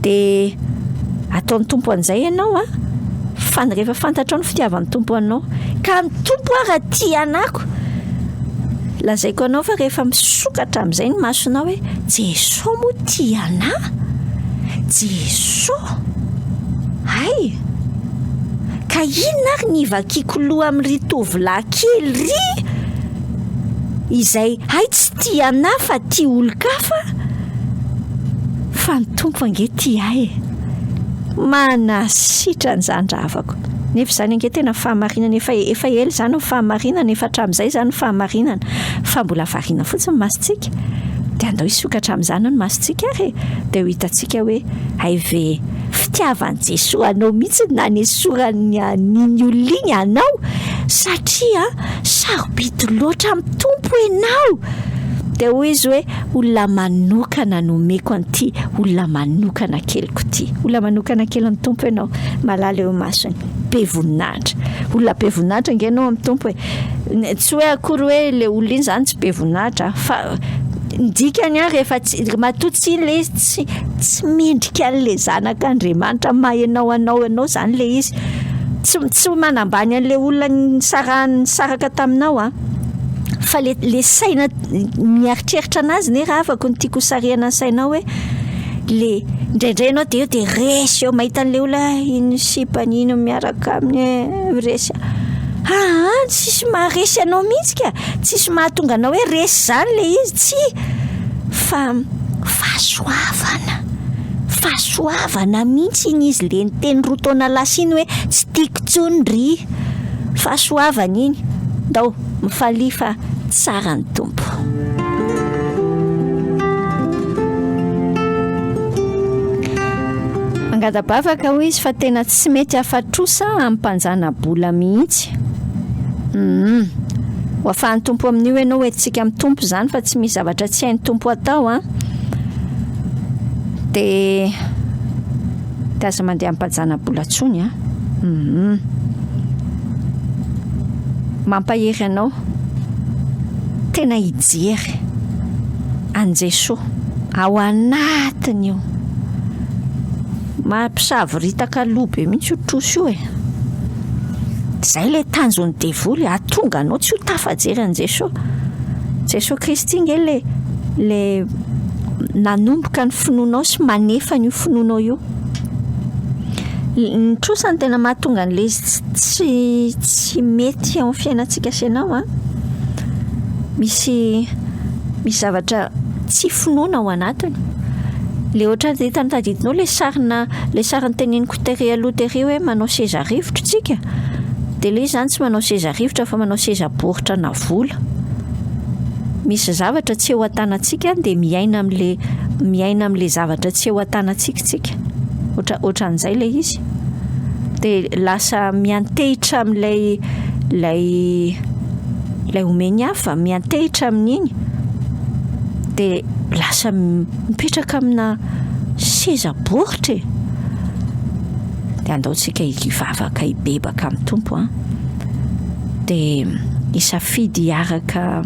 Dia ataon'ny Tompo an'izay ianao a. Fa rehefa fantatrao ny fitiavan'ny Tompo anao. Ka ny Tompo ara tia anako. Lazaiko anao fa rehefa misokatra amin'izay ny masonao hoe Jesoa moa tia anà? Jesoa! Hay! Ka inona ary ny hivakiako loha amin'ry tovolahy kely ry? Izay hay tsy tia anà fa tia olon-kafa? Fa ny Tompo ange tia ahy e! Manasitrana izany rahavako. Nefa izany ange tena fahamarinana efa efa ela izany ny fahamarinana, efa hatramin'izay izany ny fahamarinana, fa mbola variana fotsiny ny masontsika. Dia andao hisokatra amin'izany ny masontsika ary e! Dia ho hitantsika hoe hay ve fitiavan'i Jesoa anao mihitsy no nanesorany an'iny olona iny anao satria sarobidy loatra amin'ny Tompo ianao. Dia hoy izy hoe olona manokana no omeko an'ity olona manokana keliko ity. Olona manokana kelin'ny Tompo ianao, malala eo imasony, be voninahitra. Olona be voninahitra ange ianao amin'ny Tompo e. Tsy hoe akory hoe ilay olona iny izany tsy be voninahitra fa ny dikany an rehefa tsy matoa tsy iny ilay izy tsy tsy mendrika an'ilay zanak'Andriamanitra maha ianao anao ianao izany ilay izy. Tsy tsy manambany an'ilay olona nisarahany nisaraka taminao an. Fa le le saina mieritreritra anazy ne rahavako no tiako hosarihana ny sainao hoe le indraindray ianao de eo de resy eo mahita an'le olona iny sipany iny miaraka aminy e resy aa tsisy maharesy anao mihitsy ka tsisy mahatonga anao hoe resy zany le izy tsia fa fahasoavana fahasoavana mihitsy iny izy le niteny roa taona lasa iny hoe tsy tiako intsony ry Fahasoavana iny. Ndao mifalia fa tsara ny Tompo. Mangata-bavaka hoy izy fa tena tsy mety afa-trosa amin'ny mpanjana-bola mihitsy. Hum. Ho afahan'ny Tompo amin'io ianao, hoentintsika amin'ny Tompo izany fa tsy misy zavatra tsy hain'ny Tompo atao an. Dia Dia aza mandeha am-pajana-bola tsony an! Humm. Mampahery anao tena hijery an'i Jesoa ao anatiny io. Mampisavoritaka loha be mihitsy io trosa io e. Izay ilay tanjon'ny devoly, hahatonga anao tsy ho tafajery an'i Jesoa. Jesoa Kristy nge le le nanomboka ny finoanao sy manefa an'io finoanao io. Ny trosa no tena mahatonga an'ilay izy tsy tsy mety ao amin'ny fiainantsika sy ianao an. Misy misy zavatra tsy finoana ao anatiny. Ilay ohatran'ny hitan'ny tadidinao ilay sarina ilay sary noteneniko tery aloha tery hoe manao seza rivotra isika. Dia ilay izy izany tsy manao seza rivotra fa manao seza baoritra na vola. Misy zavatra tsy eo an-tanantsika dia miaina amin'ilay miaina amin'ilay zavatra tsy eo an-tanantsika isika. Ohatra ohatran'izay ilay izy. Dia lasa miantehitra amin'ilay ilay ilay omeny hafa, miantehitra amin'iny. Dia lasa mipetraka amina seza baoritra e. Dia andao tsika hivavaka hibebaka amin'ny Tompo an. Dia hisafidy hiaraka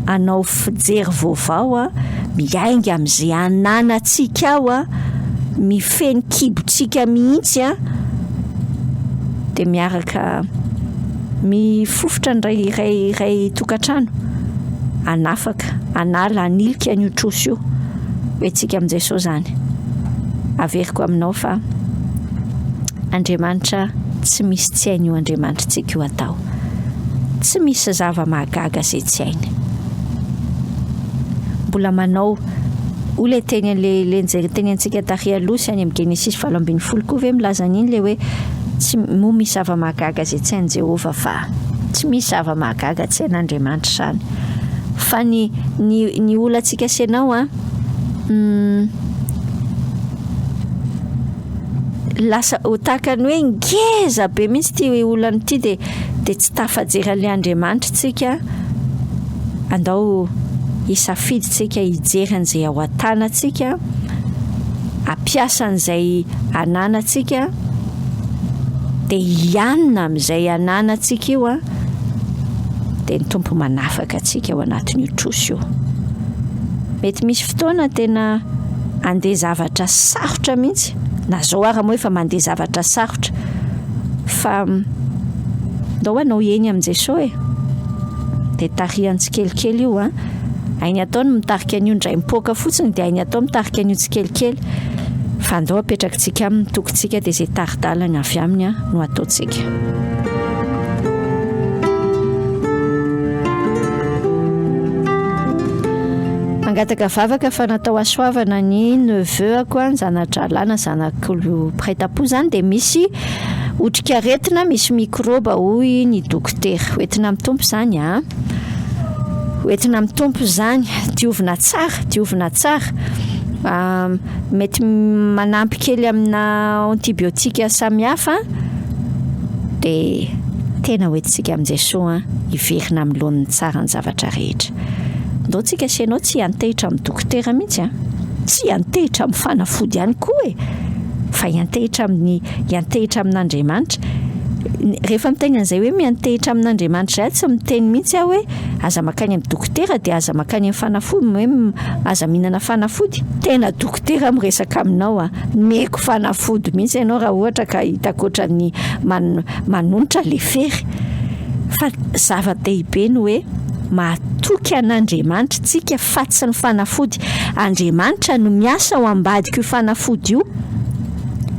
hanao fijery vaovao an, miainga amin'izay ananantsika ao an, mifehy ny kibontsika mihitsy an, dia miaraka mifofotra ny iray iray iray tokantrano hanafaka, hanala, hanilika an'io trosa io. Ho entintsika amin'i Jesosy izany. Averiko aminao fa Andriamanitra tsy misy tsy hain'io Andriamanitritsika io atao. Tsy misy zava-mahagaga izay tsy hainy. Mbola manao hoy ilay teny an'ilay ilay nijery teny antsika tary aloha sy any amin'ny Genesisy 18 koa ve milaza an'iny ilay hoe tsy moa misy zava-mahagaga izay tsy hain'i Jehovah fa tsy misy zava-mahagaga tsy hain'Andriamanitra izany. Fa ny ny ny olantsika sy ianao an, lasa ho tahaka ny hoe ngeza be mihitsy ity olana ity dia dia tsy tafajery an'ilay Andriamanitra tsika, andao hisafidy tsika hijery an'izay ao an-tanantsika, hampiasa an'izay ananantsika, dia hianina amin'izay ananantsika io an, dia ny Tompo manafaka antsika ao anatin'io trosa io. Mety misy fotoana tena andeha zavatra sarotra mihitsy, na zao ara moa efa mandeha zavatra sarotra, fa ndao hanao eny amin'i Jesoa e! Dia tarihany tsikelikely io an, hainy atao ny mitarika an'io indray mipoaka fotsiny dia hainy atao mitarika an'io tsikelikely, fa ndao apetrakitsika aminy ny tokintsika dia izay tari-dalana avy aminy no ataontsika. Mangataka vavaka fa natao hasoavana ny neveu-ako an, zana-drahalahy na zanak'olo mpiray tampo izany dia misy otrikaretina, misy mikrôba hoy ny dokotera. Hoentina amin'ny Tompo izany an. Hoentina amin'ny Tompo izany, diovina tsara, diovina tsara. Mety manampy kely amina antibiotique samihafa dia tena hoentintsika amin'i Jesoa hiverina amin'ny laoniny tsara ny zavatra rehetra. Ndao tsika sy ianao tsy hiantehitra amin'ny dokotera mihitsy an! Tsy hiantehitra amin'ny fanafody ihany koa e! Fa hiantehitra amin'ny hiantehitra amin'Andriamanitra. Rehefa miteny an'izay hoe miantehitra amin'Andriamanitra izay aho tsy miteny mihitsy aho hoe aza mankany amin'ny dokotera dia aza mankany amin'ny fanafody, hoe aza mihinana fanafody. Tena dokotera miresaka aminao an! Omeko fanafody mihitsy ianao raha ohatra ka hitako ohatran'ny manonitra ilay fery. Fa zava-dehibe ny hoe Matoky an'Andriamanitra tsika fa tsy ny fanafody. Andriamanitra no miasa ao ambadik'io fanafody io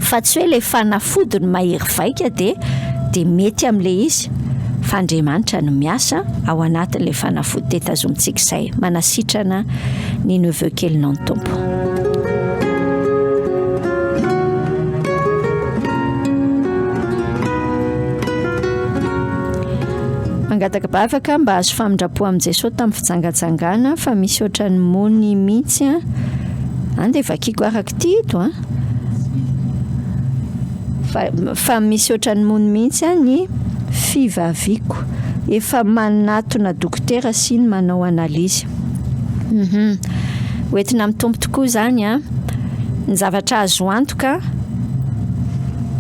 fa tsy hoe ilay fanafody no mahery vaika dia dia mety amin'ilay izy fa Andriamanitra no miasa ao anatin'ilay fanafody dia tazomintsika izay manasitrana ny neveu kelinao ny Tompo. Mangataka bavaka mba hahazo famindram-po amin'i Jesoa tamin'ny fijangajangana fa misy ohatran'ny mony mihitsy an. An dia vakiko araka ity eto an. Fa, fa misy ohatran'ny mony mihitsy an ny fivaviako. Efa manatona dokotera sy ny manao analyse. Mhm. Hoentina amin'ny Tompo tokoa izany an. Ny zavatra azo antoka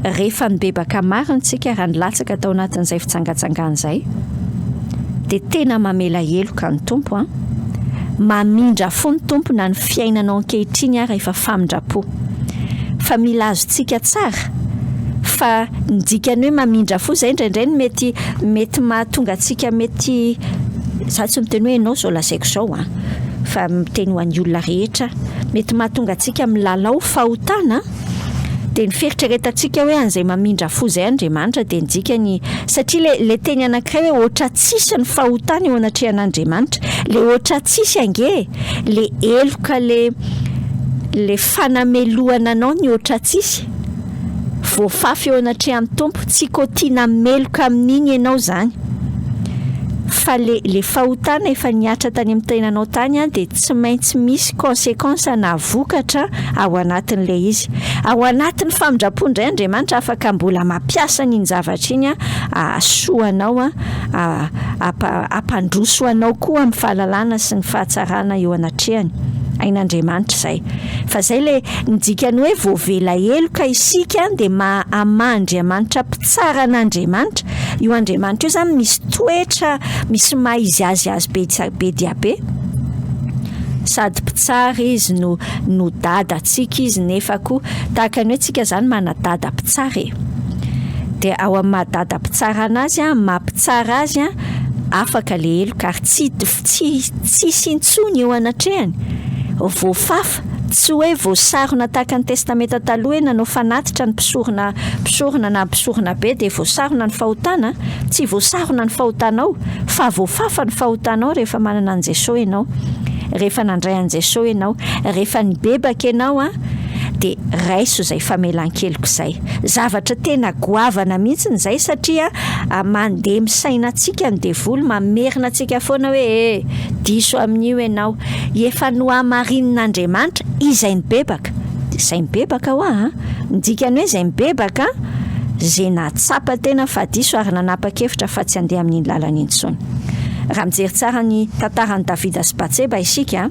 rehefa nibebaka marina isika raha nilatsaka tao anatin'izay fijangajangana izay dia tena mamela heloka ny Tompo an. Mamindra fo ny Tompo na ny fiainanao ankehitriny ara efa famindram-po. Fa mila azontsika tsara fa ny dikan'ny hoe mamindra fo izay indraindray no mety mety mahatonga antsika mety za tsy miteny hoe ianao izao lazaiko izao an fa miteny ho an'ny olona rehetra mety mahatonga antsika milalao fahotana dia ny fieritreretantsika hoe an'izay mamindra fo izay Andriamanitra dia ny dikany satria le le teny anankiray hoe ohatra tsisy ny fahotana eo anatrehan'Andriamanitra le ohatra tsisy ange le heloka le le fanamelohana anao ny ohatra tsisy voafafy eo anatrehan'ny Tompo tsy kotiana meloka amin'iny ianao izany fa le le fahotana efa nihatra tany amin'ny tenanao tany an dia tsy maintsy misy consequence na vokatra ao anatin'ilay izy. Ao anatin'ny famindram-po indray Andriamanitra afaka mbola mampiasa an'iny zavatra iny hahasoa anao, hampandroso anao koa amin'ny fahalalana sy ny fahatsarana eo anatrehany. Hain'Andriamanitra izay. Fa izay ilay ny dikan'ny hoe voavela heloka isika dia maha amaha Andriamanitra mpitsara an'Andriamanitra. Io Andriamanitra io izany misy toetra, misy maha izy azy azy be be dia be. Sady mpitsara izy no no dada antsika izy nefa koa tahaka ny hoe tsika zany mana dada mpitsara e. Dia ao amin'ny maha dada mpitsara anazy an, maha mpitsara azy an, afaka le heloka ary tsy tsy tsisy intsony eo anatrehany, voafafa, tsy hoe voasarona tahaka ny testamenta taloha hoe nanao fanatitra ny mpisorona mpisorona na mpisorona be dia voasarona ny fahotana, tsy voasarona ny fahotanao fa voafafa ny fahotanao rehefa manana an'i Jesosy ianao, rehefa nandray an'i Jesosy ianao, rehefa nibebaka ianao an, Dia raiso izay famelan-keloka izay. Zavatra tena goavana mihitsy izay satria mandemy saina antsika ny devoly, mamerina antsika foana hoe e, diso amin'io ianao. Efa nohamarinin'Andriamanitra izay nibebaka. Izay mibebaka hoa an! Ny dikany hoe izay mibebaka, izay nahatsapa tena fa diso ary nanapa-kevitra fa tsy handeha amin'iny lalana iny intsony. Raha mijery tsara ny tantaran'i Davida sy Batseba isika,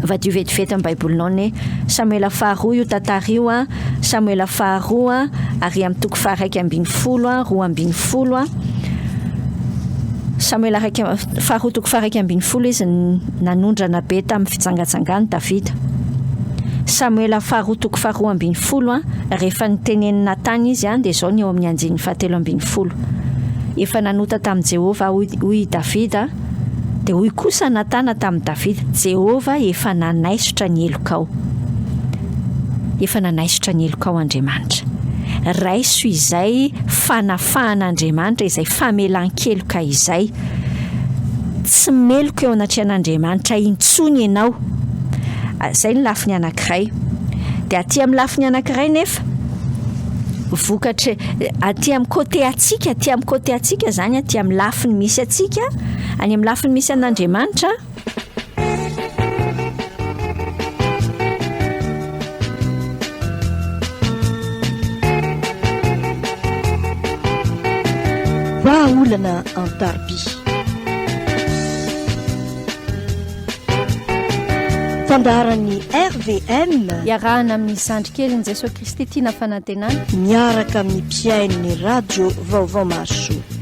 vadio vetivety ny Baibolinao ny Samoela faharoa io tantara io, Samoela faharoa ary amin'ny toko faha-11, 12. Samoela faharoa toko faha-11 izy nanondrana be tamin'ny fijangajangany Davida. Samoela faharoa toko faharoa ambin'ny folo, rehefa notenenin'i Natana izy, dia izao ny eo amin'ny andininy fahatelo ambin'ny folo. Efa nanota tamin'i Jehovah aho, hoy i Davida. Dia hoy kosa Natana tamin'i Davida, Jehovah efa nanaisotra ny helokao. Efa nanaisotra ny helokao Andriamanitra. Raiso izay fanafahan'Andriamanitra, izay famelan-keloka izay. Tsy meloka eo anatrehan'Andriamanitra intsony ianao. Izay ny lafiny anankiray. Dia aty amin'ny lafiny anankiray nefa, vokatry aty amin'ny côté antsika, aty amin'ny côté antsika izany, aty amin'ny lafiny misy antsika, any amin'ny lafiny misy an'Andriamanitra, Vahaolana an-tariby. Fandaharan'ny RVM. Iarahana amin'ny zandry kelin'i Jesoa Kristy tiana fanantenana. Miaraka amin'ny mpihaino ny radio Vaovao Mahasoa.